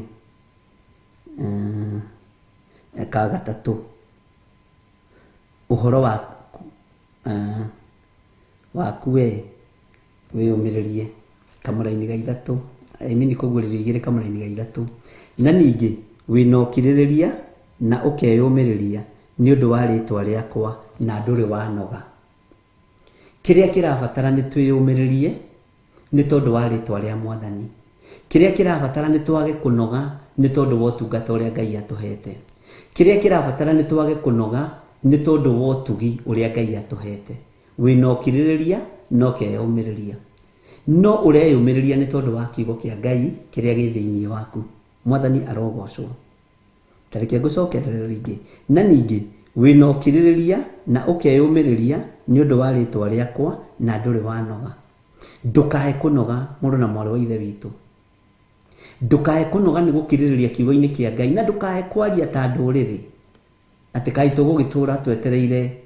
Speaker 1: ka gatatũ, ũhoro waku we wĩyũmĩrĩrie, kamũraini ga ithatũ, I mean kũguũrĩrio igĩrĩ kamũraini ga ithatũ. Na ningĩ wĩna ũkirĩrĩria na ũkeyũmĩrĩria nĩ ũndũ wa rĩtwa rĩakwa na ndũrĩ wanoga. Kĩrĩa kĩrabatara nĩ twĩyũmĩrĩrie nĩ tondũ wa rĩtwa rĩa Mwathani. Kĩrĩa kĩrabatara nĩ twage kũnoga nĩ tondũ wa ũtungata ũrĩa Ngai atũhete. Kĩrĩa kĩrabatara nĩ twage kũnoga nĩ tondũ wa ũtugi ũrĩa Ngai atũhete. Wĩna ũkirĩrĩria na ũkeyũmĩrĩria, no ũreyũmĩrĩria nĩ tondũ wa kiugo kĩa Ngai kĩrĩa gĩ thĩinĩ waku. Mwathani arogocwo. Tareke ngũcokerere rĩngĩ. Na ningĩ wĩna ũkirĩrĩria na ũkeyũmĩrĩria nĩ ũndũ wa rĩtwa rĩakwa na ndũrĩ wanoga. Ndũkae kũnoga mũrũ na mwarĩ wa ithe witũ. Ndũkae kũnoga nĩ gũkirĩrĩria kiugo-inĩ kĩa Ngai, na ndũkae kwaria ta ndũrĩrĩ atĩ kaĩ tũgũgĩtũra twetereire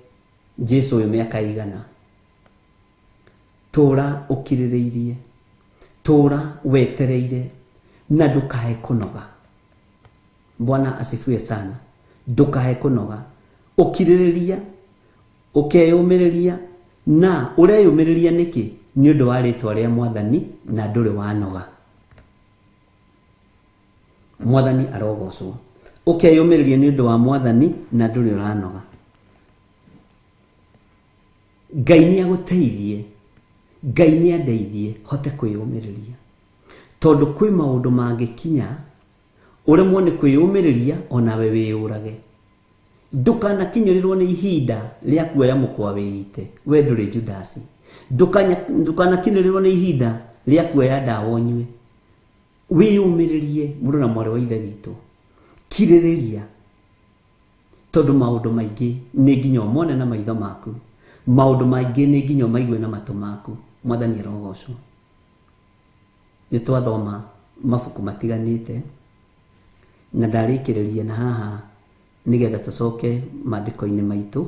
Speaker 1: Jesũ ũyũ mĩaka igana. Tũra ũkirĩrĩirie, tũra wetereire, na ndũkae kũnoga. Bwana asifiwe sana. Ndũkae kũnoga, ũkirĩrĩria, ũkeyũmĩrĩria, na ũreyũmĩrĩria nĩkĩ? Nĩ ũndũ wa rĩtwa rĩa Mwathani na ndũrĩ wanoga. Mwathani arogocwo. Ũkeyũmĩrĩria nĩ ũndũ wa Mwathani na ndũrĩ ũranoga. Ngai nĩ agũteithie, Ngai nĩ andeithie hote kwĩyũmĩrĩria, tondũ kwĩ maũndũ mangĩkinya ũremwo nĩ kwĩyũmĩrĩria onawe wĩyũrage. Ndũkanakinyĩrĩrwo nĩ ihinda rĩa kuoya mũkwa wĩite, we ndũrĩ Judasi. Ndũkanakinyĩrĩrwo nĩ ihinda rĩa kuoya ndawa ũnyue. Wĩyũmĩrĩrie mũrũ na mwarĩ wa ithe witũ, kirĩrĩria, tondũ maũndũ maingĩ nĩ nginya ũmone na maitho maku, maũndũ maingĩ nĩ nginya ũmaigue na matũ maku. Mwathani arogocwo. Nĩ twathoma mabuku matiganĩte na ndarĩkĩrĩria na haha nĩgetha tũcoke maandĩko-inĩ maitũ,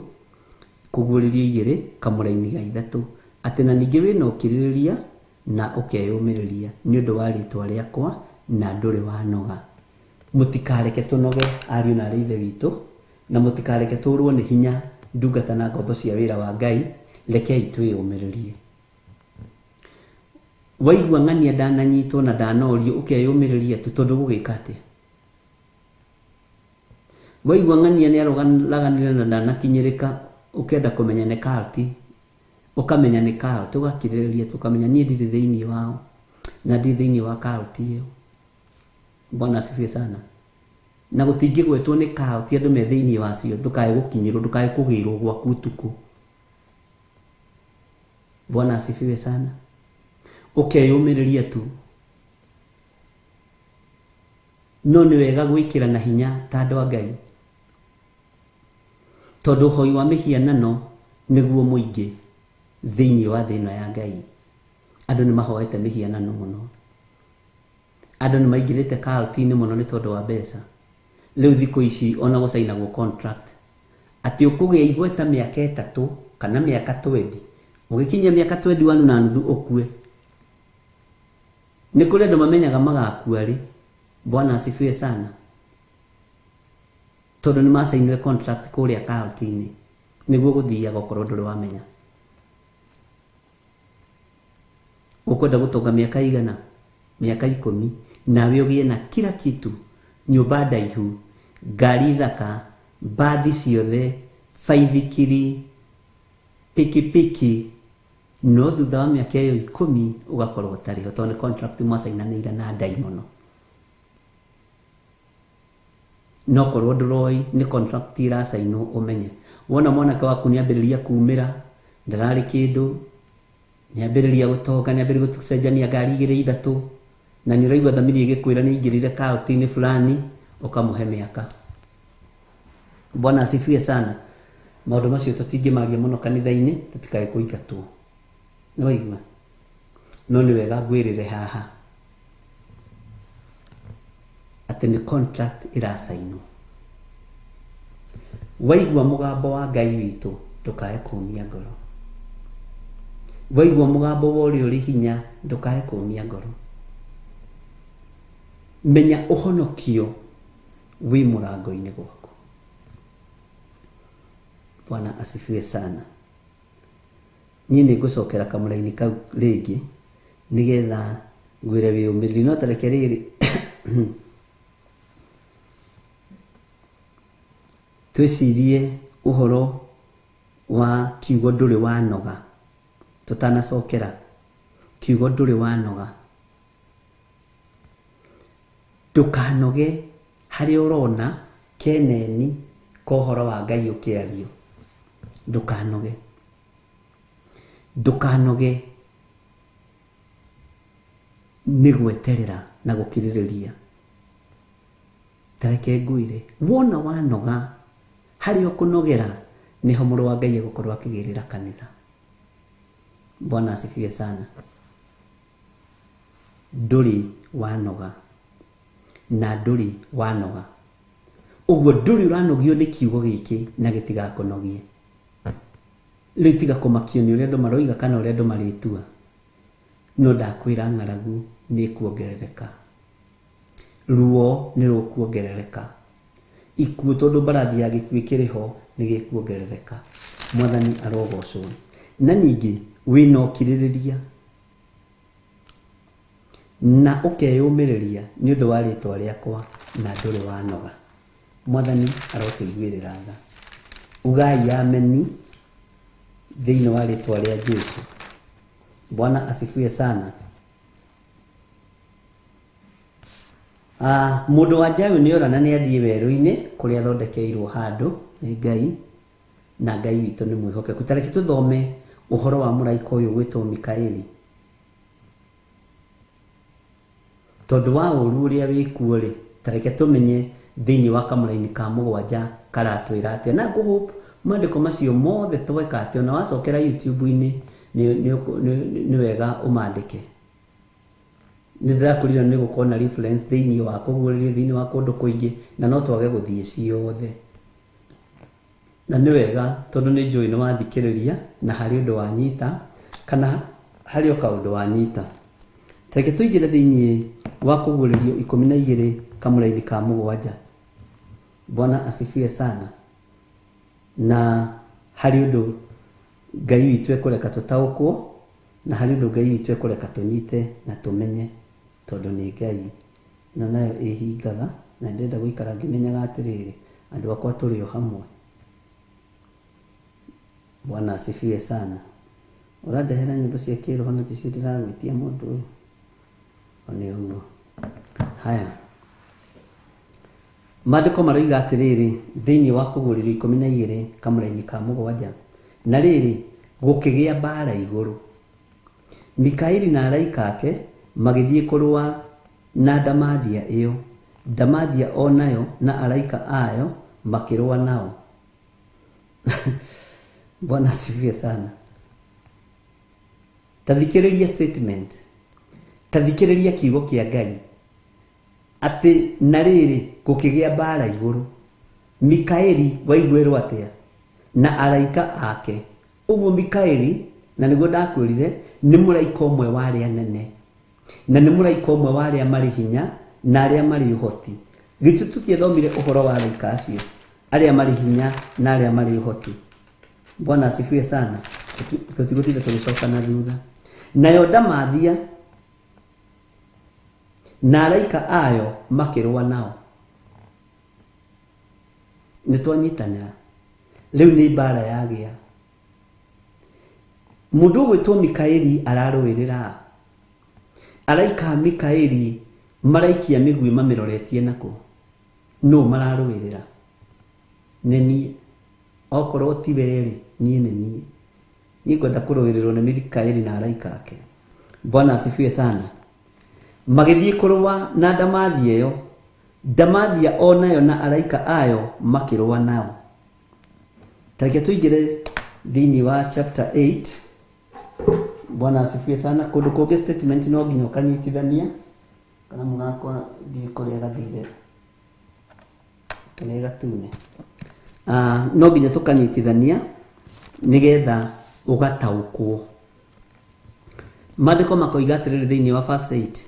Speaker 1: kũguũrĩrio igĩrĩ kamũraini ga ithatũ, atĩ na ningĩ wĩna ũkirĩrĩria na ũkeyũmĩrĩria nĩ ũndũ wa rĩtwa rĩakwa na ndũrĩ wanoga. Mũtikareke tũnoge ariũ na aarĩ ithe witũ, na mũtikareke tũrwo nĩ hinya ndungata na ngombo cia wĩra wa Ngai. Rekei twĩyũmĩrĩrie. Waigua ng'ania ndananyitwo na ndanorio, ũkeyũmĩrĩria tu, tondũ gũgĩka atĩa? Waigua ng'ania nĩ arũgaraganire na ndanakinyĩrĩka, ũkenda kũmenya nĩ cult, ũkamenya nĩ cult, ũgakirĩrĩria tu, ũkamenya niĩ ndirĩ thĩinĩ wao na ndirĩ thĩinĩ wa cult ĩyo. Bwana asifiwe sana. Na gũtingĩgwetwo nĩ kao ti andũ me thĩinĩ wacio, ndũkae gũkinyĩrwo, ndũkae kũgĩrwo gwaku ũtukũ. Bwana asifiwe sana. Ũkeyũmĩrĩria tu, no nĩ wega gwĩkĩra na hinya ta andũ a Ngai, tondũ ũhoi wa mĩhianano nĩguo mũingĩ thĩinĩ wa thĩ ĩno ya Ngai. Andũ nĩ mahoete mĩhianano mũno, andũ nĩ maingĩrĩte cult-inĩ mũno nĩ tondũ wa mbeca. Rĩu thikũ ici ona gũcainagwo contract atĩ ũkũgĩa igweta mĩaka 3 kana mĩaka 20, ũgĩkinyia mĩaka 21 na nuthu ũkue. Nĩ kũrĩ andũ mamenyaga magakua rĩ. Bwana asifiwe sana. Tondũ nĩ macainire contract kũrĩa cult-inĩ, nĩguo gũthiaga okorwo ndũrĩ wamenya. Ũkwenda gũtonga mĩaka igana, mĩaka 10, nawe ũgĩe na kila kitu, nyũmba ndaihu, ngari thaka, mbathi ciothe, baithikiri, pikipiki, no thutha wa mĩaka ĩyo 10 ũgakorwo ũtarĩ ho, tondũ nĩ contract mwacainanĩire na ndaimono. No korwo ndũroĩ nĩ contract iracainwo, ũmenye. Wona mwanake waku nĩambĩrĩria kumĩra, ndararĩ kĩndũ, nĩambĩrĩria gũtonga, nĩambĩrĩria gũcenjania ngari 2 3, na nĩ ũraigua thamiri ĩgĩkwĩra nĩ aingĩrire cult-inĩ fulani, ũkamũhe mĩaka. Bwana asifiwe sana. Maũndũ macio tũtingĩmaria mũno kanitha-inĩ, tũtikae kũingatwo. Nĩ waigua? No nĩ wega ngwĩrĩre haha atĩ nĩ contract ĩracainwo. Waigua mũgambo wa Ngai witũ, ndũkae kũũmia ngoro. Waigua mũgambo wa ũrĩa ũrĩ hinya, ndũkae kũũmia ngoro. Menya ũhonokio wĩ mũrango-inĩ gwaku. Bwana asifiwe sana. Niĩ nĩ ngũcokera kamũraini kau rĩngĩ nĩgetha ngwĩre wĩyũmĩrĩrie, no ta reke rĩrĩ twĩcirie ũhoro wa kiugo ndũrĩ wanoga. Tũtanacokera kiugo ndũrĩ wanoga, ndũkanoge harĩa ũrona keneni ka ũhoro wa Ngai ũkĩario. Ndũkanoge, ndũkanoge nĩ gweterera na gũkirĩrĩria. Ta reke ngwĩre, wona wanoga harĩa ũkũnogera nĩho mũrũ wa Ngai egũkorwo akĩgĩrĩra kanitha. Bwana asifiwe sana. Ndũrĩ wanoga na ndũrĩ wanoga, ũguo ndũrĩ ũranogio nĩ kiugo gĩkĩ na gĩtigakũnogie. Rĩu tiga kũmakio nĩ ũrĩa andũ maroiga kana ũrĩa andũ marĩtua, no ndakwĩra ng'aragu nĩ ĩkuongerereka, ruo nĩ rũkuongerereka, ikuũ tondũ mbarathi ya gĩkuũ ĩkĩrĩ ho nĩ gĩkuongerereka. Mwathani arogocwo. Na ningĩ wĩna ũkirĩrĩria na ũkeyũmĩrĩria nĩ ũndũ wa rĩtwa rĩakwa na ndũrĩ wanoga. Mwathani arotũiguĩrĩra tha. Ugai ameni thĩinĩ wa rĩtwa rĩa Jesũ. Bwana asifiwe sana. Mũndũ wa nja ũyũ nĩ ora na nĩ athiĩ werũ-inĩ kũrĩa athondekeirwo handũ nĩ Ngai, na Ngai witũ nĩ mwĩhokeku. Ta reke tũthome ũhoro wa mũraika ũyũ gwĩtwo Mikaeli. Tondũ wa ũru ũrĩa wĩkuo rĩ, ta reke tũmenye thĩinĩ wa kamũraini ka 7 karatwĩra atĩa. Na ngũhope maandĩko macio mothe tweka atĩ ona wacokera YouTube-inĩ nĩ wega ũmandĩke. Nĩ ndĩrakwĩrire nĩ gũkorwo na reference thĩinĩ wa kũguũrĩrio thĩinĩ wa kũndũ kũingĩ, na no twage gũthiĩ ciothe. Na nĩ wega tondũ nĩ njũĩ nĩ wathikĩrĩria na harĩ ũndũ wanyita kana harĩ o kaũndũ wanyita. Ta reke tũingĩre thĩinĩ wa kũguũrĩrio 12 kamũraini ka 7. Bwana asifiwe sana. Na harĩ ũndũ Ngai witũ ekũreka tũtaũkwo, na harĩ ũndũ Ngai witũ ekũreka tũnyite na tũmenye, tondũ nĩ Ngai. Ĩno nayo ĩhingaga, na ndĩrenda gũikara ngĩmenyaga atĩrĩrĩ, andũ akwa tũrĩ o hamwe. Bwana asifiwe sana. Ũrandehera nyĩmbo cia kĩroho na ticio ndĩragwĩtia mũndũ ũyũ. O nĩ ũguo. Haya. Maandĩko maroiga atĩrĩrĩ thĩinĩ wa Kũguũrĩrio 12 kamũraini ka 7, na rĩrĩ, gũkĩgĩa mbaara igũrũ. Mikaeli na araika ake magĩthiĩ kũrũa na ndamathia ĩyo, ndamathia o nayo na araika ayo makĩrũa nao. Bwana asifiwe sana. Ta thikĩrĩria statement, ta thikĩrĩria kiugo kĩa Ngai atĩ na rĩrĩ, gũkĩgĩa mbaara igũrũ. Mikaeli waiguĩrwo atĩa na araika ake. Ũguo Mikaeli, na nĩguo ndakwĩrire, nĩ mũraika ũmwe wa arĩa anene, na nĩ mũraika ũmwe wa arĩa marĩ hinya na arĩa marĩ ũhoti. Githĩ tũtiathomire ũhoro wa araika acio arĩa marĩ hinya na arĩa marĩ ũhoti? Bwana asifiwe sana. Tũtigũtinda tũgĩcoka na thutha. Nayo ndamathia na araika ayo makĩrũa nao. Nĩ twanyitanĩra. Rĩu nĩ mbara yagĩa. Mũndũ ũgwĩtwo Mikaeli ararũĩrĩra. Araika a Mikaeli maraikia mĩguĩ mamĩroretie nakũ. Nũ mararũĩrĩra? Nĩ niĩ. Okorwo ti we-rĩ, niĩ nĩ niĩ. Niĩ ngwenda kũrũĩrĩrwo nĩ Mikaeli na araika ake. Bwana asifiwe sana. Magĩthiĩ kũrũa na ndamathia ĩyo, ndamathia o nayo na araika ayo makĩrũa nao. Ta reke tũingĩre thĩinĩ wa chapter 8. Bwana asifiwe sana. Kũndũ kũngĩ statement no nginya ũkanyitithania kana mũgakwa ndiũĩ kũrĩa gathire, kũrĩa gatune. No nginya tũkanyitithania nĩgetha ũgataũkwo. Maandĩko makoiga atĩrĩrĩ thĩinĩ wa verse 8,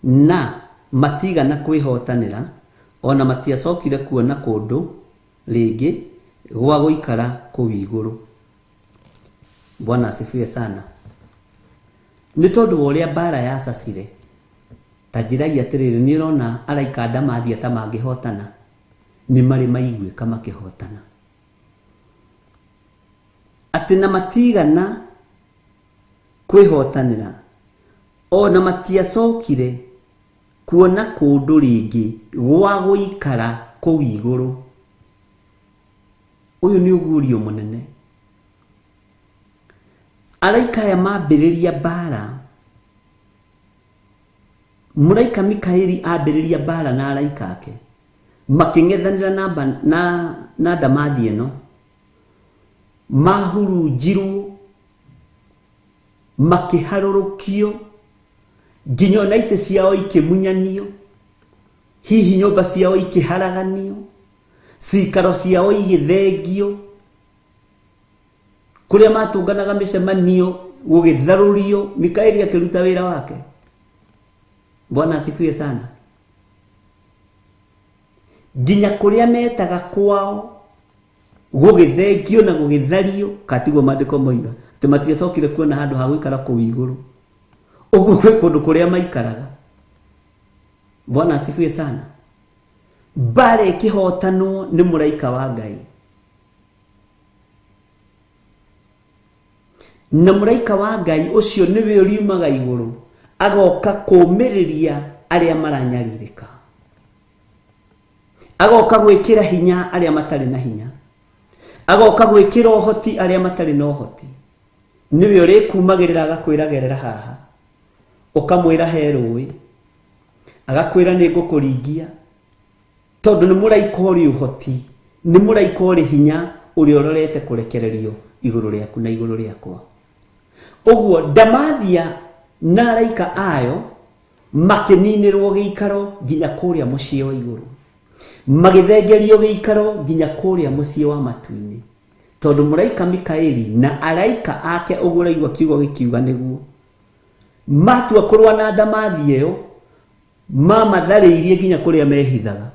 Speaker 1: na matigana kwĩhotanĩra, ona matiacokire kuona kũndũ rĩngĩ gwa gũikara kũu igũrũ. Bwana asifiwe sana. Nĩ tondũ wa ũrĩa mbara yacacire, ta njĩragia atĩrĩrĩ, nĩ ũrona araika ndamathia ta mangĩhotana, nĩ marĩ maiguĩka makĩhotana. Atĩ na matigana kwĩhotanĩra, ona matiacokire kuona kũndũ rĩngĩ gwa gũikara kũu igũrũ. Ũyũ nĩ ũguũrio mũnene. Araika aya mambĩrĩria mbara, mũraika Mikaeli ambĩrĩria mbara na araika ake, makĩng'ethanĩra na ndamathi ĩno, mahurunjirwo, makĩharũrũkio, nginya ona itĩ ciao ikĩmunyanio, hihi nyũmba ciao ikĩharaganio, cikaro ciao igĩthengio, kũrĩa matũnganaga mĩcemanio gũgĩtharũrio. Mikaeli akĩruta wĩra wake. Bwana asifiwe sana. Nginya kũrĩa metaga kwao gũgĩthengio na gũgĩthario, katiguo maandĩko moiga atĩ matiacokire kuona handũ ha gũikara kũu igũrũ. Ũguo gwĩ kũndũ kũrĩa maikaraga. Bwana asifiwe sana. Mbara ĩkĩhotanwo nĩ mũraika wa Ngai. Na mũraika wa Ngai ũcio nĩwe ũriumaga igũrũ agoka kũũmĩrĩria arĩa maranyarirĩka, agoka gwĩkĩra hinya arĩa matarĩ na hinya, agoka gwĩkĩra ũhoti arĩa matarĩ na ũhoti. Nĩwe ũrĩkumagĩrĩra agakwĩra gerera haha, ũkamwĩra he rũĩ, agakwĩra nĩ ngũkũringia, tondũ nĩ mũraika ũrĩ ũhoti, nĩ mũraika ũrĩ hinya ũrĩa ũrorete kũrekererio igũrũ rĩaku na igũrũ rĩakwa. Ũguo ndamathia na araika ayo makĩninĩrwo gĩikaro nginya kũrĩa mũciĩ wa igũrũ, magĩthengerio gĩikaro nginya kũrĩa mũciĩ wa matu-inĩ, tondũ mũraika Mikaeli na araika ake, ũguo ũraigua kiugo gĩkiuga nĩguo matua kũrũa na ndamathia ĩyo, mamatharĩirie nginya kũrĩa mehithaga.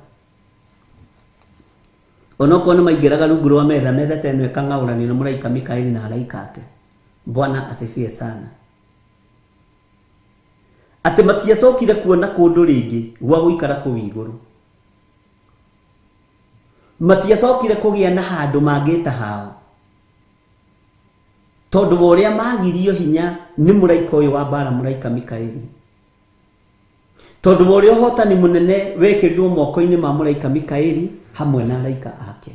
Speaker 1: Onokorwo nĩ maingĩraga rungu rwa metha, metha ta ĩno ĩkang'aũranio nĩ mũraika Mikaeli na araika ake. Bwana asifiwe sana. Atĩ matiacokire kuona kũndũ rĩngĩ gwa gũikara kũu igũrũ, matiacokire kũgĩa na handũ mangĩta hao, tondũ wa ũrĩa magirio hinya nĩ mũraika ũyũ wa mbara, mũraika Mikaeli. Tondũ wa ũrĩa ũhotani mũnene wekĩrirwo moko-inĩ ma mũraika Mikaeli hamwe na araika ake.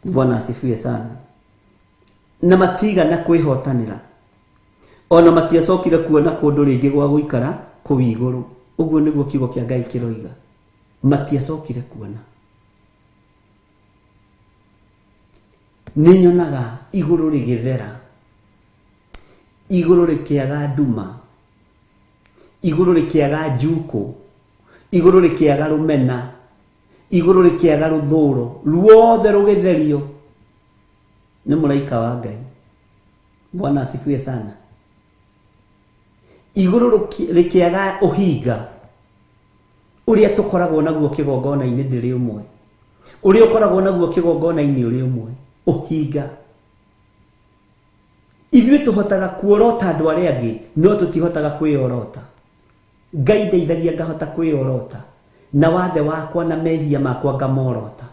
Speaker 1: Bwana asifiwe sana. Na matigana kwĩhotanĩra, ona matiacokire kuona kũndũ rĩngĩ gwa gũikara kũu igũrũ. Ũguo nĩguo kiugo kĩa Ngai kĩroiga, matiacokire kuona. Nĩ nyonaga igũrũ rĩgĩthera, igũrũ rĩkĩaga nduma, igũrũ rĩkĩaga njukũ, igũrũ rĩkĩaga rũmena, igũrũ rĩkĩaga rũthũro, ruothe rũgĩtherio nĩ mũraika wa Ngai. Bwana asifiwe sana. Igũrũ rĩkĩaga ũhinga ũrĩa tũkoragwo naguo kĩgongona-inĩ ndĩrĩ ũmwe, ũrĩa ũkoragwo naguo kĩgongona-inĩ ũrĩ ũmwe, ũhinga. Ithuĩ tũhotaga kuorota andũ arĩa angĩ, no tũtihotaga kwĩyorota. Ngai ndeithagia ngahota kwĩyorota, na wathe wakwa na mehia makwa ngamorota.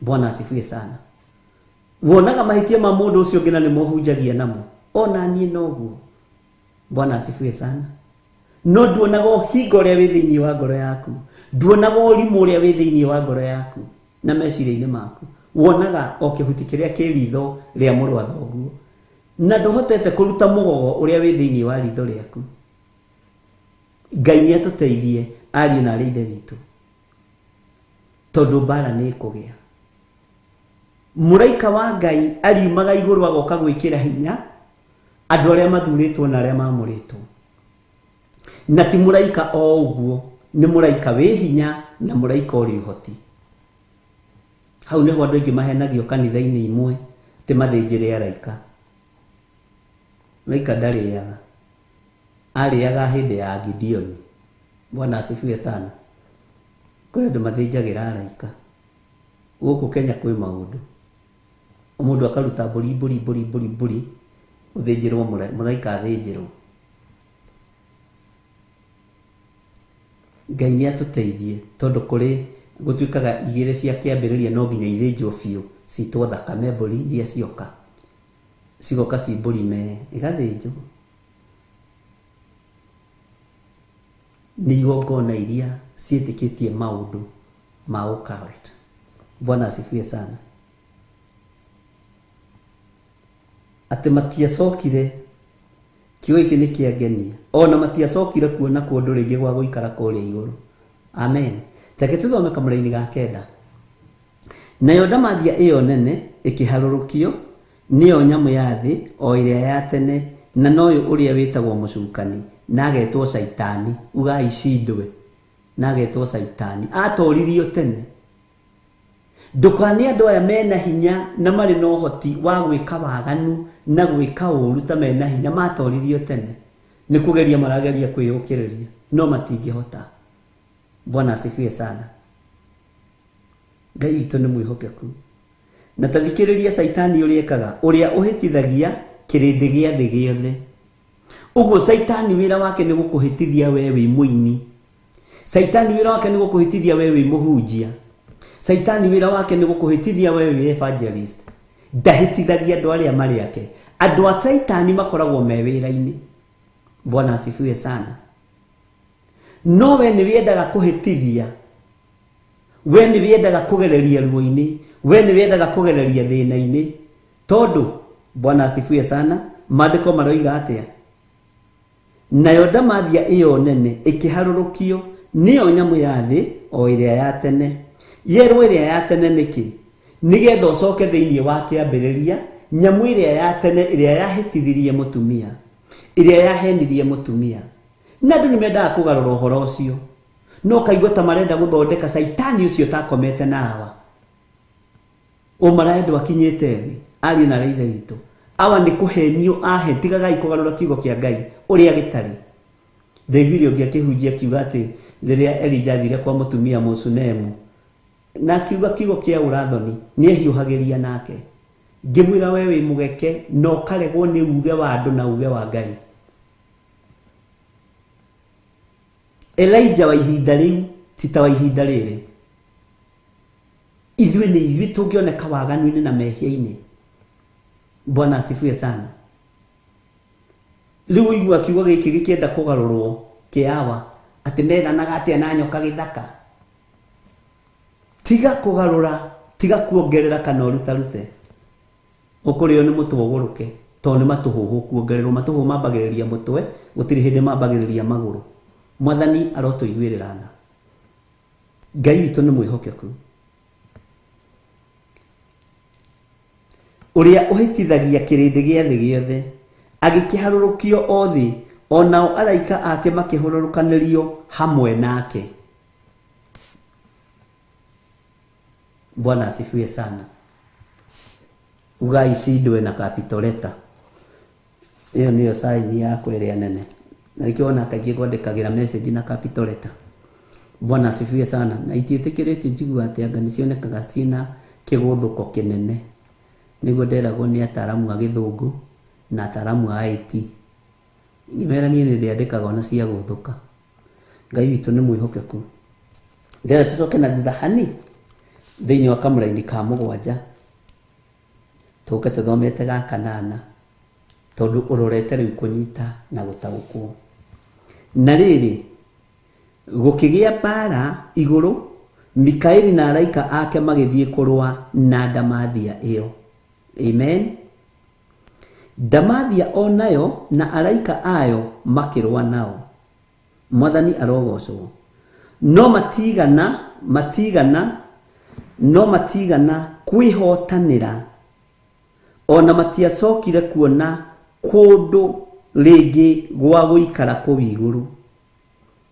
Speaker 1: Bwana asifiwe sana. Wonaga mahĩtia ma mũndũ ũcio ũngĩ na nĩmo ũhunjagia namo, ona niĩ noguo. Bwana asifiwe sana. No nduonaga ũhinga ũrĩa wĩ thĩinĩ wa ngoro yaku, nduonaga ũrimũ ũrĩa wĩ thĩinĩ wa ngoro yaku na meciria-inĩ maku. Wonaga o kĩhuti kĩrĩa kĩ ritho rĩa mũrũ wa thoguo, na ndũhotete kũruta mũgogo ũrĩa wĩ thĩinĩ wa ritho rĩaku. Ngai nĩ atũteithie ariũ na arĩ ithe witũ, tondũ mbara nĩ ĩkũgĩa. Mũraika wa Ngai ariumaga igũrũ agoka gwĩkĩra hinya andũ arĩa mathurĩtwo na arĩa mamũrĩtwo. Na ti mũraika o ũguo, nĩ mũraika wĩ hinya na mũraika ũrĩ ũhoti. Hau nĩho andũ aingĩ mahenagio kanitha-inĩ imwe atĩ mathĩnjĩre araika. Mũraika ndarĩaga, arĩaga hĩndĩ ya Gideoni. Bwana asifiwe sana. Kũrĩ andũ mathĩnjagĩra araika. Gũkũ Kenya kwĩ maũndũ, mũndũ akaruta mbũri mbũri mbũri mbũri mbũri ũthĩnjĩrwo mũraika athĩnjĩrwo. Ngai nĩ atũteithie, tondũ kũrĩ gũtuĩkaga igĩrĩ cia kĩambĩrĩria no nginya ithĩnjwo biũ, citwo thakame mbũri iria cioka, cigoka ci mbũri mee igathĩnjwo. Nĩ igongona iria ciĩtĩkĩtie maũndũ ma occult. Bwana asifiwe sana. Atĩ matiacokire, kiugo gĩkĩ nĩ kĩangenia, ona matiacokire kuona kũndũ rĩngĩ gwa gũikara kũrĩa igũrũ. Amen. Reke tũthome kamũraini ga kenda. Nayo ndamathia ĩyo nene ĩkĩharũrũkio, nĩyo nyamũ ya thĩ o ĩrĩa ya tene, na noyo ũrĩa wĩtagwo mũcukani, na agetwo Caitani, ugai cindwe, na agetwo Caitani. Atoririo tene. Ndũkane andũ aya mena hinya na marĩ na ũhoti wa gwĩka waganu na gwĩka ũũru ta mena hinya, matoririo tene. Nĩ kũgeria marageria kwĩyũkĩrĩria, no matingĩhota. Bwana asifiwe sana. Ngai witũ nĩ mwĩhokeku. Na ta thikĩrĩria Caitani ũrĩa ekaga, ũrĩa ũhĩtithagia kĩrĩndĩ gĩa thĩ gĩothe. Ũguo Caitani wĩra wake nĩ gũkũhĩtithia we wĩ mũini. Caitani wĩra wake nĩ gũkũhĩtithia we wĩ mũhunjia. Caitani wĩra wake nĩ gũkũhĩtithia we wĩ evangelist. Ndahĩtithagia andũ arĩa marĩ ake. Andũ a Caitani makoragwo me wĩra-inĩ. Bwana asifiwe sana. No we nĩ wĩendaga kũhĩtithia, we nĩ wĩendaga kũgereria ruo-inĩ, we nĩ wĩendaga kũgereria thĩna-inĩ. Tondũ Bwana asifiwe sana, maandĩko maroiga atĩa? Nayo ndamathia ĩyo nene ĩkĩharũrũkio, nĩyo nyamũ ya thĩ o ĩrĩa ya tene. Yerwo ĩrĩa ya tene nĩkĩ? Nĩgetha ũcoke thĩinĩ wa kĩambĩrĩria, nyamũ ĩrĩa ya tene ĩrĩa yahĩtithirie mũtumia, ĩrĩa yahenirie mũtumia. Na andũ nĩ mendaga kũgarũra ũhoro ũcio, no kaigua ta marenda gũthondeka Caitani ũcio takomete na Hawa. Ũmarae ndwakinyĩte thĩ, ariũ na arĩa ithe witũ. Awa nĩ kũhenio ahe, tigagai kũgarũra kiugo kĩa Ngai ũrĩa gĩtarĩ. Ndaiguire ũngĩ akĩhunjia akiuga atĩ rĩrĩa Elijah athire kwa mũtumia Mũsunemu, na akiuga kiugo kĩa ũrathoni, nĩ ehiũhagĩria nake. Ngĩmwĩra we wĩ mũgeke na ũkaregwo nĩ uge wa andũ na uge wa Ngai. Elijah wa ihinda rĩu ti ta wa ihinda rĩrĩ. Ithuĩ nĩ ithuĩ tũngĩoneka waganu-inĩ na mehia-inĩ. Bwana asifiwe sana. Rĩu ũigua kiugo gĩkĩ gĩkĩenda kũgarũrwo kĩawa, Atĩ meranaga atĩa na nyoka gĩthaka? Tiga kũgarũra, tiga kuongerera kana ũrutarute. Ũkũrĩo nĩ mũtwe ũgũrũke, tondũ nĩ matũhũhũ kuongererwo. Matũhũhũ mambagĩrĩria mũtwe, gũtirĩ hĩndĩ mambagĩrĩria magũrũ. Mwathani arotũiguĩrĩra tha. Ngai witũ nĩ mwĩhokeku. Ũrĩa ũhĩtithagia kĩrĩndĩ gĩa thĩ gĩothe, agĩkĩharũrũkio o thĩ, o nao araika ake makĩhũrũrũkanĩrio hamwe nake. Bwana asifiwe sana. Ugai icindwe na capital letter. Ĩyo nĩyo sign yakwa ĩrĩa nene. Na nĩkĩo wona kaingĩ ngwandĩkagĩra message na capital letter. Bwana asifiwe sana. Na itiĩtĩkĩrĩtio njiguaga atĩ anga nĩcionekaga ciĩna kĩgũthũko kĩnene. Nĩguo nderagwo nĩ ataramu a gĩthũngũ na ataramu a IT. Ngĩmera niĩ nĩ ndĩandĩkaga ona cia gũthũka. Ngai witũ nĩ mwĩhokeku. Ndĩrenda tũcoke na thutha hani thĩinĩ wa kamũraini ka mũgwanja tũke tũthomete ga kanana tondũ ũrorete rĩu kũnyita na gũtaũkwo. Na rĩrĩ, gũkĩgĩa mbaara igũrũ, Mikaeli na araika ake magĩthiĩ kũrũa na ndamathia ĩyo. Amen. Ndamathia o nayo na araika ayo makĩrũa nao. Mwathani arogocwo. No matigana, matigana, no matigana kwĩhotanĩra, o na matiacokire kuona kũndũ rĩngĩ gwa gũikara kũu igũrũ.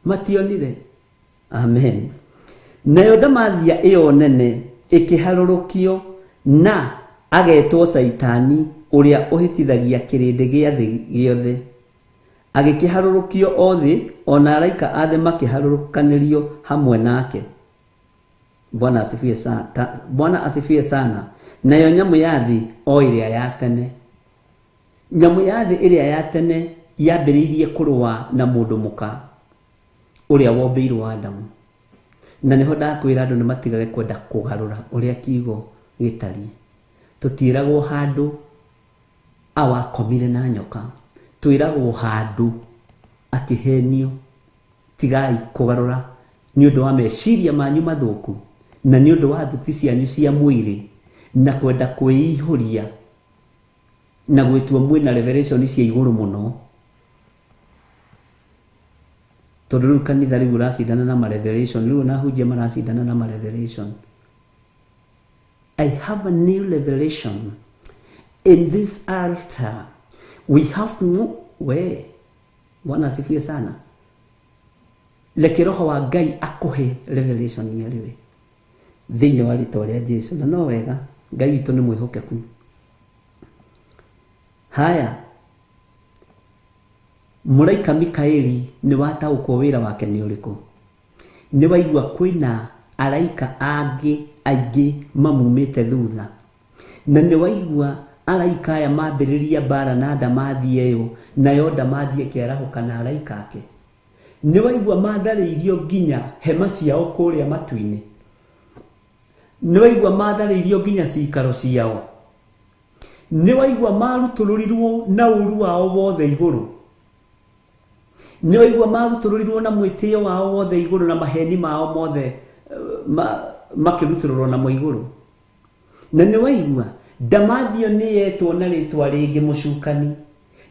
Speaker 1: Mationire. Amen. Nayo ndamathia ĩyo nene ĩkĩharũrũkio na agetwo Caitani ũrĩa ũhĩtithagia kĩrĩndĩ gĩa thĩ gĩothe. Agĩkĩharũrũkio o thĩ, o na araika a thĩ makĩharũrũkanĩrio hamwe nake. Bwana asifiwe sana. Bwana asifiwe sana. Nayo nyamũ ya thĩ o ĩrĩa ya tene. Nyamũ ya thĩ ĩrĩa ya tene yambĩrĩirie kũrũa na mũndũ mũka ũrĩa wombĩirwo Adamu. Na nĩho ndakwĩra andũ nĩ matigage kwenda kũgarũra ũrĩa kiugo gĩtariĩ. Tũtiĩragwo handũ awakomire na nyoka, twĩragwo handũ akĩhenio. Tigai kũgarũra nĩ ũndũ wa meciria manyu mathũku na nĩ ũndũ wa thuti cianyu cia mwĩrĩ na kwenda kwĩihũria na gwĩtua mwĩna revelation cia igũrũ mũno. Tondũ rĩu kanitha rĩu ũracindana na ma revelation, rĩu ona ahunjia maracindana na ma revelation. I have a new revelation in this altar. We have to we. Bwana asifiwe sana. Reke roho wa Ngai akũhe revelation ĩrĩ thĩinĩ wa rĩtwa rĩa Jesu. Na no wega, Ngai witũ nĩ mwĩhokeku. Haya, mũraika Mikaeli nĩ wataũkwo wĩra wake nĩ ũrĩkũ? Nĩ waigua kwĩna araika angĩ aingĩ mamumĩte thutha. Na nĩ waigua araika aya mambĩrĩria mbara na ndamathia ĩyo, nayo ndamathia ĩkĩarahũka na araika ake. Nĩ waigua matharĩirio nginya hema ciao kũrĩa matu-inĩ. Nĩ waigua matharĩirio nginya cikaro ciao. Nĩ waigua marutũrũrirwo na ũru wao wothe igũrũ. Nĩ waigua marutũrũrirwo na mwĩtĩo wao wothe igũrũ na maheni mao mothe makĩrutũrũrwo namo igũrũ. Na nĩ waigua ndamathio nĩ yetwo na rĩtwa rĩngĩ mũcukani,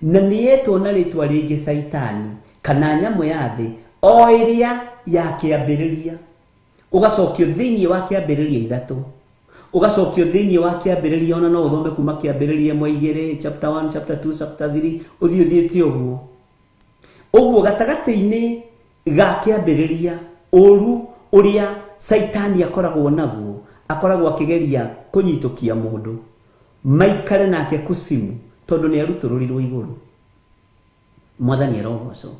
Speaker 1: na nĩ yetwo na rĩtwa rĩngĩ Caitani kana nyamũ ya thĩ o ĩrĩa ya kĩambĩrĩria. Ũgacokio thĩinĩ wa kĩambĩrĩria ithatũ, ũgacokio thĩinĩ wa kĩambĩrĩria, ona no ũthome kuma kĩambĩrĩria ĩmwe igĩrĩ, chapter 1, chapter 2, chapter 3, ũthiĩ ũthiĩte ũguo. Ũguo gatagatĩ-inĩ ga kĩambĩrĩria, ũru ũrĩa Caitani akoragwo naguo, akoragwo akĩgeria kũnyitũkia mũndũ maikare nake kusimu, tondũ nĩ arutũrũrirwo igũrũ. Mwathani arogocwo.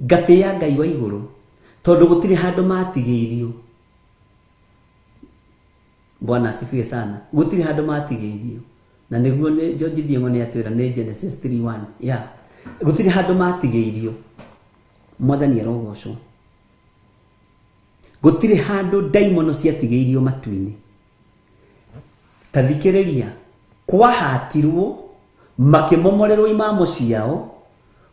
Speaker 1: Ngatĩĩa Ngai wa igũrũ, tondũ gũtirĩ handũ matigĩirio. Bwana asifiwe sana. Gũtirĩ handũ matigĩirio. Na nĩguo nĩ George Thiong'o nĩ atwĩra nĩ Genesis 3:1. Yeah. Gũtirĩ handũ matigĩirio. Mwathani arogocwo. Gũtirĩ handũ ndaimono ciatigĩirio matu-inĩ. Ta thikĩrĩria, kwahatirwo, makĩmomorerwo imamo ciao,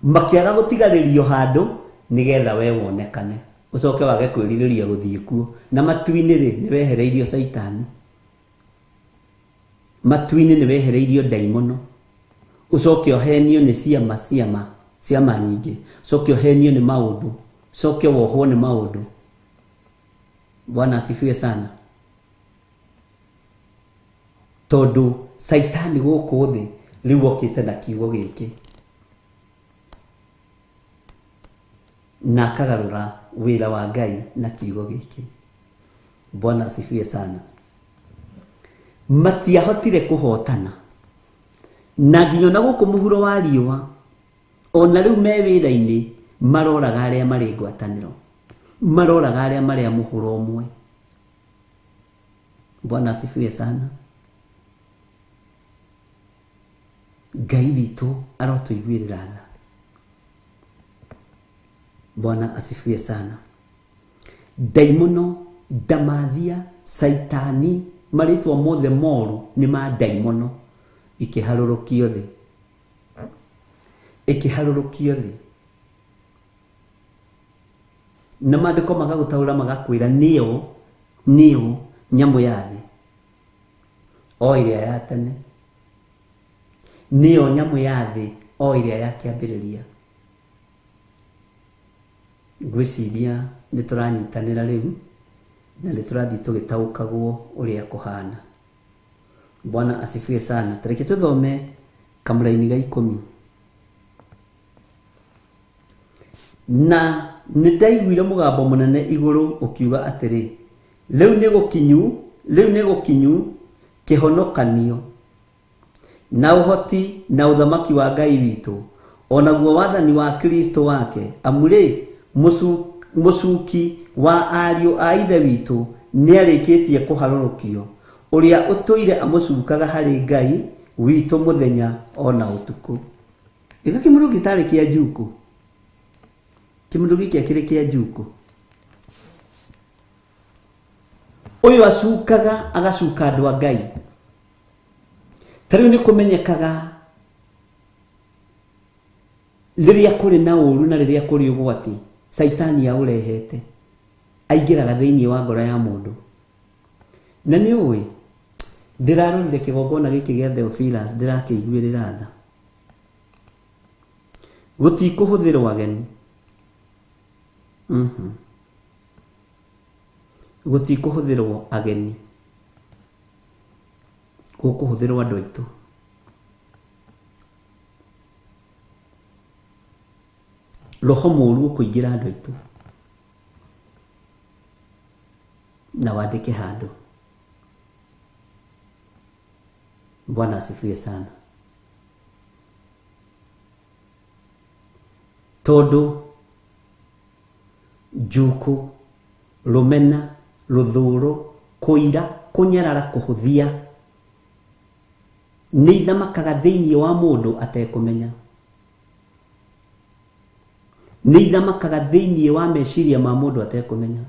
Speaker 1: makĩaga gũtigarĩrio handũ, Nĩgetha we wonekane. Ũcoke wage kwĩrirĩria gũthiĩ kuo. Na matu-inĩ rĩ, nĩ wehereirio Caitani. Matu-inĩ nĩ wehereirio ndaimono. Ũcoke ũhenio nĩ ciama ciama ciama nyingĩ. Ũcoke ũhenio nĩ maũndũ. Ũcoke wohwo nĩ maũndũ. Bwana asifiwe sana. Tondũ Caitani gũkũ thĩ rĩu okĩte na kiugo gĩkĩ. Na akagarũra wĩra wa Ngai na kiugo gĩkĩ. Bwana asifiwe sana. Matiahotire kũhotana. Na nginya ona gũkũ mũhuro wa riũa, ona rĩu me wĩra-inĩ, maroraga arĩa marĩ ngwatanĩro. Maroraga arĩa marĩ a mũhuro ũmwe. Bwana asifiwe sana. Ngai witũ arotũiguĩrĩra tha. Bwana asifiwe sana. Ndaimono, ndamathia, Caitani, marĩtwa mothe moru nĩ ma ndaimono ikĩharũrũkio thĩ. Ĩkĩharũrũkio thĩ. Na maandĩko magagũtaũra magakwĩra nĩyo, nĩyo nyamũ ya thĩ. O ĩrĩa ya tene. Nĩyo nyamũ ya thĩ o ĩrĩa ya kĩambĩrĩria. Ngwĩciria nĩ tũranyitanĩra rĩu na nĩ tũrathiĩ tũgĩtaũkagwo ũrĩa kũhana. Bwana asifiwe sana. Tareke tũthome kamũraini ga ikũmi. Na nĩ ndaiguire mũgambo mũnene igũrũ ũkiuga atĩrĩ, rĩu nĩ gũkinyu, rĩu nĩ gũkinyu kĩhonokanio na ũhoti na ũthamaki wa Ngai witũ, onaguo wathani wa Kristo wake, amu rĩ mũcuki wa ariũ a ithe witũ nĩarĩkĩtie kũharũrũkio, ũrĩa ũtũire amũcukaga harĩ Ngai witũ mũthenya ona ũtukũ. Gĩka kĩmũndũ gĩtarĩ kĩa njukũ. Kĩmũndũ gĩkĩ kĩrĩ kĩa njukũ. Ũyũ acukaga agacuka andũ a Ngai. Ta rĩu nĩ kũmenyekaga rĩrĩa kũrĩ na ũru na rĩrĩa kũrĩ ũgwati, Caitani aũrehete. Aingĩraga thĩinĩ wa ngoro ya mũndũ. Na nĩ ũĩ, ndĩrarorire kĩgongona gĩkĩ gĩa Theophilus, ndĩrakĩiguĩrĩra tha. Gũtikũhũthĩrwo ageni. Gũtikũhũthĩrwo ageni. Gũkũhũthĩrwo andũ aitũ. Roho mũũru ũkũingĩra andũ aitũ. Na wandĩke handũ. Bwana asifiwe sana. Tondũ njukũ, rũmena, rũthũũro, kũira, kũnyarara, kũhũthia nĩ ithamakaga thĩinĩ wa mũndũ atekũmenya. Nĩ ithamakaga thĩinĩ wa meciria ma mũndũ atekũmenya.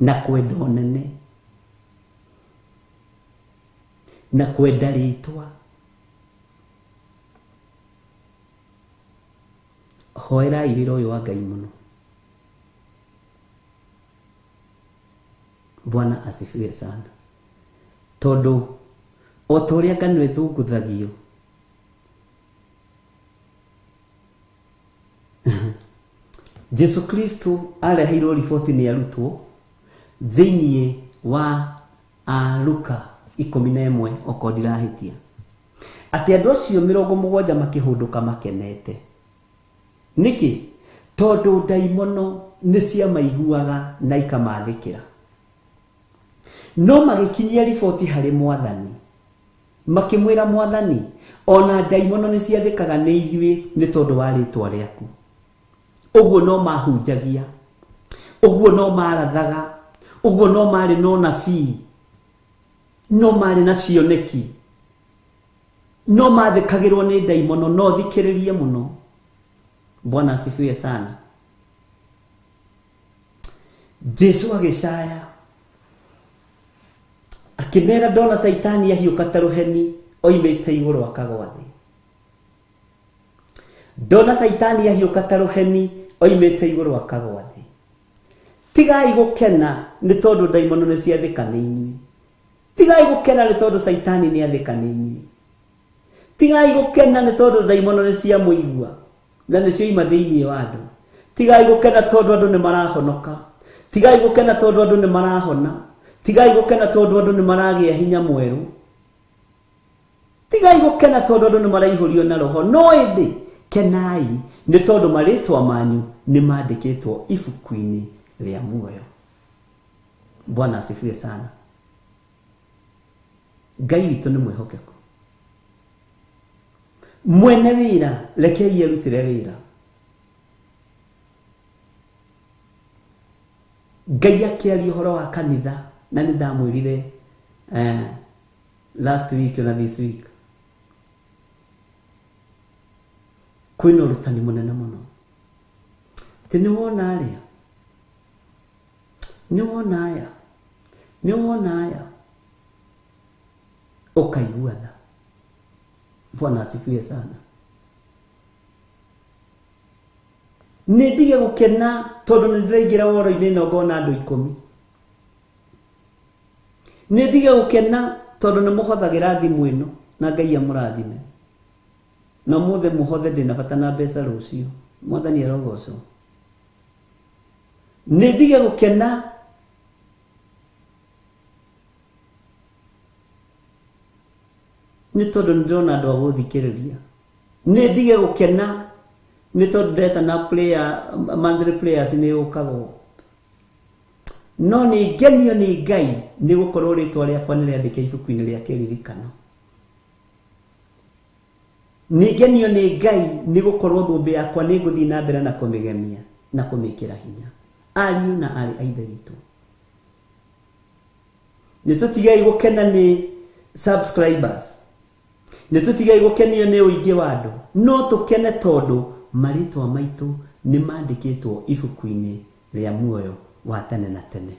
Speaker 1: Na kwenda ũnene. Na kwenda rĩtwa. Hoerai wĩra ũyũ wa Ngai mũno. Bwana asifiwe sana. Tondũ o ta ũrĩa ngano ĩthũngũthagio, Jesu Kristo areheirwo riboti nĩ arutwo thĩinĩ wa Luka 11 okorwo ndirahĩtia, atĩ andũ acio 70 makĩhũndũka makenete. Nĩkĩ? Tondũ ndaimono nĩ ciamaiguaga na ikamathĩkĩra. No magĩkinyia riboti harĩ Mwathani, makĩmwĩra Mwathani, ona ndaimono nĩ ciathĩkaga nĩ ithuĩ nĩ tondũ wa rĩtwa rĩaku. Ũguo no mahunjagia, ũguo no marathaga, ũguo no marĩ na ũnabii, no marĩ na cioneki, no mathĩkagĩrwo nĩ ndaimono, no thikĩrĩrie mũno. Bwana asifiwe sana. Jesu agĩcaya akĩmera ndona Caitani ahiũka ta rũheni oimĩte igũrũ akagwa thĩ. Ndona Caitani ahiũka ta rũheni Oimĩte igũrũ akagwa thĩ. Tigai gũkena nĩ tondũ ndaimono nĩ ciathĩka nĩ inyuĩ. Tigai gũkena nĩ tondũ caitani nĩ athĩka nĩ inyuĩ. Tigai gũkena nĩ tondũ ndaimono nĩ ciamũigua na nĩ cioima thĩinĩ wa andũ. Tigai gũkena tondũ andũ nĩ marahonoka. Tigai gũkena tondũ andũ nĩ marahona. Tigai gũkena tondũ andũ nĩ maragĩa hinya mwerũ. Tigai gũkena tondũ andũ nĩ maraihũrio na roho. No ĩndĩ kenai nĩ tondũ marĩtwa manyu nĩ mandĩkĩtwo ibuku-inĩ rĩa muoyo. Bwana asifiwe sana. Ngai witũ nĩ mwĩhokeku. Mwene wĩra rekei erutĩre wĩra. Ngai akĩaria ũhoro wa kanitha na nĩ ndamwĩrire last week na this week kwĩna ũrutani mũnene mũno. Ti nĩ wona arĩa, nĩ wona aya, nĩ wona aya, ũkaigua tha. Bwana asifiwe sana. Nĩ ndige gũkena tondũ nĩ ndĩraingĩra woro-inĩ na ngona andũ 10. Nĩ ndige gũkena tondũ nĩ mũhothagĩra thimũ ĩno na Ngai amũrathime. Na ũmũthĩ mũhothe ndĩna bata na mbeca rũciũ. Mwathani arogocwo. Nĩ ndige gũkena nĩ tondũ nĩ ndĩrona andũ a gũthikĩrĩria. Nĩ ndige gũkena nĩ tondũ ndeta na player, monthly players nĩ yũkagwo. No nĩ ngenio nĩ Ngai nĩ gũkorwo rĩtwa rĩakwa nĩ rĩandĩke ibuku-inĩ rĩa kĩririkano. Nĩ ngenio nĩ Ngai nĩ gũkorwo thũmbĩ yakwa nĩ ngũthiĩ na mbere na kũmĩgemia na kũmĩkĩra hinya. Ariũ na aarĩ a Ithe witũ, nĩ tũtigei gũkena nĩ subscribers, nĩ tũtigei gũkenio nĩ ũingĩ wa andũ, no tũkene tondũ marĩtwa maitũ nĩ mandĩkĩtwo ibuku-inĩ rĩa muoyo wa tene na tene.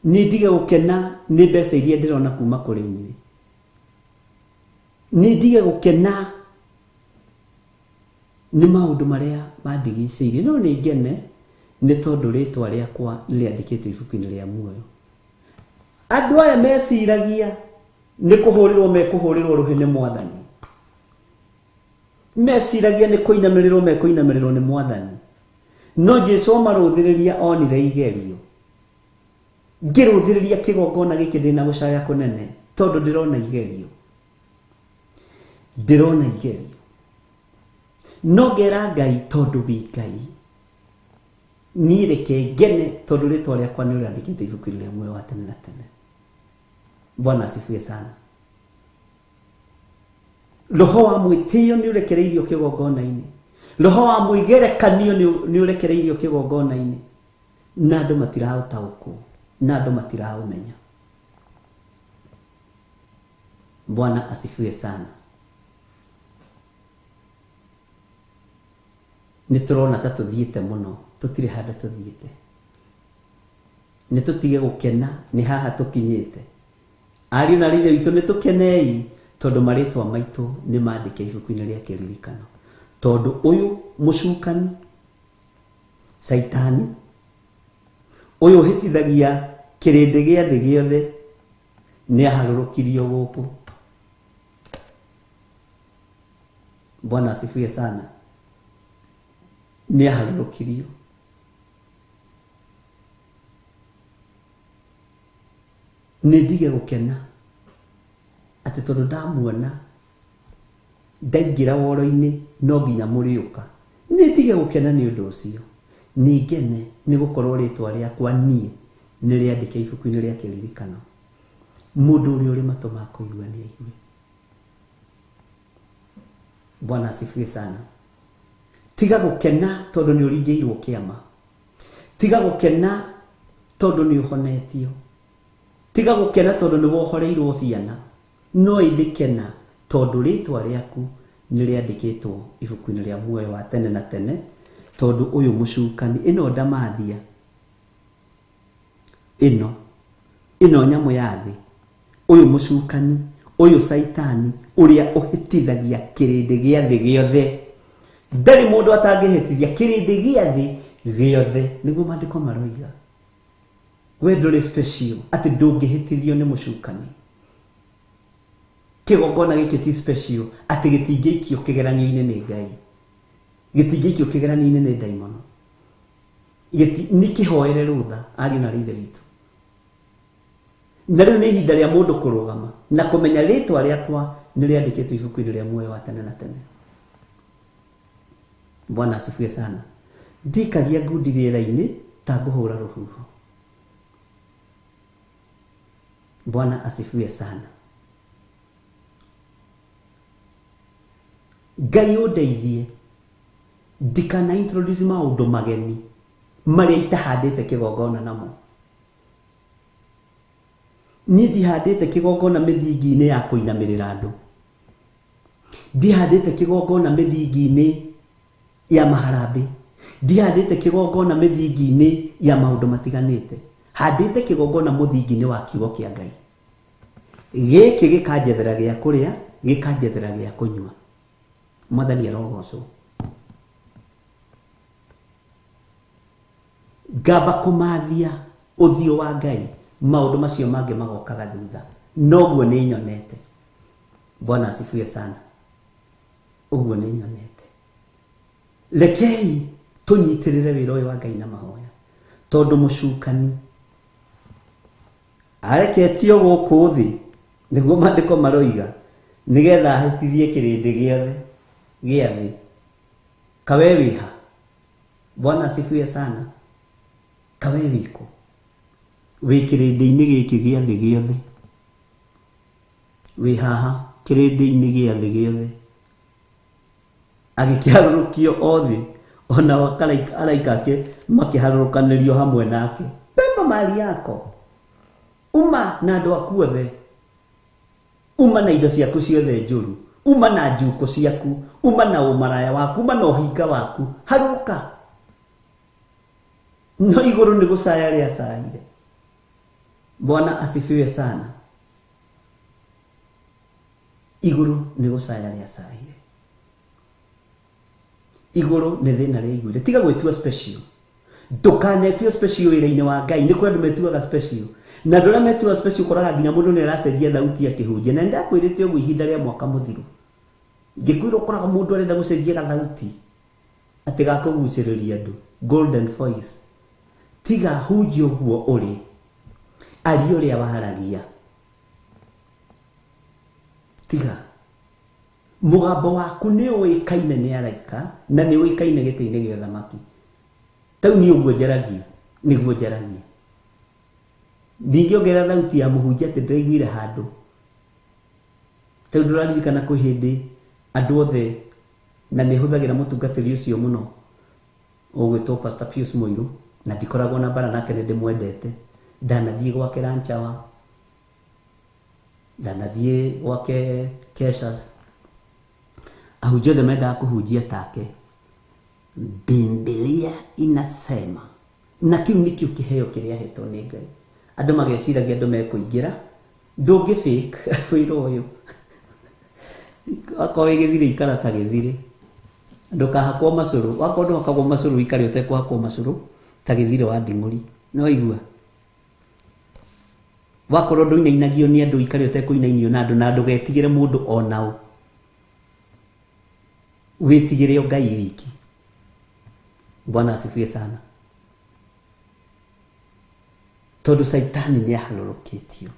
Speaker 1: Nĩ ndige gũkena nĩ mbeca iria ndĩrona kuma kũrĩ inyuĩ. Nĩ ndige gũkena nĩ maũndũ marĩa mandigicĩirie, no nĩ ngene nĩ tondũ rĩtwa rĩakwa nĩ rĩandĩkĩtwo ibuku-inĩ rĩa muoyo. Andũ aya meciragia nĩ kũhũrĩrwo mekũhũrĩrwo rũhĩ nĩ mwathani. Meciragia nĩ kũinamĩrĩrwo mekũinamĩrĩrwo nĩ mwathani. No Jesu amarũthĩrĩria onire igerio. Ngĩrũthĩrĩria kĩgongona gĩkĩ ndĩna gũcaya kũnene tondũ ndĩrona igerio. Ndĩrona igerio. No ngera Ngai tondũ wĩ Ngai. Niĩ reke ngene tondũ rĩtwa rĩakwa nĩ rĩandĩkĩtwo ibuku-inĩ rĩa muoyo wa tene na tene. Bwana asifiwe sana. Roho wa mwĩtĩo nĩ ũrekereirio kĩgongona-inĩ. Roho wa mwĩgerekanio nĩ ũrekereirio kĩgongona-inĩ. Na andũ matiraũtaũkwo, na andũ matiraũmenya. Bwana asifiwe sana. Nĩ tũrona ta tũthiĩte mũno, tũtirĩ handũ tũthiĩte. Nĩ tũtige gũkena nĩ haha tũkinyĩte. Ariũ na aarĩ a Ithe witũ nĩ tũkenei tondũ marĩtwa maitũ nĩ mandĩke ibuku-inĩ rĩa kĩririkano. Tondũ ũyũ mũcukani, caitani, ũyũ ũhĩtithagia kĩrĩndĩ gĩa thĩ gĩothe nĩ aharũrũkirio gũkũ. Bwana asifiwe sana. Nĩ aharũrũkirio. Nĩ ndige gũkena atĩ tondũ ndamuona ndaingĩra woro-inĩ no nginya mũrĩũka. Nĩ ndige gũkena nĩ ũndũ ũcio. Nĩ ngene nĩ gũkorwo rĩtwa rĩakwa niĩ nĩ rĩandĩke ibuku-inĩ rĩa kĩririkano. Mũndũ ũrĩa ũrĩ matũ ma kũigua nĩ aigue. Bwana asifiwe sana. Tiga gũkena tondũ nĩ ũringĩirwo kĩama. Tiga gũkena tondũ nĩ ũhonetio. Tiga gũkena tondũ nĩ wohoreirwo ciana. No ĩndĩ kena tondũ rĩtwa rĩaku nĩ rĩandĩkĩtwo ibuku-inĩ rĩa muoyo wa tene na tene. Tondũ ũyũ mũcukani, ĩno ndamathia, ĩno nyamũ ya thĩ, ũyũ mũcukani, ũyũ caitani, ũrĩa ũhĩtithagia kĩrĩndĩ gĩa thĩ gĩothe, Ndarĩ mũndũ atangĩhĩtithia kĩrĩndĩ gĩa thĩ gĩothe, nĩguo maandĩko maroiga. We ndũrĩ special atĩ ndũngĩhĩtithio nĩ mũcukani. Kĩgongona gĩkĩ ti special atĩ gĩtingĩikio kĩgeranio-inĩ nĩ Ngai, gĩtingĩikio kĩgeranio-inĩ nĩ ndaimono. Nĩ kĩhoere rũtha, ariũ na ithe witũ. Na rĩu nĩ ihinda rĩa mũndũ kũrũgama na kũmenya rĩtwa rĩakwa nĩ rĩandĩkĩtwo ibuku-inĩ rĩa muoyo wa tene na tene. Bwana asifiwe sana. Ndikagia ngundi rĩera-inĩ ta ngũhũra rũhuho. Bwana asifiwe sana. Ngai ũndeithie ndikana introduce maũndũ mageni marĩa itahandĩte kĩgongona namo. Niĩ ndihandĩte kĩgongona mĩthingi-inĩ ya kũinamĩrĩra andũ. Ndihandĩte kĩgongona mĩthingi-inĩ ya maharambĩ. Ndihandĩte kĩgongona mĩthingi-inĩ ya maũndũ matiganĩte. Handĩte kĩgongona mũthingi-inĩ wa kiugo kĩa Ngai. Gĩkĩ gĩkanjethera gĩa kũrĩa, gĩkanjethera gĩa kũnyua. Mwathani arogocwo. Ngamba kũmathia ũthiũ wa Ngai, maũndũ macio mangĩ magokaga thutha. Noguo nĩ nyonete. Bwana asifiwe sana. Ũguo nĩ nyonete. Rekei tũnyitĩrĩre wĩra ũyũ wa Ngai na mahoya, tondũ mũcukani areketio gũkũ thĩ, nĩguo maandĩko maroiga, nĩgetha ahĩtithie kĩrĩndĩ gĩothe gĩa thĩ. Kawe wĩha. Bwana asifiwe sana. Kawe wĩkũ? Wĩ kĩrĩndĩ-inĩ gĩkĩ gĩa thĩ gĩothe. Wĩ haha kĩrĩndĩ-inĩ gĩa thĩ gĩothe. Agĩkĩharũrũkio othe, ona araika ake makĩharũrũkanĩrio hamwe nake. Beba mali yako. Uma na andũ aku othe. Uma na indo ciaku ciothe njũru. Uma na njuko ciaku. Uma na ũmaraya waku. Uma na ũhinga waku. Harũrũka. No igũrũ nĩ gũcaya rĩacaire. Bwana asifiwe sana. Igũrũ nĩ gũcaya rĩacaire. Igũrũ nĩ thĩna rĩaiguire. Tiga gwĩtua special. Ndũkanetue special wĩra-inĩ wa Ngai. Nĩ kũrĩ andũ metuaga special. Na andũ arĩa metuaga special ũkoraga nginya mũndũ nĩ aracenjia thauti akĩhunjia. Na nĩndakwĩrĩte ũguo ihinda rĩa mwaka mũthiru. Ngĩkwĩra ũkoraga mũndũ arenda gũcenjia gathauti atĩ gakũgucĩrĩria andũ. Golden voice. Tiga hunjia ũguo ũrĩ. Aria ũrĩa waragia. Tiga. Mũgambo waku nĩ ũĩkaine nĩ araika na nĩ ũĩkaine gĩtĩ-inĩ gĩa ũthamaki. Tau niĩ ũguo njaragia, nĩguo njaragia. Ndingĩongerera thauti ya mũhunjia atĩ ndĩraiguire handũ. Tau ndũraririkana kwĩ hĩndĩ andũ othe, na nĩ hũthagĩra mũtungatĩri ũcio mũno, ũgwĩtwo Pastor Pius Mũirũ, na ndikoragwo na mbara nake, nĩ ndĩmwendete. Ndanathiĩ gwake Ranchawa, ndanathiĩ gwake Keshas. Ahunjia othe mendaga kũhunjia take. Biblia inasema, na kĩu nĩkĩo kĩheo kĩrĩa ahetwo nĩ Ngai. Andũ mageciragia andũ mekũingĩra, ndũngĩ fake wĩra ũyũ. Wakorwo wĩ gĩthirĩ ikara ta gĩthirĩ. Ndũkahakwo macũrũ, wakorwo ndũhakagwo macũrũ ikare ũtekũhakwo macũrũ ta gĩthirĩ wa nding'ũri. Nĩ waigua? Wakorwo ndũinainagio nĩ andũ ikare ũtekũinainio na andũ, na ndũgetigĩre mũndũ o nao. Wĩtigĩre o Ngai wiki. Bwana asifiwe sana. Tondũ Saitani nĩ aharũrũkĩtio.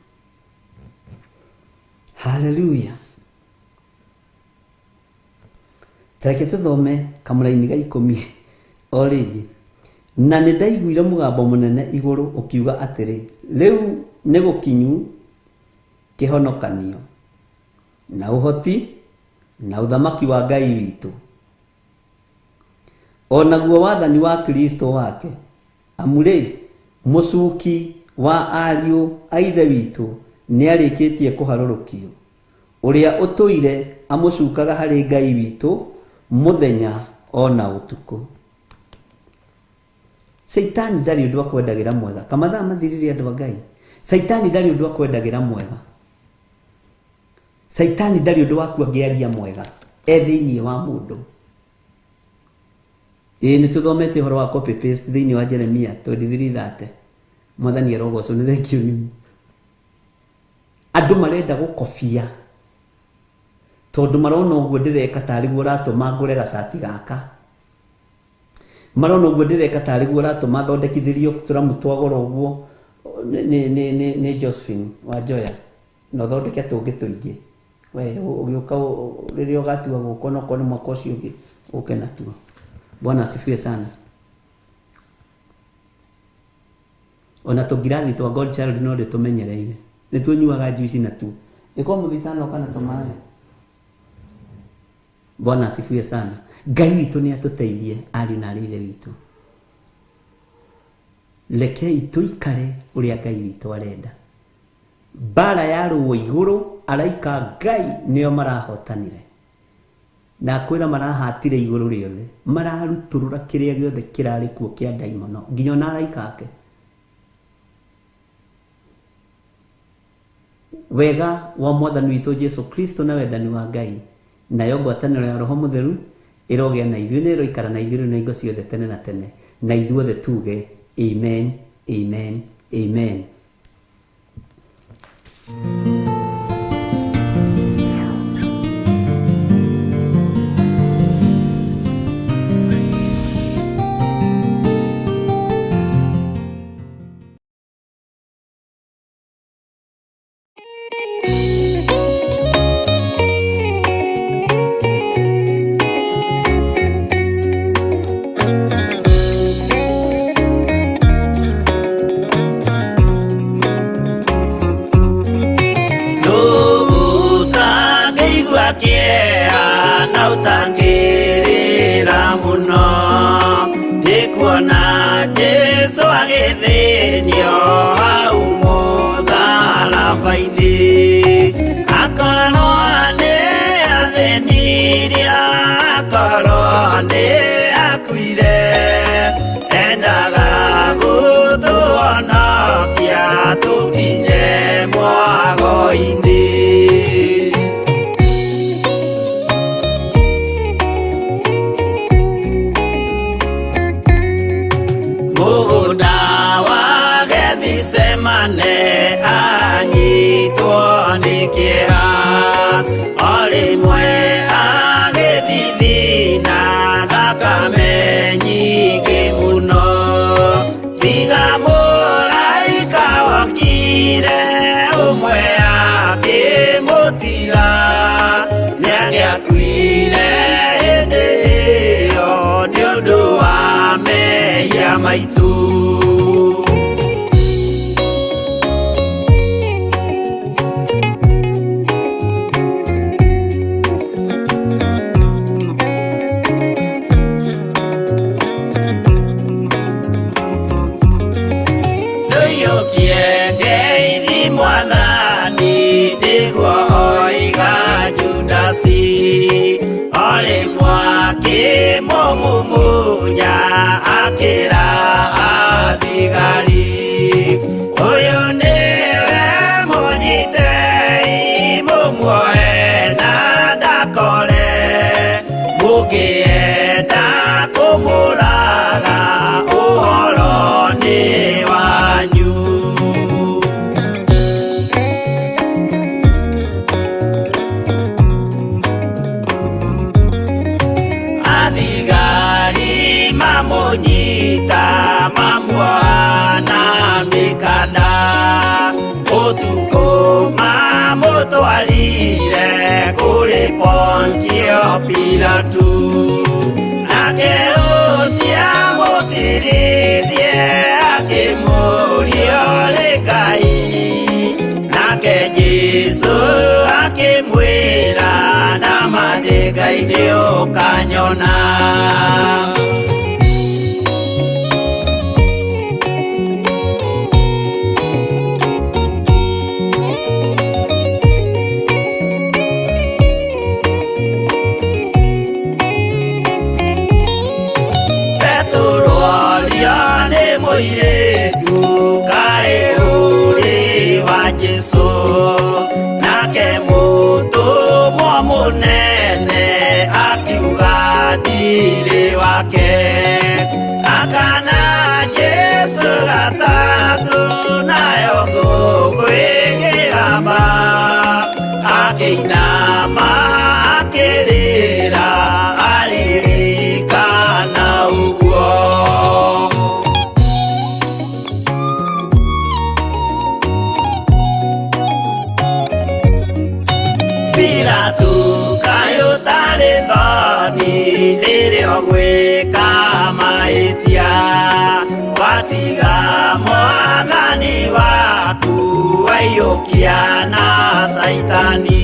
Speaker 1: Haleluya. Tareke tũthome kamũraini ga 10 o rĩngĩ. Na nĩ ndaiguire mũgambo mũnene igũrũ ũkiuga atĩrĩ, rĩu nĩ gũkinyu kĩhonokanio na ũhoti na ũthamaki wa Ngai witũ, o naguo wathani wa Kristo wake. Amu rĩ, mũcuki wa ariũ a ithe witũ nĩarĩkĩtie kũharũrũkio, ũrĩa ũtũire amũcukaga harĩ Ngai witũ mũthenya ona ũtukũ. Saitani ndarĩ ũndũ akwendagĩra mwega. Kamathaa mathirire andũ a Ngai. Saitani ndarĩ ũndũ akwendagĩra mwega. Saitani ndarĩ ũndũ waku angĩaria mwega e thĩinĩ wa mũndũ. Ĩĩ nĩ tũthomete ũhoro wa copy paste thĩinĩ wa Jeremia 23:30. Mwathani arogocwo. Nĩ thengiũ nĩ andũ marenda gũkobia tondũ marona ũguo ndĩreka tarĩ guo ũratũma ngũre gacati gaka, marona ũguo ndĩreka tarĩ guo ũratũma thondekithĩrio tũramu twa goro ũguo nĩ Josephine wa Njoya, na ũthondeke tũngĩ tũingĩ. We ũgĩũka rĩrĩa ũgatua gũka, onokorwo nĩ mwaka ũcio ũngĩ, ũke natuo. Bwana asifiwe sana. Ona tũngirathi twa God Child no ndĩtũmenyereire, nĩ tunyuaga juice natuo ĩkorwo mũthitano kana tũmaĩ. Bwana asifiwe sana. Ngai witũ nĩ atũteithie, ariũ na arĩ ithe witũ. Rekei tũikare ũrĩa Ngai witũ arenda. Mbara yarũo igũrũ, araika Ngai nĩo marahotanire, na kwĩra marahatire igũrũ rĩothe, mararutũrũra kĩrĩa gĩothe kĩrarĩ kuo kĩa ndaimono, nginya ona araika ake. Wega wa Mwathani witũ Jesu Kristo na wendani wa Ngai nayo ngwatanĩro ya Roho Mũtheru ĩrogĩa na ithuĩ, nĩ ĩroikara na ithuĩ rĩu na hingo ciothe tene na tene. Na ithuothe tuge amen, amen, amen.
Speaker 3: Ũtangĩigua kĩeha na ũtangĩrĩra mũno nĩ kuona Jesũ agĩthĩnio hau mũtharaba-inĩ, akorwo nĩ athĩnirie, akorwo nĩ akuire, endaga gũtũhonokia tũkinye mwago-inĩ. Mũgũnda wa Gethisemane anyitwo nĩ kĩeha, o rĩmwe agĩthithina thakame nyingĩ mũno, tiga mũraika wokire ũmwe akĩmũtiga, nĩangĩakuire hĩndĩ ĩyo nĩ ũndũ wa mehia maitũ. Ndũiyũkie ngeithi Mwathani, nĩguo oiga Judasi, o rĩmwe akĩmũmumunya akĩra athigari, ũyũ nĩwe mũnyitei, mũmuoe na ndakore, mũngĩenda kũmũraga ũhoro nĩ wanyu. Athigari mamũnyita mamuoha na mĩkanda, ũtukũ mamũtwarire kũrĩ Pontio Pilatu, nake ũcio amũcirithie akĩmũũria ũrĩ Ngai, nake Jesũ akĩmwĩra nama ndĩ Ngai nĩ ũkanyona. Petero orio nĩ mũirĩtu kaĩ ũrĩ wa Jesũ, nake mũtũmwo mũnene akiuga ndirĩ Wake akana Jesu gatatũ nayo ngũkũ ĩkĩgamba akĩinama akĩrĩra aririkana ũguo. Pilato kaĩ ũtarĩ thoni rĩrĩa ũgwĩka mahĩtia watiga mwathani waku waiyũkia na Caitani.